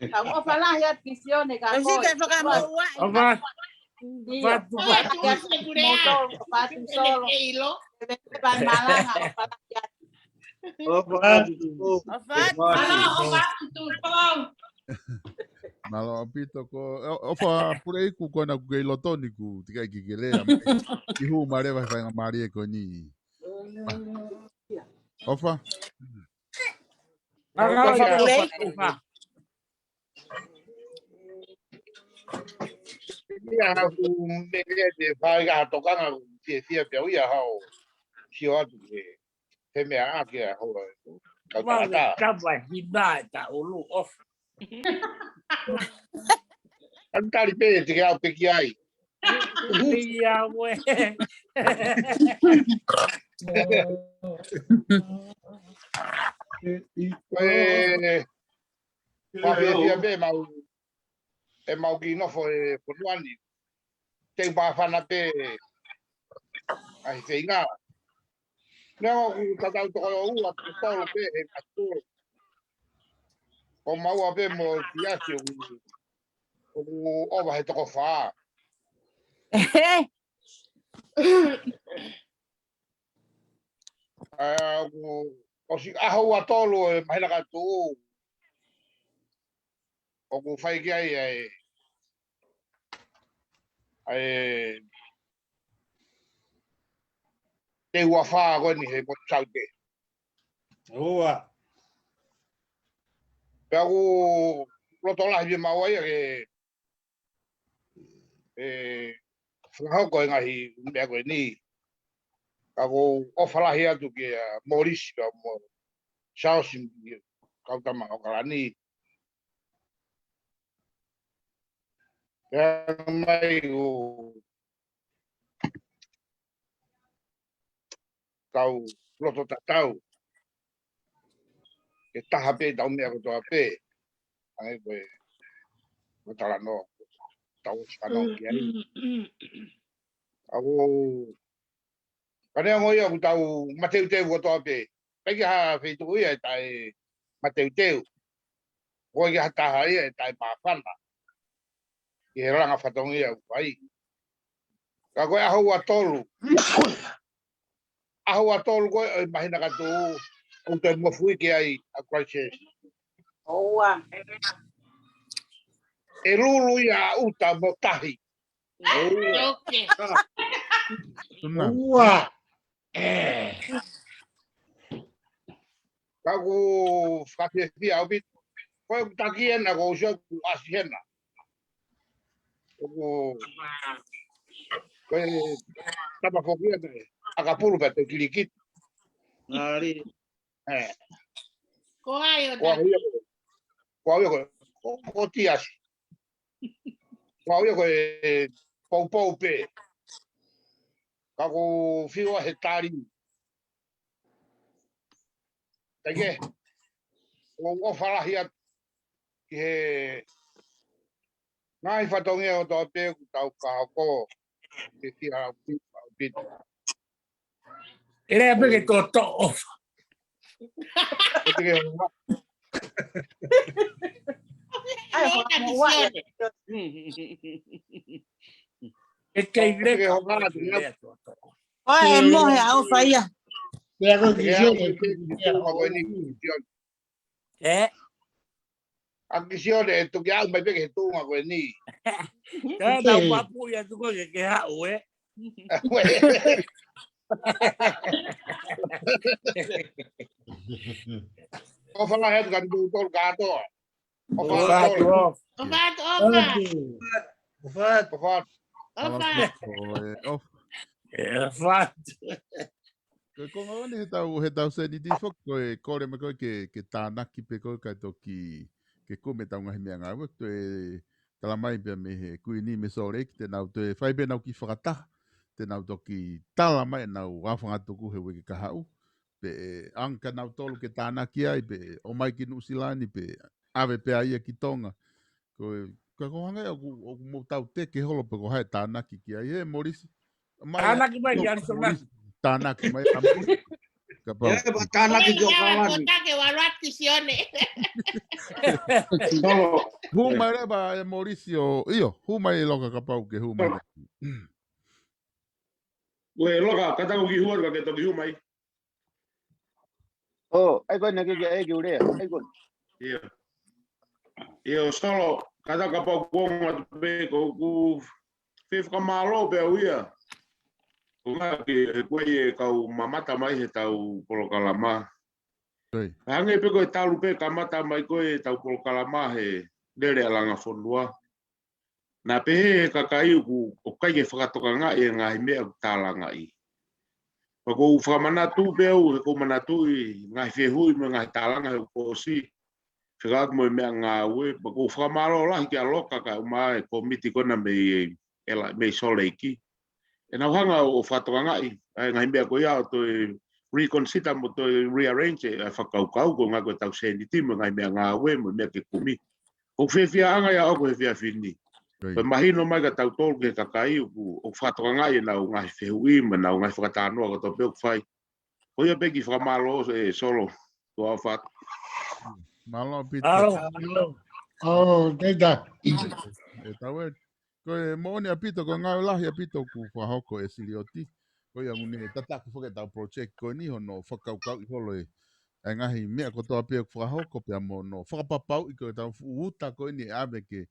Ka ʻofa lahi atu Kisione ka Ka ko e. Sike fakamoʻua. ʻOfa. Ia. Fatu. Fatu solo, fatu solo. Fai malanga, ʻofa lahi atu. ʻOfa atu. ʻOfa atu. Mālō ʻaupito ko, ʻo, ʻofa pule iku ko ena ku kei loto ni ku, teʻeki ai ke ke lea. Ki hū māleva he faingamālie ko eni. ʻOfa. ʻOfa pule iku. Ia haku mele te fai ka tokanga ku fiefia pea u ia hao. Sio atu ke. He meʻa ake a hoa. Kau Mau tangata. Kapa hina e ta ulu ʻofa. Anu tali pē te ke au peki ai. Ia we. Ko e, ko e fiefia pē mau, e mau ki nofo e fonua ni. Te u māfana pē ai feinga. Nea ʻoku tatau toko ua, toko tolu pē he katu. ʻO maua pē mo Tiasi ʻoku, ʻoku ʻova he toko fā. ʻA, ʻoku, ʻosi ʻaho ua tolu e māhina ka tuʻu. ʻOku fai ki ai, ai, ai, te ua fā ko eni he motu saute. Ua. Pea ʻoku loto lahi pē maua ia ke, e, fakahoko e ngaahi meʻa ko eni. Ka ʻoku ʻofa lahi atu kia Molisi ka mo Saosi kau tama ʻo Kalani. Pea mai ʻo tau loto tatau. Ke taha pē tau meʻa kotoa pē. Ange ko e, ko talanoa. Tau ʻosi fanongo ki ai. ʻA ko Ka neongo ia ʻoku tau mateuteu kotoa pē. ʻIkai ke ha feituʻu ia ʻe taʻe mateuteu. ʻIkai ke ha taha ia ʻe taʻe māfana. ʻI he langa fatongia ʻoku fai. Ka ko e ʻaho ua tolu. ʻAho ua tolu ko e māhina ka tuʻu. ʻOku te mofuike ai ʻa Christchurch. ʻOua. ʻE lulu ia ʻa ʻuta mo tahi. ʻOua. ʻOua. Ka ʻoku fakafiefia ʻaupito. Ko e taki ena ko uso ku asi hena. ʻOku, ko e tapa foki ena. ʻAkapulu pea te kilikiti. Ngali. Ko ai o Ko au ia ko, ko, ko Tiasi. Ko au ia ko e poupou pē. Ka ʻoku ou fiu he tali. Kae kehe, ʻoku ou ʻofa lahi atu ki he ngaahi fatongia ʻo tau pē ʻoku tau ka hoko. Ke fia ʻaupito, ʻaupito. ʻE lea pē ke tō tō ʻofa. ʻE te ke honga. ʻAi, honga mo ua ia. ʻE kei lea ke honga atu, lea tō tō. ʻOe, ʻe mohe ʻa ʻofa ia. Pea ko Kisione, ʻe? ʻA Kisione, ʻe tuki au mai pē ki he tuʻunga ko eni. Ka tau papu ia tuko ke ke haʻu, ē? ʻOfa lahi atu ka tuku tolu kātoa. ʻOfa atu. ʻOfa atu, ʻofa. ʻOfa atu. ʻOfa atu. ʻOfa. ʻOfa atu. Ko e konga ʻoni he tau, he tau sēniti foki, ko e kole mai ko e ke, ke tānaki pē ko e kae toki ke kumi ʻetau ngaahi meʻangāue, ko e tala mai pē mei he Kuini mei Sōleki, te nau toe fai pē ʻenau kiʻi fakataha, te nau toki tala mai ʻenau aofangatuku he uike kahaʻu, pea ʻe anga kia nautolu ke tānaki ai, pea ʻomai ki Nuʻusila ni, pea ʻave pē ia ki Tonga. Ko e, ka ko e hangē ʻoku, ʻoku mou tau teke holo pe ko hai tānaki ki ai, ē, Molisi? Mai, tānaki mai ki Arizona. Molisi, tānaki mai, ʻa Molisi. Kapau. Ē, pea tānaki ki ʻAokalani. Kota ke walu atu ki Sione. Hū mai leva, ē, Molisi ʻo, ʻio, hū mai ʻe Loka kapau ke hū mai. Ue Loka, ka tau ki hua, ka ke toki hū mai. ʻŌ, ʻai ko ena ke, ke, ʻai ke u lea, ʻai ko ena. ʻIo. ʻIo, Solo, ka tau kapau kuo ʻoatu pē ko ʻeku fie fakamālō pē au ia. Ko e ngaahi, he ko e kau mamata mai he tau polokalama. Hangē pē ko e talu pē kamata mai ko e tau polokalama he lele ʻa Langafonua. Naʻa pehē he kakai ʻoku, ʻoku ʻikai ke fakatokangaʻi e ngaahi meʻa ʻoku tālangaʻi. Pea ʻoku ou fakamanatu pē au, he ʻoku ou manatuʻi ngaahi fehuʻi mo e ngaahi tālanga he ʻoku ʻosi. Fekauʻaki mo e meʻangāue, pea ʻoku ou fakamālō lahi kia Loka kae ʻumaʻā e kōmiti ko ena mei, ʻe la-, mei Sōleki. ʻE nau hanga ʻo fakatokangaʻi ʻa e ngaahi meʻa ko ia ʻo toe reconsider mo toe rearrange e fakakaukau ko e ngaahi ko e tau sēniti mo e ngaahi meʻangāue mo e meʻa ke kumi. ʻOku ou fiefia ange ia ʻoku he efiafi ni. Ko e mahino mai kia tautolu ki he kakai ʻoku, ʻoku fakatokangaʻi ʻenau ngaahi fehuʻi mo ʻenau ngaahi fakatalanoa kotoa pē ʻoku fai. Ko ia pē kiʻi fakamālō ē Solo. Ko au fat. Mālō Pita. Mālō. ʻO, tētā. ʻE tau ē, ko e moʻoni ʻaupito, ko e ngāue lahi ʻaupito ʻoku fakahoko ʻe Silioti. Ko ia ʻoku ne tataki foki ʻetau project ko eni hono fakakaukauʻi holo e, e ngaahi meʻa kotoa pē ʻoku fakahoko pea mo hono fakapapauʻi ko e tau fuʻu uta ko eni ʻe ʻave ke,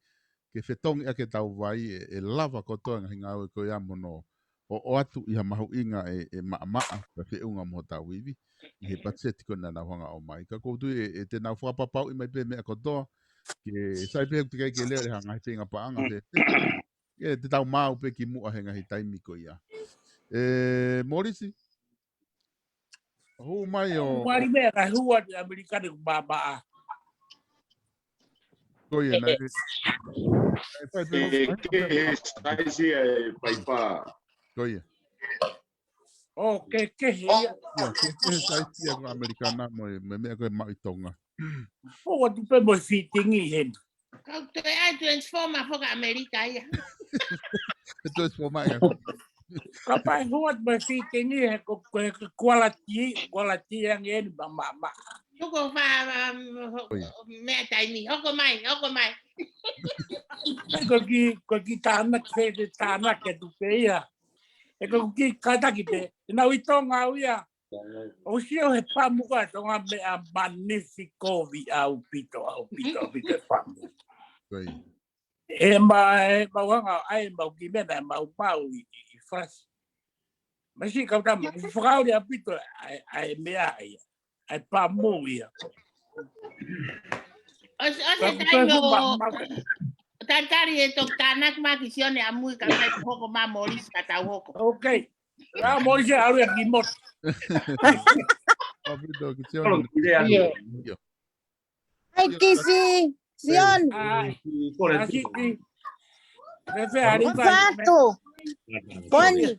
ke fetongi ʻaki ʻetau vai ʻe, ʻe lava kotoa e ngaahi ngāue ko ia mo hono ʻo, ʻoatu ʻi ha mahuʻinga ʻe, ʻe maʻamaʻa, pea feʻunga mo hotau ivi, ʻi he patiseti ko ena naʻa nau hanga ʻo ʻomai. Ka ʻoku ou tui ʻe, ʻe te nau fakapapauʻi mai pē meʻa kotoa, ke sai pē ʻoku teʻeki ai ke lele ha ngaahi feinga paʻanga, pea te, ʻe te tau maʻu pē ki muʻa he ngaahi taimi ko ia. ʻE, Molisi? Hū mai ʻo. Mali mea ka hua te ʻAmelika ni ku maʻamaʻa. Ko ia, naʻe, naʻe fai pē ʻe, ke he saisi e paipa. Ko ia. ʻO, ke, ke he ia. Ia, ke, ke he saisi ia ko ʻAmelika na mo e, mo e meʻa ko e maʻu ʻi Tonga. ʻO, atu pē mo e fitting ʻi heni. Kau toe ai transformer foki ʻAmelika ia. E transformer ia. Kapau hua te mai fitting he ko, ko, ko quality, quality ange eni ma, ma, ma. Tuku fa, um, ho-, ʻoi. Meʻa taimi, hoko mai, hoko mai. Ko ki, ko ki tānaki, te, te tānaki atu pē ia. ʻE ko ki kātaki pē, ʻe nau ʻi Tonga au ia. ʻO sio he pamu ka Tonga meʻa magnifico ʻaupito, ʻaupito, ʻaupito e pamu. ʻOi. ʻE ma, ʻe mau hanga, ʻai mau ki mena, ʻe mau mau ʻi, ʻi, ʻi fasi. Masi kau tama, ʻoku fakaoli ʻaupito, ʻai, ʻai meʻa ia. ʻAi pamu ia. ʻOsi, ʻosi e taimi ʻo, tatali e toki tānaki mai ki Sione ʻamui ka mai hoko mai Molisi ka tau hoko. Okay. Ka Molisi ʻalu ia ki motu. ʻAupito ki Sione. ʻIo. ʻAi Kisi, Sione. ʻAi. ʻAi Kisi. Fefe ali fai. Fatu. Koni.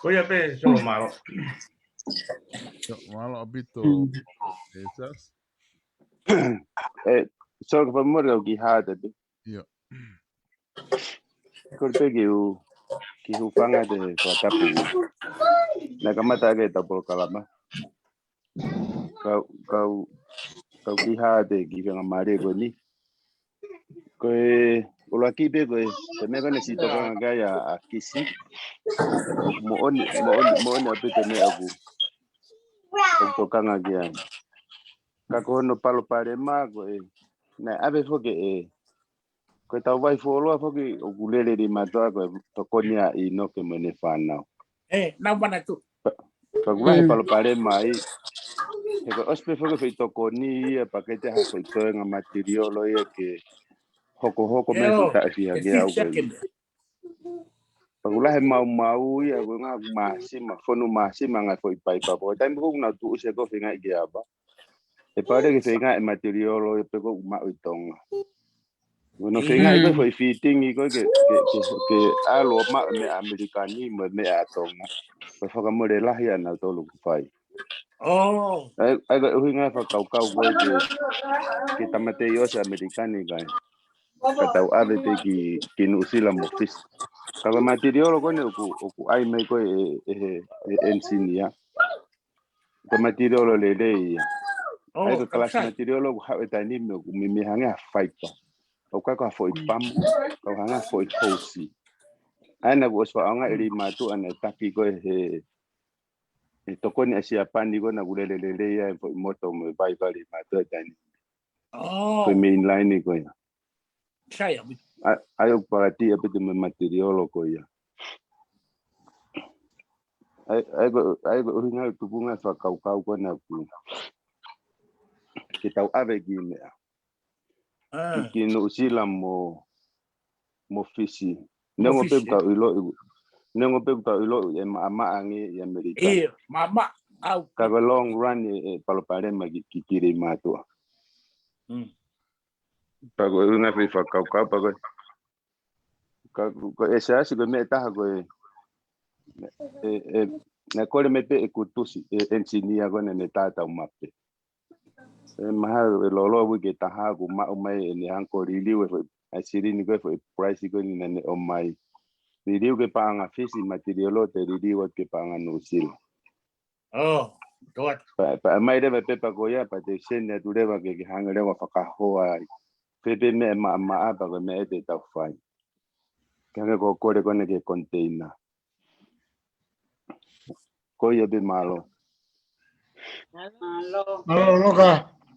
Ko ia pē, Solo, mālō. Mālō ʻaupito, ʻEsasi. ʻE, Solo, ka fakamolemole ʻoku kiʻi hā atu pē. ʻIo. Kole pē ke u, ke u hūfanga he fakatapu. Naʻe kamata ʻaki ʻetau polokalama. Kau, kau, kau kiʻi hā atu ki he faingamālie ko eni. Ko e ʻuluaki pē ko e, ko e meʻa ko eni naʻe siʻi tokanga ki ai ʻa, ʻa Kisi. Moʻoni, moʻoni, moʻoni ʻaupito e meʻa ʻoku, ʻoku tokanga ki ai. Ka ko hono palopalema ko e, naʻe ʻave foki ʻe, ko ʻetau vahefonua foki ʻoku lele lelei mātuʻa ko e tokoni ʻa ʻInoke mo ʻene fānau. ʻE, nau mana tu. Ka ʻoku lahi e palopalema ai. He ko e ʻosi pē foki e foʻi tokoni ia, paketi ha foʻi toenga matiliolo ia ke hokohoko mai ʻEo, foʻi taʻefihangē au ke. Pea ʻoku lahi e maumau ia, ko e ngaahi māsima, fonu māsima ngaahi foʻi paipa. Pea ko e taimi ko ē ʻoku nau tuʻusi ai ko e feingaʻi ke ava. ʻE pau leva ke feingaʻi e matiliolo ia pē ko ē ʻoku maʻu ʻi Tonga. Ko hono feingaʻi ko ē foʻi fitting ko ē ke, ke, ke, ke ʻalu ʻo maʻu e meʻa ʻAmelika ni mo e meʻa ʻa Tonga. Ko e fakamole lahi ʻa nautolu ʻoku fai. ʻAi, ʻai ko e ʻuhinga e fakakaukau ko ē ke, ke tāmateʻi ʻosi ʻAmelika ni kae. Ka tau ʻave pē ki, ki Nuʻusila mo Fisi. Ka ko e matiliolo ko eni ʻoku, ʻoku ʻai mai ko ē ʻe, ʻe he, ʻe he engineer. Ko e matiliolo lelei ia. ʻAi ko e kalasi matiliolo ʻoku haʻu he taimi ni ʻoku meimei hangē ha faipa. ʻOku ʻikai ko ha foʻi pamu, ka ʻoku hangē ha foʻi housi. ʻAi naʻa ku ʻosi faʻa ʻaonga ʻe lelei mātuʻa naʻe taki ko ē he, he tokoni ʻa Siapani ko ē naʻa ku lele lelei ai foʻi moto mo e vai vale mātuʻa he taimi ni. Ko e main line ko ia. ʻAi, ʻai ʻoku pakati ʻaupito mo e matiliolo ko ia. ʻAi, ʻai ko, ʻai ko e ʻuhinga e tupunga e fakakaukau ko ē naʻa ku. Ke tau ʻave ki he meʻa. Ki, ki Nuʻusila mo, mo Fisi. Neongo pē ʻoku tau ʻiloʻi, neongo pē ʻoku tau ʻiloʻi ʻe maʻamaʻa ange ʻi ʻAmelika. ʻIo, maʻamaʻa au. Ka ko e long run ʻe, ʻe palopalema ki, ki, ki lelei mātuʻa. Pea ko e ʻuhinga e foʻi fakakaukau, pea ko e, ka, ko e ʻEsasi ko e meʻa ʻe taha ko e, ʻe, ʻe, naʻe kole mai pē ʻe Kutusi, ʻe engineer ko ē naʻa ne tā ʻetau mape. ʻE mahalo ʻe lōloa uike ʻe taha kuo maʻu mai ʻene hanga ʻo liliu e foʻi, ʻa e silini ko ē foʻi price ko eni naʻa ne ʻomai. Liliu ki he paʻanga Fisi matiliolo, toe liliu atu ki he paʻanga Nuʻusila. Pea, pea ʻomai leva e pepa ko ia, pea te u send atu leva ke, ke hanga leva ʻo fakahoa ai. Pe, pe meʻa maʻamaʻa pea ko e meʻa ʻe te tau fai. Ke hangē ko e kole ko ena ki he container. Ko ia pē, mālō. Mālō. Mālō, Loka.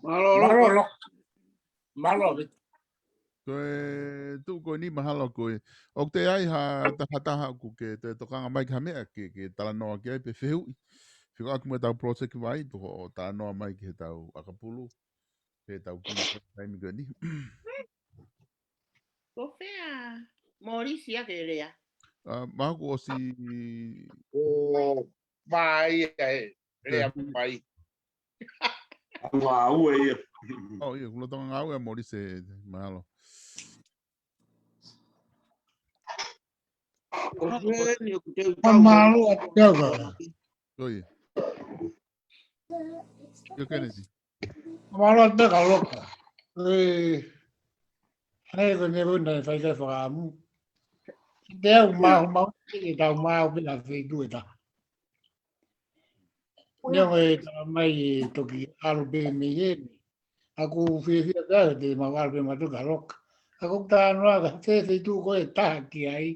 Mālō, Loka. Mālō, Loka. Mālō, Vita. Ko e tuʻu ko eni mahalo ko e. ʻOku toe ʻi ai ha taha, taha ʻoku ke toe tokanga mai ki ha meʻa ke, ke talanoa ki ai pe fehuʻi. Fekauʻaki mo ʻetau project vai, pe ko hoʻo talanoa mai ki heʻetau ʻakapulu. Pe ʻetau kiʻi taimi ko eni. Ko fē ʻa Molisi ʻa ke lea? ʻA, mahalo kuo ʻosi. ʻO mai ʻa e lea mai. Ngāue ia. ʻO, ia, kuo lolotonga ngāue ʻa Molisi, mahalo. Ko fē ni ʻoku te u tau. Mālō ʻaupito. ʻO, ia. Mālō atu ka Loka. Ē, hangē ko e meʻa ko ē naʻe fai ki ai e fakaʻamu. Te au mau mau e tau mau pē ʻa e feituʻu ʻe taha. Neongo e tala mai e toki ʻalu pē mei heni. ʻOku ou fiefia pē au te mau ʻalu pē mautolu ka Loka. ʻOku ou talanoa ki he feituʻu ko ē ʻe taha ki ai.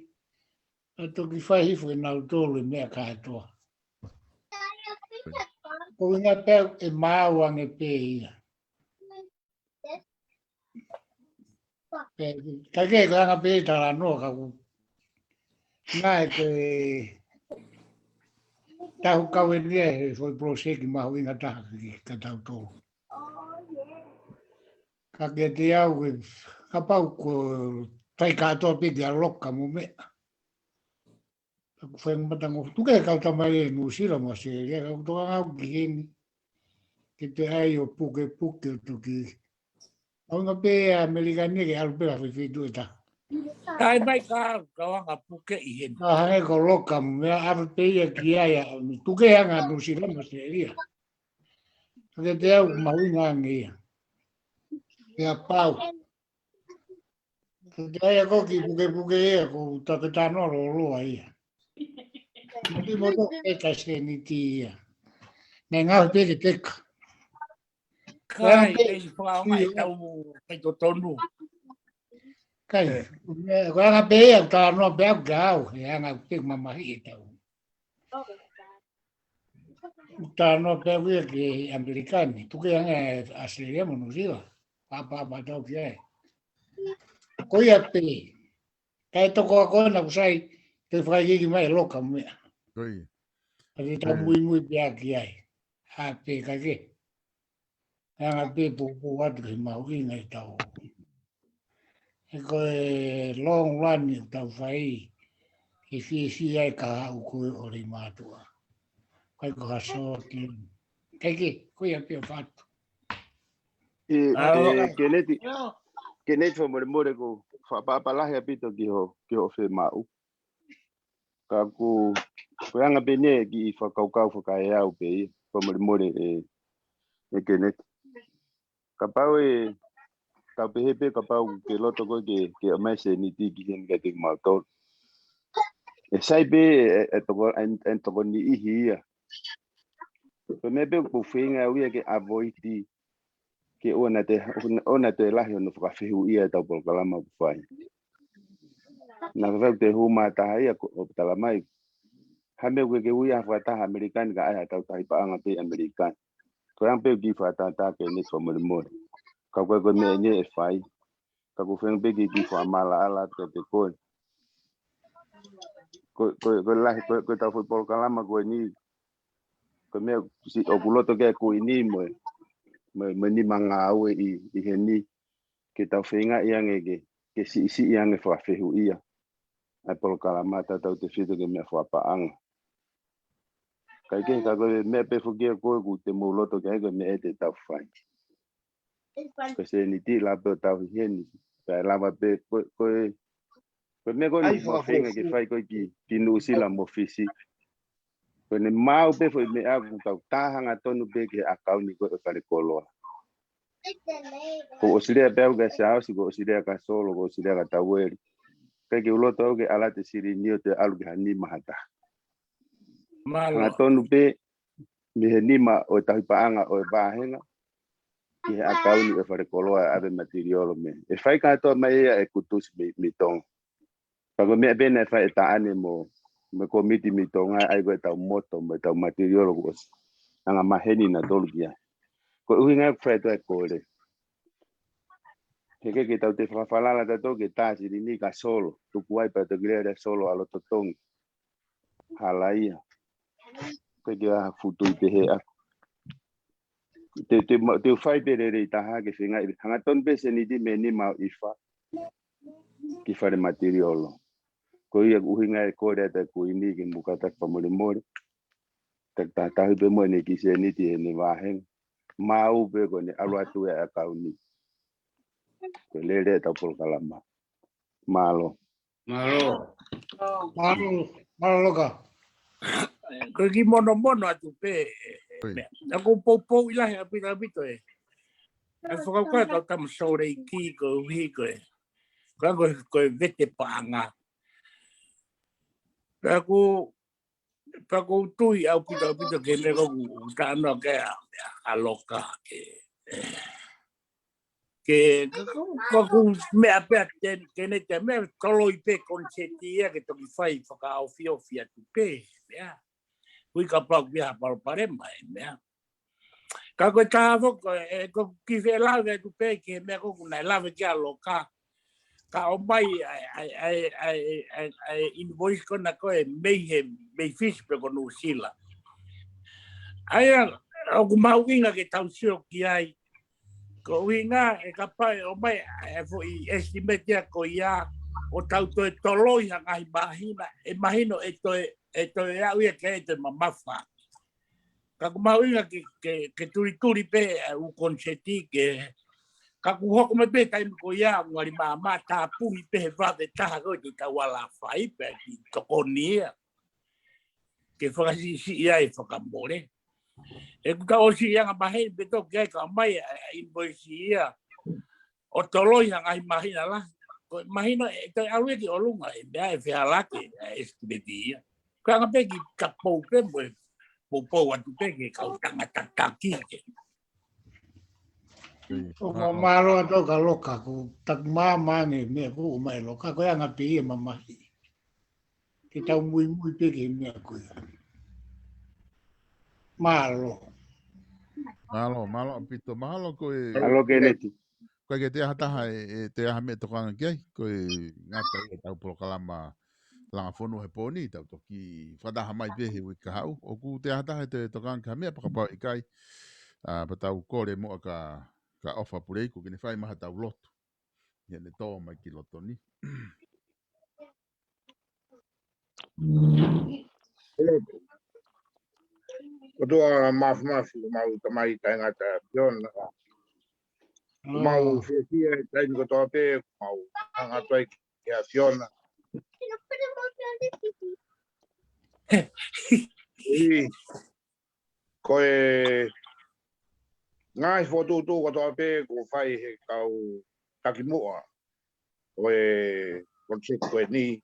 ʻA toki fai hifo ʻe nautolu e meʻa kātoa. Ko e ʻuhinga pē ʻe mau ange pē ia. Pea, ka ke, ko e anga pē talanoa ka ʻoku. Naʻe ko e tau kau eni he foʻi poloseki mahuʻinga taha ki, kia tautolu. Ka kiate au ʻe, kapau ko e fai kātoa pē kia Loka mo meʻa. Ka ʻoku fai matango tuku e kau tama ʻi Nuʻusila mo ʻAositelēlia, ka ʻoku tokanga au ki heni. Ke te ʻai ʻo pukepuke ʻo toki. ʻOku ʻuhinga pē ʻa ʻAmelika ni ke ʻalu pē ʻa e feituʻu ʻe taha. Kai mai ka, ka anga puke ʻi heni. Ka hangē ko Loka mo meʻa ʻave pē ia ki ai ʻa, tuku e anga Nuʻusila mo ʻAositelēlia. Ka kiate au mahuʻinga ange ia. Pea pau. Ko e ʻai ko e kiʻi pukepuke ia, ko e tau ke talanoa lōloa ia. Mati moto e ka seniti ia. Naʻe ngāue pē ke teka. Kai, Kai, kai, fakaʻaonga e tau kai totonu. Kai, ko e anga pē ia, talanoa pē au kia au, he anga pē mamahi e tau. Talanoa pē au ia ki ʻAmelika ni, tuku e anga ʻAositelēlia mo Nuʻusila, pāpā pātau ki ai. Ko ia pē, kae toko ako na kusai, te fakaʻikiʻiki mai e Loka mo meʻa. Ko ia. Ka te tau muimui pē ki ai. Ha pē ka ke. Anga pē pōpō atu ki he mahuʻinga e tau. He ko e long run ʻoku tau fai, ke fiefia ai ka haʻu ko e ʻo lei mātuʻa. Kai ko ha short run. Kai ke, ko ia pē ʻo fatu. ʻE, ʻe, Keneti, Keneti fakamolemole ko e fakaʻapaʻapa lahi ʻaupito ki hoʻo, ki hoʻo fiemaʻu. Ka ʻoku, ko e anga pē eni e kiʻi fakakaukau fakaeau pē ia, fakamolemole ʻe, ʻe Keneti. Kapau ʻe, tau pehē pē kapau ke loto koe ke, ke ʻomai seniti ki heni kiate kimautolu. ʻE sai pē ʻe, ʻe toko, ʻe, ʻe tokoniʻi ia. Ko e meʻa pē ʻoku ou feinga au ia ke avoid ke ʻoua naʻa toe, ʻoua naʻa toe lahi hono fakafehuʻia e tau polokalama ʻoku fai. Naʻa fai te hū mā taha ia ko, ʻo tala mai. Ha meʻa ʻoku ke ui ha fakataha ʻAmelika ni ka ʻai ha tau tahi paʻanga pē ʻAmelika ni. Ko e anga pē ʻoku kiʻi fakatātā Keneti fakamolemole. Ka ko e, ko e meʻa eni ʻe fai. Ka ʻoku ou feinga pē ke kiʻi fakamālō atu kiate koe. Ko, ko, ko e lahi, ko, ko e tau foʻi polokalama ko eni. Ko e meʻa si, ʻoku loto ke kuini mo e, mo e, mo e nima ngāue ʻi, ʻi heni. Ke tau feinga ʻi ange ke, ke siʻisiʻi ange fakafehuʻia. ʻA e polokalama tatau tefito ki he meʻa fakapaʻanga. Kai ke, ka ko e meʻa pē foki ia ko ē ʻoku te mou loto ki ai ko e meʻa ʻe te tau fai. Ko e seniti lava pē ʻo tauhi heni. Kae lava pē ko, ko e, ko e meʻa ko eni ʻoku mau feinga ke fai ko ē ki, ki Nuʻusila mo Fisi. Ko ʻene maʻu pē foʻi meʻa ʻoku tau tā hangatonu pē ki he ʻakauni ko ē ʻo e fale koloa. Ko ʻOsilea pē au kia Siaosi, ko ʻOsilea kia Solo, ko ʻOsilea kia Taueli. Kai ke u loto au ke ʻalu atu e silini ʻo toe ʻalu ki ha nima ha taha. Mālō. Hangatonu pē, mei he nima ʻo e tauhi paʻanga ʻo e vāhenga, ki he ʻakauni ʻo e fale koloa ʻave matiliolo mei. ʻE fai kātoa mai ia ʻe Kutusi mei, mei Tonga. Ka ko e meʻa pē naʻe fai ʻe Taʻane mo, mo e kōmiti mei Tonga, ʻai ko e tau moto, mo e tau matiliolo kuo ʻosi. Anga maheni nautolu ki ai. Ko e ʻuhinga ʻoku fai atu ai e kole. He ke, ke tau toe fakafalala tautolu ke tā silini kia Solo. Tuku ai pea toki lele Solo ʻalu ʻo totongi. Hala ia. Ko e ke ʻa futu i pehē ʻa. Te, te, ma, te u fai pē lelei taha ke feinga ʻi. Hangatonu pē seniti mei he nima ʻo ʻIfa. Ki fale matiliolo. Ko ia ʻuhinga e kole atu e kuini ke mou kātaki fakamolemole. Taki taha tauhi pē mo ʻene kiʻi seniti heʻene vāhenga. Maʻu pē ko ʻene ʻalu atu e ʻakauni. Ko e lele e tau polokalama. Mālō. Mālō. Mālō, mālō Loka. Ko e kiʻi monomono atu pē, Meʻa. ʻOku ou poupouʻi lahi ʻaupito, ʻaupito ē. ʻA e fakakaukau ʻa e kau tama Sōleki koeʻuhi ko e, ko e, ko e, ko e vete paʻanga. Pea ʻoku, pea ʻoku ou tui ʻaupito, ʻaupito ki he meʻa ko ē ʻoku talanoa ki ai ʻa, ʻa Loka ke, ke, ka, ka, ka ʻoku meʻa pē ʻa Ten-, Teneti, meʻa toloi pē konisēti ia ke toki fai fakaofiofi atu pē, meʻa. Ui kapau ʻoku ʻi ai ha palopalema ē, meʻa. Ka ko e taha foki, ē, ʻoku ou kiʻi fie lave atu pē ki he meʻa ko ē ʻoku nau lave ki ai ʻa Loka. Ka ʻomai ʻa e, ʻa e, ʻa e, ʻa e, ʻa e, ʻa e invoice ko ena ko ē mei he, mei Fisi pe ko Nuʻusila. ʻA ia, ʻoku mahuʻinga ke tau sio ki ai. Ko e ʻuhinga ē kapau ʻe ʻomai ʻa e foʻi estimate ia ko ia ʻo tau toe toloi ha ngaahi māhina, ʻe mahino ʻe toe, ʻe toe aʻu ia ke toe mamafa. Ka ʻoku mahuʻinga ke, ke, ke tulituli pē ʻa e ʻū konisēti ke, ka ʻoku hoko mai pē taimi ko ia, ʻoku ngali māmā tāpuni pē he vave taha ko ē te tau ala fai pē ki tokoni ia. Ke fakasiʻisiʻi ai fakamole. ʻOku tau ʻosi anga maheni pē toki ai ka ʻomai ʻa e, ʻa e invoice ia. ʻO toloi ha ngaahi māhina lahi. Ko e mahino ʻe toe aʻu ia ki ʻolunga ʻe meʻa ʻe fehālaaki ʻa e estimate ia. Ko e anga pē ke kapau pē mo e poupou atu pē ki he kau tangata taki ke. ʻOku mālō atu ka Loka, ko e taku māmani meʻa ko ē ʻomai ʻe Loka, ko e anga pē ia mamahi. Ke tau muimui pē ki he meʻa ko ia. Mālō. Mālō, mālō ʻaupito. Mahalo ko e Mālō Keneti. Ko e ke te aha taha ē, ʻe te aha meʻa tokanga ki ai, ko e ngata ʻi he tau polokalama langa fonua he pō ni, tau toki fakataha mai pē he uike kahaʻu. ʻOku te aha taha ʻe te tokanga ki ha meʻa pe kapau ʻikai, ʻa, pea tau kole muʻa ka, ka ʻOfa Puleiku ke ne fai mai ha tau lotu. ʻI heʻene tō mai ki loto ni. ʻOtua Māfimafi, ʻoku mau tamai taʻengata ʻAfiona. ʻOku mau fiefia he taimi kotoa pē, ʻoku mau hanga atu ai ki he ʻAfiona. ʻI, ko e ngaahi fokotuʻutuʻu kotoa pē, ʻoku fai he kau takimuʻa ʻo e project ko eni.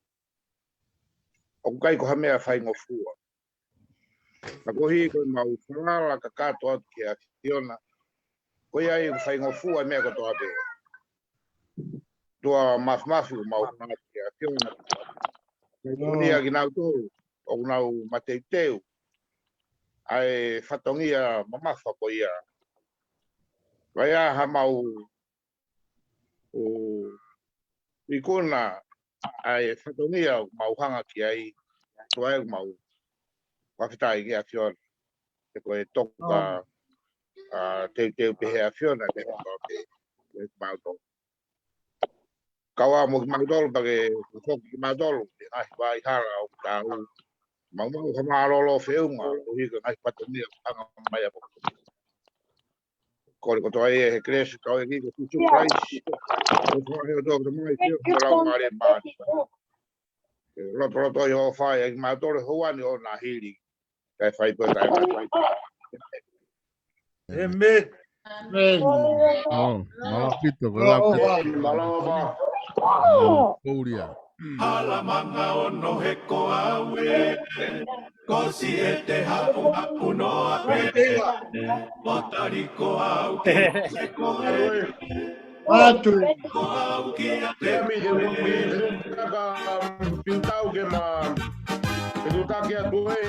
ʻOku ʻikai ko ha meʻa faingofua. Ka koeʻuhi ko e mau falala kakato atu ki he ʻAfiona. Ko ia ai ʻoku faingofua e meʻa kotoa pē. ʻOtua Māfimafi ʻoku mau hanga atu ki he ʻAfiona. Kau tōnia kinautolu, ʻoku nau mateuteu. ʻA e fatongia mamafa ko ia. Vai ʻa ha mau ʻo ikuna ʻa e fatongia ʻoku mau hanga ki ai, ʻOtua ʻoku mau fakafetaʻi ki he ʻAfiona. He ko e toka, ʻa, teuteu pē he ʻAfiona, ke he toka pē, ke mau tō. Kau ā mo kimautolu, pea ke foki kimautolu, ke ngaahi vai hala ʻoku tau. Mau mau ka mālōlō feʻunga, ʻo hika ngaahi fatongia, hanga mai ʻa Kole kotoa ia he kelesi ʻa hotau ʻEiki ko Sīsū Kalaisi. Ko e ʻofa ʻa e ʻOtua ko e Tamai, feohi ʻa e Laumālie Māʻoniʻoni. Ke lotoloto ʻi he ʻofa ʻiate kimautolu he ʻaho ni ʻo na hili. Kae fai pē ʻo taʻengata. ʻĒmeni. ʻĒmeni. ʻOu, mālō ʻaupito, ko e lau pē. Mālō ʻaupito. Mālō, Paulia. Hala manga ono he ko au ē, ko Siete hapuhapu noa pē, ʻo tali ko au ki he ko e, ʻo tali ko au kiate koe. Temi ke mo mi, ka piutau ke ma, ke tutaki atu ē.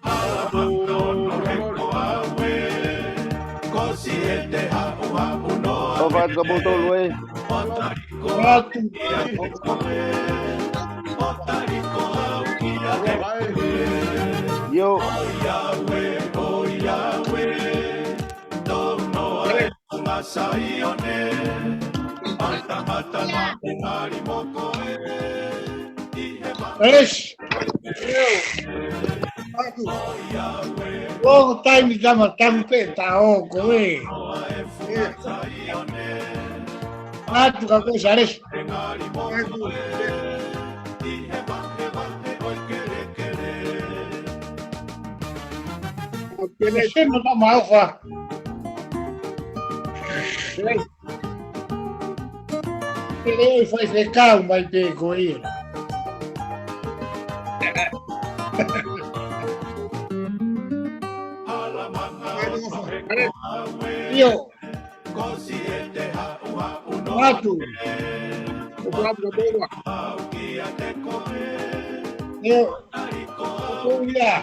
Hala manga ono he ko au ē, ko Siete hapuhapu noa. ʻOfa atu ka poto lue. ʻO tali ko au kiate koe. ʻO tali ko au kiate koe. ʻIo. ʻOiauē, ʻoiauē. Tau noa e Kuonga Saione. ʻA e tangata naʻe ngali mo koe. Yes. Long time tama tama pē ta o ko e. Atu ka ko Sales. Atu. Ke ne tena ma maofa. Ke ne, ke ne ʻi fai fekau mai pē ko ia. ʻIo. Atu. Ko atu ka tō. ʻIo. Ko ia.